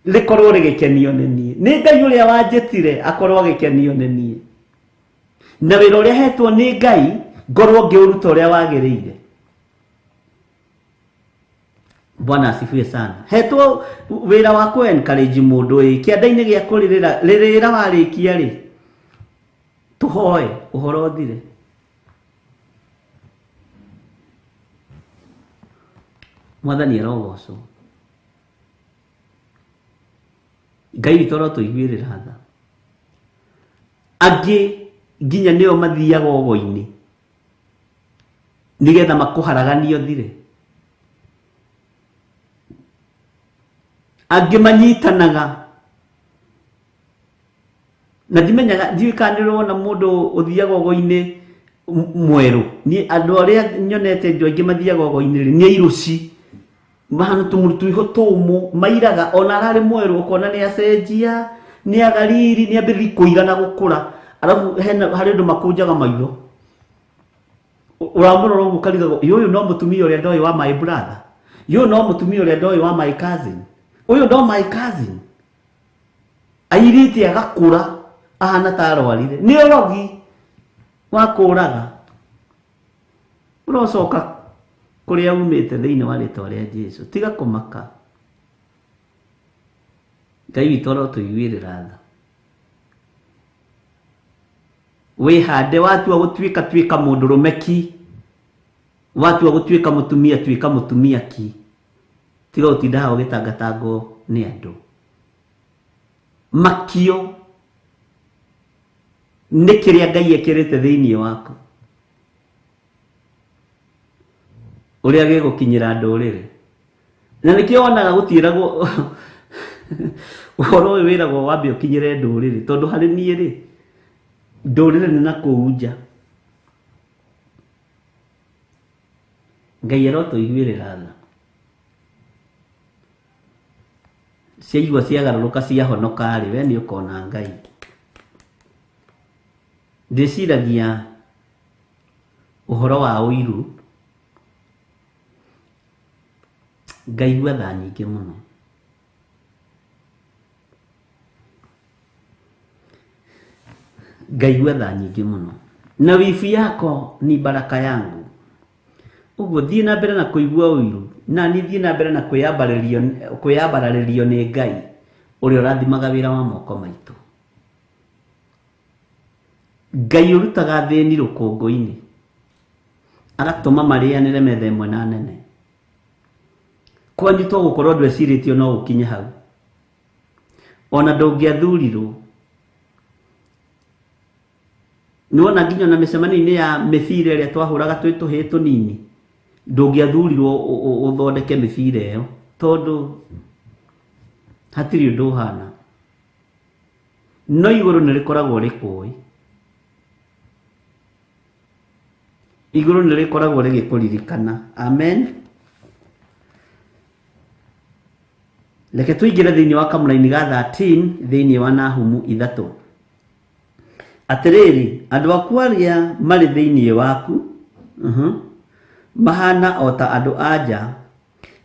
rĩkorwo rĩgĩkenio nĩ niĩ, nĩ Ngai ũrĩa wanjĩtire akorwo agĩkenio nĩ niĩ, na wĩra ũrĩa hetwo nĩ Ngai ngorwo ngĩũruta ũrĩa wagĩrĩire. Bwana asifiwe sana. Hetwo wĩra wa kũ encourage mũndũ ĩ kĩanda-inĩ gĩa kũrĩrĩra, rĩrĩra warĩkia rĩ, tũhoe ũhoro ũthire. Mwathani arogocwo. Ngai witũ arotũiguĩrĩra tha. Angĩ nginya nĩo mathiaga ũgo-inĩ nĩgetha makũharaganie ũthire. Angĩ manyitanaga na ndimenyaga, ndiũĩ kana nĩ ũrona mũndũ ũthiaga ũgo-inĩ mwerũ. Niĩ andũ arĩa nyonete andũ aingĩ mathiaga ũgo-inĩ rĩ, nĩ airuci mahana tũmũrutũiho tũmũ, mairaga ona ararĩ mwerũ ũkona nĩ acenjia, nĩ agariri, nĩ ambĩrĩria kũira na gũkũra. Arabu hena harĩ andũ makũnjaga maitho, ũramũrora ũguo ũkarigagwo, ũyũ no mũtumia ũrĩa ndoĩ wa my brother, ũyũ no mũtumia ũrĩa ndoĩ wa my cousin, ũyũ no my cousin. Airĩte agakũra ahana ta arwarire, nĩ ũrogi wa kũraga. Ũrocoka kũrĩa umĩte thĩinĩ wa rĩtwa rĩa Jesu. Tiga kũmaka. Ngai witũ arotũiguĩrĩra tha. Wĩhande, watua gũtuĩka tuĩka mũndũrũme ki, watua gũtuĩka mũtumia tuĩka mũtumia ki. Tiga gũtinda haha ũgĩtangatangwo nĩ andũ. Makio nĩ kĩrĩa Ngai ekĩrĩte thĩinĩ waku, ũrĩa gĩgũkinyĩra ndũrĩrĩ. Na nĩkĩo wonaga gũtiĩragwo ũhoro ũyũ wĩragwo wambe ũkinyĩre ndũrĩrĩ, tondũ harĩ niĩ rĩ, ndũrĩrĩ nĩ na kũu nja. Ngai arotũiguĩrĩra tha. Ciaigua ciagarũrũka ciahonoka rĩ, we nĩ ũkona Ngai. Ndĩciragia ũhoro wa ũiru, ngaigua tha nyingĩ mũno. Ngaigua tha nyingĩ mũno. Na wibu yako ni baraka yangu. Ũguo thiĩ na mbere na kũigua ũiru, na niĩ thiĩ na mbere na kwĩyambararĩrio nĩ Ngai ũrĩa ũrathimaga wĩra wa moko maitũ. Ngai ũrutaga thĩni rũkũngũ-inĩ, agatũma marĩanĩre metha ĩmwe na nene. Kwanyu to gũkorwo ndwecirĩtio no ũkinye hau, ona ndũngĩathurirwo. Nĩwona nginya ona mĩcemanio-inĩ ya mĩbira ĩrĩa twahũraga twĩ tũhĩĩ tũnini, ndũngĩathurirwo ũthondeke mĩbira ĩyo tondũ hatirĩ ũndũ ũhana. No igũrũ nĩ rĩkoragwo rĩkũĩ, igũrũ nĩ rĩkoragwo rĩgĩkũririkana. Amen. Reke tũingĩre thĩinĩ wa kamũraini ga 13 thĩinĩ wa Nahumu 3. Atĩrĩrĩ, andũ aku arĩa marĩ thĩinĩ waku mahana o ta andũ a nja,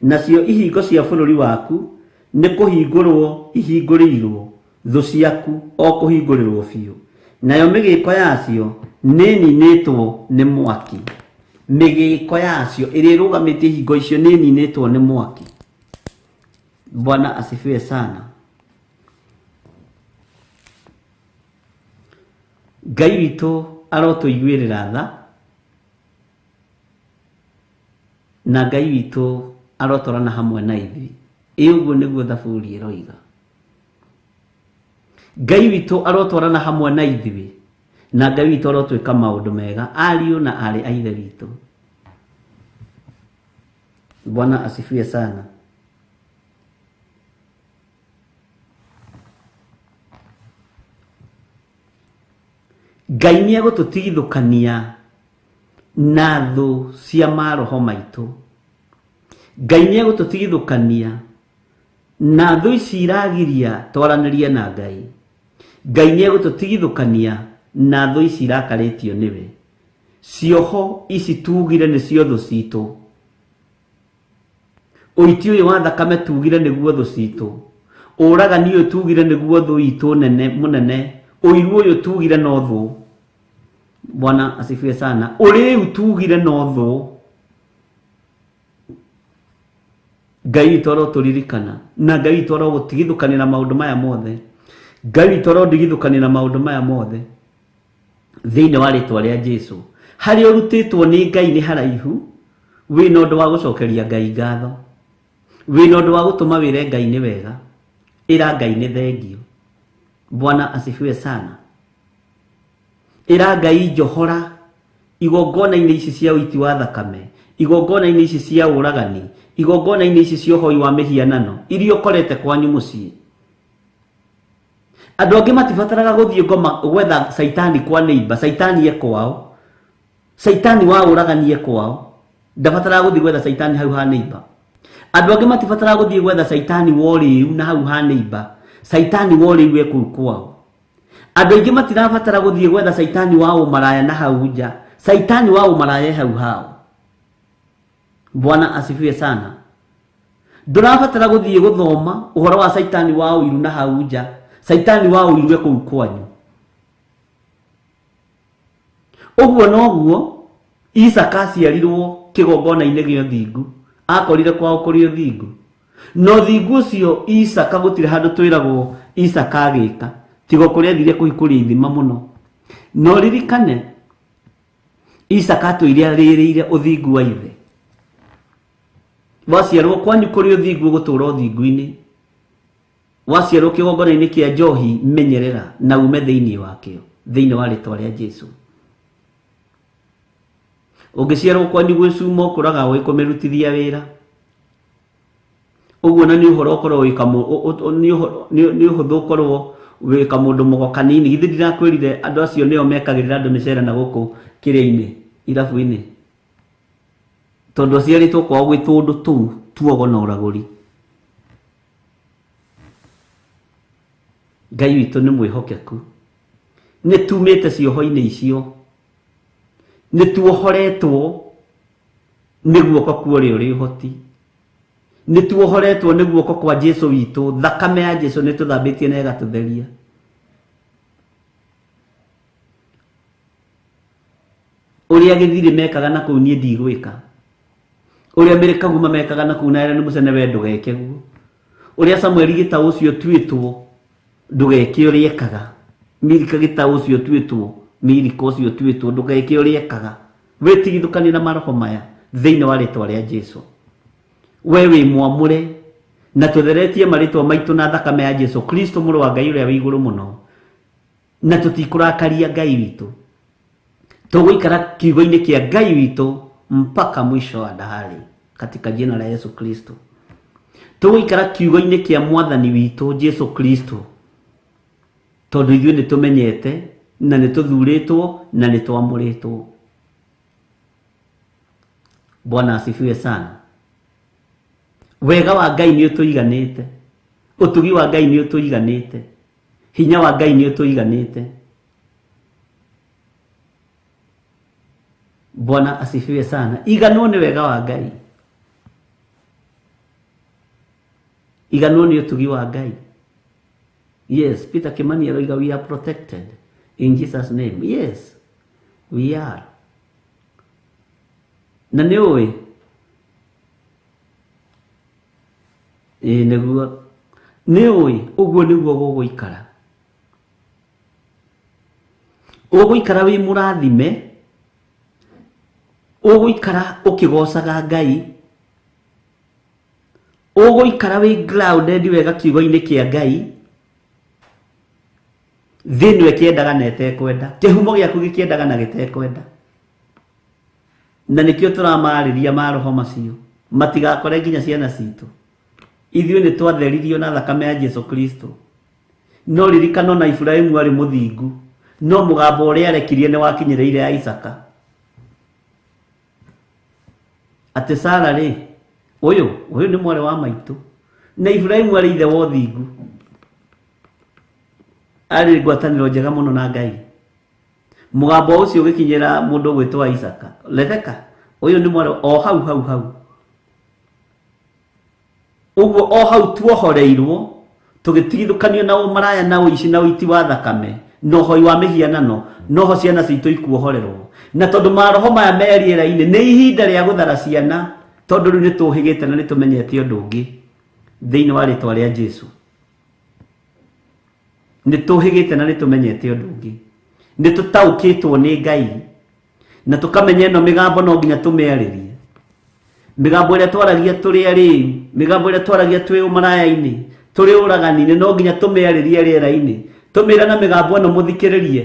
nacio ihingo cia bũrũri waku nĩ kũhingũrwo ihingũrĩirwo thũ ciaku o kũhingũrĩrwo biũ, nayo mĩgĩko yacio nĩĩninĩtwo nĩ mwaki. Mĩgĩko yacio ĩrĩa ĩrũgamĩtie ihingo icio nĩĩninĩtwo nĩ mwaki. Bwana asifiwe sana. Ngai witũ arotũiguĩrĩra tha, na Ngai witũ arotwarana hamwe na ithuĩ. Ĩ ũguo nĩguo Thaburi ĩroiga. Ngai witũ arotwarana hamwe na ithuĩ, na Ngai witũ arotwĩka maũndũ mega, ariũ na aarĩ a Ithe witũ. Bwana asifiwe sana. Ngai nĩ egũtũtigithũkania na thũ cia maroho maitũ. Ngai nĩ egũtũtigithũkania na thũ ici iragiria twaranĩrie na Ngai. Ngai nĩ egũtũtigithũkania na thũ ici irakarĩtio nĩwe. Cioho ici tugire nĩcio thũ citũ. Ũiti ũyũ wa thakame tugire nĩguo thũ citũ. Ũragani ũyũ tugire nĩguo thũ itũ nene mũnene. Ũiru ũyũ tugire no thũ. Bwana asifiwe sana. Ũrĩu tugire no thũ. Ngai witũ arotũririkana, na Ngai witũ arogũtigithũkania na maũndũ maya mothe. Ngai witũ arondigithũkania na maũndũ maya mothe thĩinĩ wa rĩtwa rĩa Jesu. Harĩa ũrutĩtwo nĩ Ngai nĩ haraihu, wĩna ũndũ wa gũcokeria Ngai ngatho, wĩna ũndũ wa gũtũma wĩre Ngai nĩ wega, ĩra Ngai nĩ thengio. Bwana asifiwe sana. Ĩra Ngai njohora igongona-inĩ ici cia ũiti wa thakame, igongona-inĩ ici cia ũragani, igongona-inĩ ici cia ũhoi wa mĩhianano iria ũkorete kwanyu mũciĩ. Andũ angĩ matibataraga gũthiĩ ngoma gwetha caitani kwa neighbor, caitani e kwao, caitani wa ũragani e kwao, ndabataraga gũthiĩ gwetha caitani hau ha neighbor. Andũ angĩ matibataraga gũthiĩ gwetha caitani wa ũrĩu na hau ha neighbor, caitani wa ũrĩu e kũu kwao. Andũ aingĩ matirabatara gũthiĩ gwetha caitani wa ũmaraya na hau nja, caitani wa ũmaraya e hau hao. Bwana asifiwe sana. Ndũrabatara gũthiĩ gũthoma ũhoro wa caitani wa ũiru na hau nja, caitani wa ũiru e kũu kwanyu. Ũguo noguo Isaka aciarirwo kĩgongona-inĩ gĩa ũthingu, akorire kwao kũrĩ ũthingu. Na ũthingu ũcio Isaka gũtirĩ handũ twĩragwo Isaka agĩka, tiga kũrĩa athire kũhikũria ithima mũno. Na ũririkane Isaka atũire arĩrĩire ũthingu wa ithe. Waciarwo kwanyu kũrĩ ũthingu ũgũtũra ũthingu-inĩ. Waciarwo kĩgongona-inĩ kĩa njohi menyerera na ume thĩinĩ wakĩo, thĩinĩ wa rĩtwa rĩa Jesu. Ũngĩciarwo kwanyu gwĩ cuma ũkũraga ũĩ kũmĩrutithia wĩra. Ũguo na nĩ ũhoro ũkorwo wĩ nĩ ũhũthũ ũkorwo wĩ kamũndũ mũgo kanini. Githĩ ndirakwĩrire andũ acio nĩo mekagĩrĩra andũ mĩcere na gũkũ kĩrĩa-inĩ, irabu-inĩ. Tondũ aciarĩtwo kwao gwĩ tũndũ tũu tuogo na ũragũri. Ngai witũ nĩ mwĩhokeku. Nĩ tumĩte cioho-inĩ icio, nĩ tuohoretwo nĩ guoko kwa ũrĩa ũrĩ ũhoti, nĩ tuohoretwo nĩ guoko kwa Jesu witũ. Thakame ya Jesu nĩ tũthambĩtie na ĩgatũtheria. Ũrĩa gĩthirĩ mekaga na kũu niĩ ndigwĩka, ũrĩa mĩrĩkaguma mekaga na kũu na Ellen Mũcene we ndũgeke guo, ũrĩa Samueli Gĩtaũ ũcio tuĩtwo ndũgeke ũrĩa ekaga, Milika Gĩtaũ ũcio tuĩtwo, Milika ũcio tuĩtwo ndũgeke ũrĩa ekaga. Wĩtigithũkanie na maroho maya thĩinĩ wa rĩtwa rĩa Jesu. We wĩ mwamũre na tũtheretie marĩtwa maitũ na thakame ya Jesu Kristo mũrũ wa Ngai ũrĩa wĩ igũrũ mũno, na tũtikũrakaria Ngai witũ. Tũgũikara kiugo-inĩ kĩa Ngai witũ mpaka mwisho wa dahari katika jina la Yesu Kristo. Tũgũikara kiugo-inĩ kĩa mwathani witũ Jesu Kristo, tondũ ithuĩ nĩ tũmenyete na nĩ tũthurĩtwo na nĩ twamũrĩtwo. Bwana asifiwe sana. Wega wa Ngai nĩ ũtũiganĩte, ũtugi wa Ngai nĩ ũtũiganĩte, hinya wa Ngai nĩ ũtũiganĩte. Bwana asifiwe sana. Iganwo nĩ wega wa Ngai, iganwo nĩ ũtugi wa Ngai. Yes, Peter Kimani aroiga we are protected in Jesus name. Yes, we are. Na nĩ ũĩ ĩĩ nĩguo, nĩ ũĩ ũguo nĩguo gũgũikara. Ũgũikara wĩ mũrathime, ũgũikara ũkĩgocaga Ngai, ũgũikara wĩ grounded wega kiugo-inĩ kĩa Ngai. Thĩ ĩno ĩkĩendaga na ĩtekwenda, kĩhumo gĩaku gĩkĩendaga na gĩtekwenda, na nĩkĩo tũramarĩria maroho macio matigakore nginya ciana citũ. Ithuĩ nĩ twatheririo na thakame ya Jesu Kristo. No ririkano na Iburahĩmu arĩ mũthingu, no mũgambo ũrĩa arekirie nĩ wakinyĩrĩire Isaaka. Atĩ Sara rĩ, ũyũ nĩ mwarĩ wa maitũ, na Iburahĩmu arĩ ithe wa ũthingu, arĩ ngwatanĩro njega mũno na Ngai. Mũgambo ũcio ũgĩkinyĩra mũndũ ũgwĩtwo Isaaka, Rebeka, ũyũ nĩ mwarĩ o hau hau hau. Ũguo o hau tuohoreirwo tũgĩtigithũkanio na ũmaraya na ũici na ũiti wa thakame na ũhoi wa mĩhianano, noho ciana citũ ikuohorerwo. Na tondũ maroho maya me rĩera-inĩ, nĩ ihinda rĩa gũthara ciana, tondũ rĩu nĩ tũhĩgĩte na nĩ tũmenyete ũndũ ũngĩ thĩinĩ wa rĩtwa rĩa Jesu. Nĩ tũhĩgĩte na nĩ tũmenyete ũndũ ũngĩ, nĩ tũtaũkĩtwo nĩ Ngai na tũkamenya ĩno mĩgambo no nginya tũmĩarĩrie. Mĩgambo ĩrĩa twaragia tũrĩ arĩu, mĩgambo ĩrĩa twaragia twĩ ũmaraya-inĩ, tũrĩ ũragani-inĩ, no nginya tũmĩarĩrie rĩera-inĩ. Tũmĩra na mĩgambo ĩno mũthikĩrĩrie.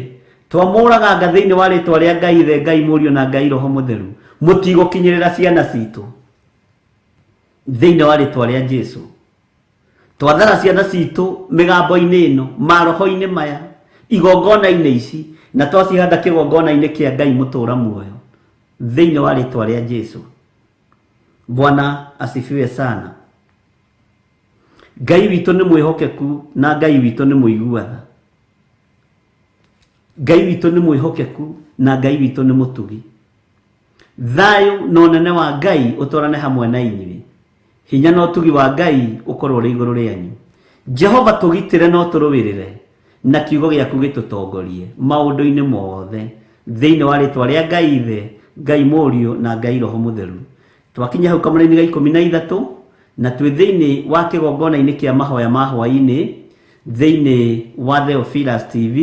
Twamũraganga thĩinĩ wa rĩtwa rĩa Ngai Ithe, Ngai Mũriũ na Ngai Roho Mũtheru. Mũtigũkinyĩrĩra ciana citũ thĩinĩ wa rĩtwa rĩa Jesu. Twathara ciana citũ mĩgambo-inĩ ĩno, maroho-inĩ maya, igongona-inĩ ici, na twacihanda kĩgongona-inĩ kĩa Ngai mũtũũra muoyo thĩinĩ wa rĩtwa rĩa Jesu. Bwana asifiwe sana. Ngai witũ nĩ mwĩhokeku na Ngai witũ nĩ mũiguatha. Ngai witũ nĩ mwĩhokeku na Ngai witũ nĩ mũtugi. Thayũ na ũnene wa Ngai ũtwarane hamwe na inyuĩ. Hinya na ũtugi wa Ngai ũkorwo ũrĩ igũrũ rĩanyu. Jehova tũgitĩre na ũtũrũĩrĩre, na kiugo gĩaku gĩtũtongorie maũndũ-inĩ mothe thĩinĩ wa rĩtwa rĩa Ngai Ithe, Ngai Mũriũ na Ngai Roho Mũtheru. Twakinya hau kamũra-inĩ ga 13 na twĩ thĩinĩ wa kĩgongona-inĩ kĩa mahoya ma hwaĩ-inĩ thĩinĩ wa Theophilus TV.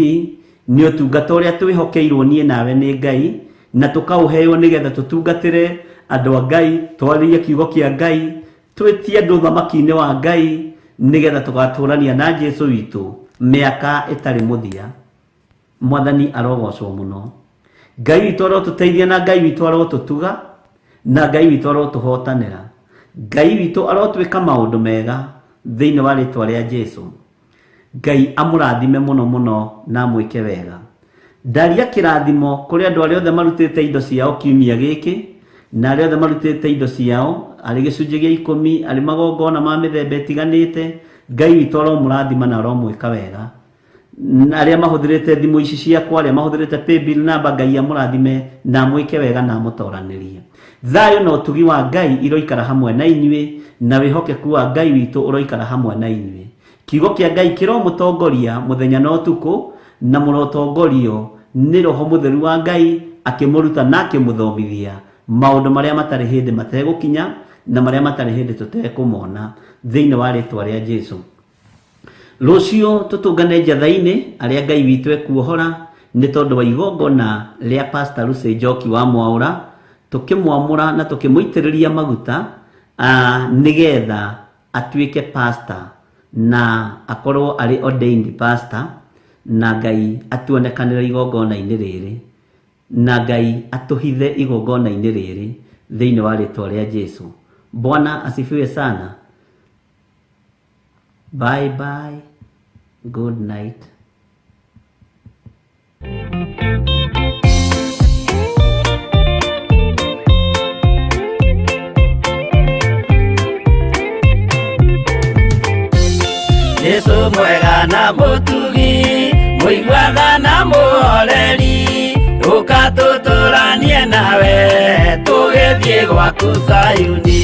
Nĩ ũtungata ũrĩa twĩhokeirwo niĩ nawe nĩ Ngai, na tũkaũheo nĩgetha tũtungatĩre andũ a Ngai, twarĩrie kiugo kĩa Ngai, twĩtie andũ ũthamaki-inĩ wa Ngai nĩgetha tũgatũrania na Jesu witũ mĩaka ĩtarĩ mũthia. Mwathani arogocwo mũno. Ngai witũ arotũteithia na Ngai witũ arotũtuga na Ngai witũ arotũhotanĩra. Ngai witũ arotwĩka maũndũ mega thĩinĩ wa rĩtwa rĩa Jesu. Ngai amũrathime mũno mũno na amwĩke wega. Ndaria kĩrathimo kũrĩ andũ arĩa othe marutĩte indo ciao kiumia gĩkĩ, na arĩa othe marutĩte indo ciao arĩ gĩcunjĩ gĩa 10, arĩ magongona ma mĩthemba ĩtiganĩte. Ngai witũ aromũrathima na aromwĩka wega. Arĩa mahũthĩrĩte thimũ ici ciakwa, arĩa mahũthĩrĩte paybill namba, Ngai amũrathime na amwĩke wega na amũtoranĩrie. Thayũ na ũtugi wa Ngai iroikara hamwe na inyuĩ, na wĩhokeku wa Ngai witũ ũroikara hamwe na inyuĩ. Kiugo kĩa Ngai kĩromũtongoria mũthenya na ũtukũ, na mũrotongorio nĩ Roho Mũtheru wa Ngai akĩmũruta na akĩmũthomithia maũndũ marĩa matarĩ hĩndĩ mategũkinya na marĩa matarĩ hĩndĩ tũtekũmona thĩinĩ wa rĩtwa rĩa Jesu. Rũciũ tũtũngane njatha-inĩ arĩa Ngai witũ ekuohora nĩ tondũ wa igongona rĩa Pastor Lucy Njoki wa Mwaũra, tũkĩmwamũra na tũkĩmũitĩrĩria maguta nĩgetha atuĩke pastor na akorwo arĩ ordained pastor, na Ngai atuonekanĩre igongona-inĩ rĩrĩ, na Ngai atũhithe igongona-inĩ rĩrĩ thĩinĩ wa rĩtwa rĩa Jesu. Bwana asifiwe sana. Bye bye. Good night. Jesu mwega na mũtugi, mũiguaga na mũhoreri, ũka tũtũranie nawe tũgĩthiĩ gwaku Zayuni.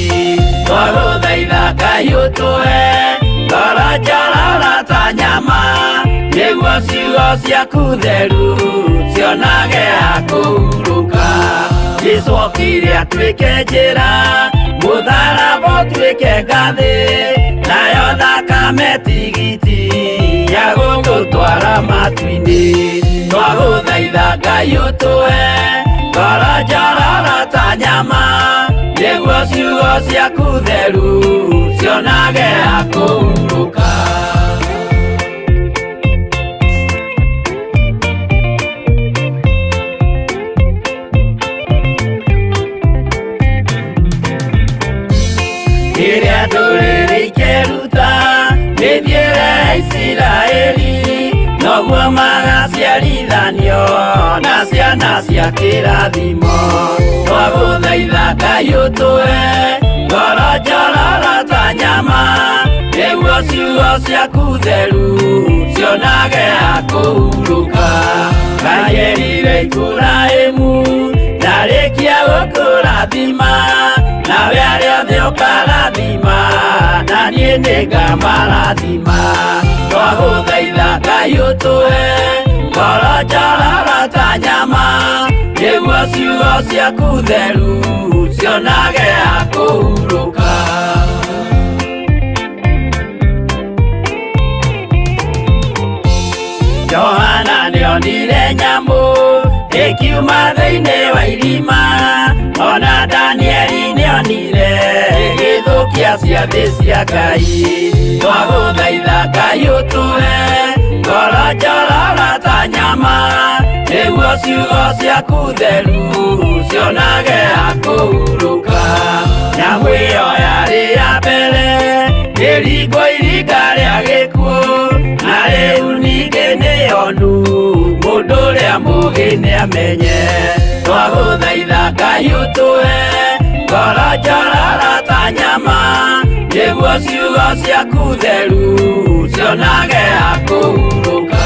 Twagũthaitha Ngai ũtũhe ngoro njororo ta nyama, nĩguo ciugo ciaku theru cionage ha kũhurũka. Jesu okire atuĩke njĩra, mũtharaba ũtuĩke ngathĩ, nayo thakame tigiti ya gũtũtwara matu-inĩ. Twagũthaitha Ngai ũtũhe ngoro njororo ta nyama, nĩguo ciugo ciaku theru cionage ha kũhurũka. Rĩrĩa ndũrĩrĩ ikeruta mĩthiĩre ya Isiraeli, noguo magaciarithanio na ciana cia kĩrathimo. Twagũthaitha Ngai ũtũhe ngoro njororo ta nyama, nĩguo ciugo ciaku theru cionage ha kũhurũka. Ngai erire Iburahĩmu ndarĩkia gũkũrathima, nawe arĩa othe ũkarathima, na niĩ nĩngamarathima. Twagũthaitha Ngai ũtũhe ngoro njororo ta nyama, nĩguo ciugo ciaku theru cionage ha kũhurũka. Johana nĩonire nyamũ ĩkiuma thĩinĩ wa irima, ona Danieli nĩonire ĩgĩthũkia ciathĩ cia Ngai. Twagũthaitha Ngai ũtũhe ngoro njororo ta nyama, nĩguo ciugo ciaku theru cionage ha kũhurũka. Nyamũ ĩyo yarĩ ya mbere ĩringwo iringa rĩa gĩkuũ, na rĩu ningĩ nĩyonu mũndũ ũrĩa mũũgĩ nĩamenye. Twagũthaitha Ngai ũtũhe ngoro njororo ta nyama, nĩguo ciugo ciaku theru cionage ha kũhurũka.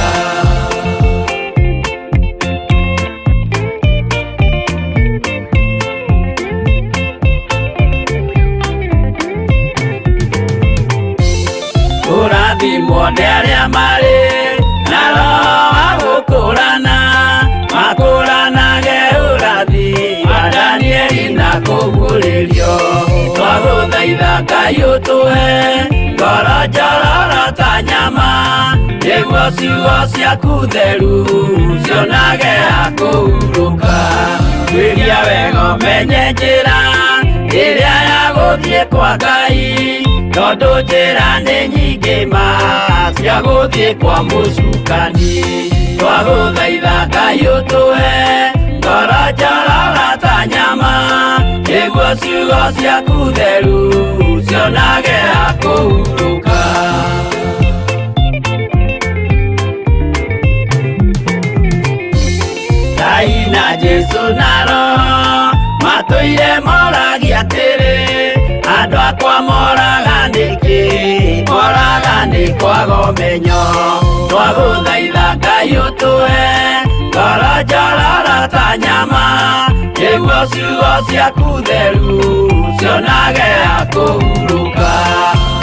Kũrathimwo nĩ arĩa marĩ na roho wa gũkũrana, makũranage ũrathi wa Danieli na kũguũrĩrio. Twagũthaitha Ngai ũtũhe ngoro njororo ta nyama, nĩguo ciugo ciaku theru cionage ha kũhurũka. Tuĩria wega ũmenye njĩra ĩrĩa ya gũthiĩ kwa Ngai, tondũ njĩra nĩ nyingĩ ma cia gũthiĩ kwa mũcukani. Twagũthaitha Ngai ũtũhe ngoro njororo ta nyama, nĩguo ciugo ciaku theru cionage ha kũhurũka. Ngai na Jesu na Roho matũire moragia atĩrĩ, andũ akwa moraga nĩkĩ? Moraga nĩ kwaga ũmenyo. Twagũthaitha Njororo ta nyama nĩguo ciugo ciaku theru cionage ha kũhurũka.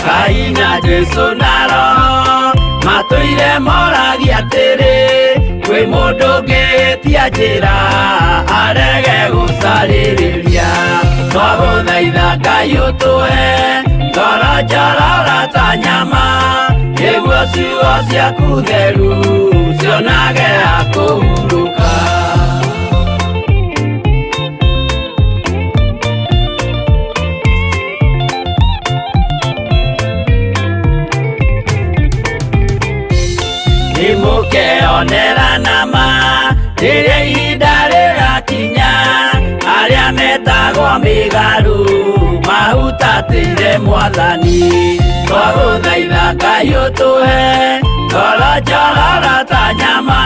Ngai na Jesũ na Roho matũire moragia atĩrĩ, kwĩ mũndũ ũngĩtia njĩra arege gũcarĩrĩria. Twagũthaitha Ngai ũtũhe ngoro njororo ta nyama nĩguo ciugo ciaku theru cionage ha kũhurũka. Nĩmũkeonera nama rĩrĩa ihinda rĩgakinya, arĩa metagwo mĩgarũ mahutatĩire Mwathani. Twagũthaitha Ngai ũtũhe ngoro njororo ta nyama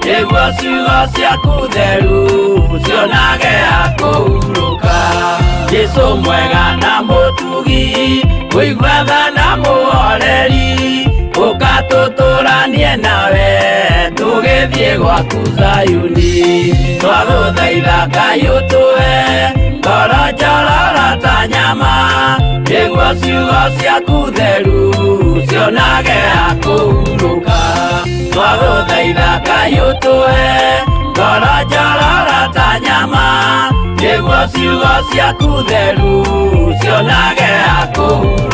nĩguo ciugo ciaku theru cionage ha kũhurũka. Jesũ mwega na mũtugi, mũigua tha na mũhoreri, ũka tũtũranie nawe tũgĩthiĩ gwaku Zayuni. Twagũthaitha Ngai ũtũhe ngoro njororo ta nyama nĩguo ciugo ciaku theru cionage ha kũhurũka. Twagũthaitha Ngai ũtũhe ngoro njororo ta nyama nĩguo ciugo ciaku theru cionage ha kũhurũka.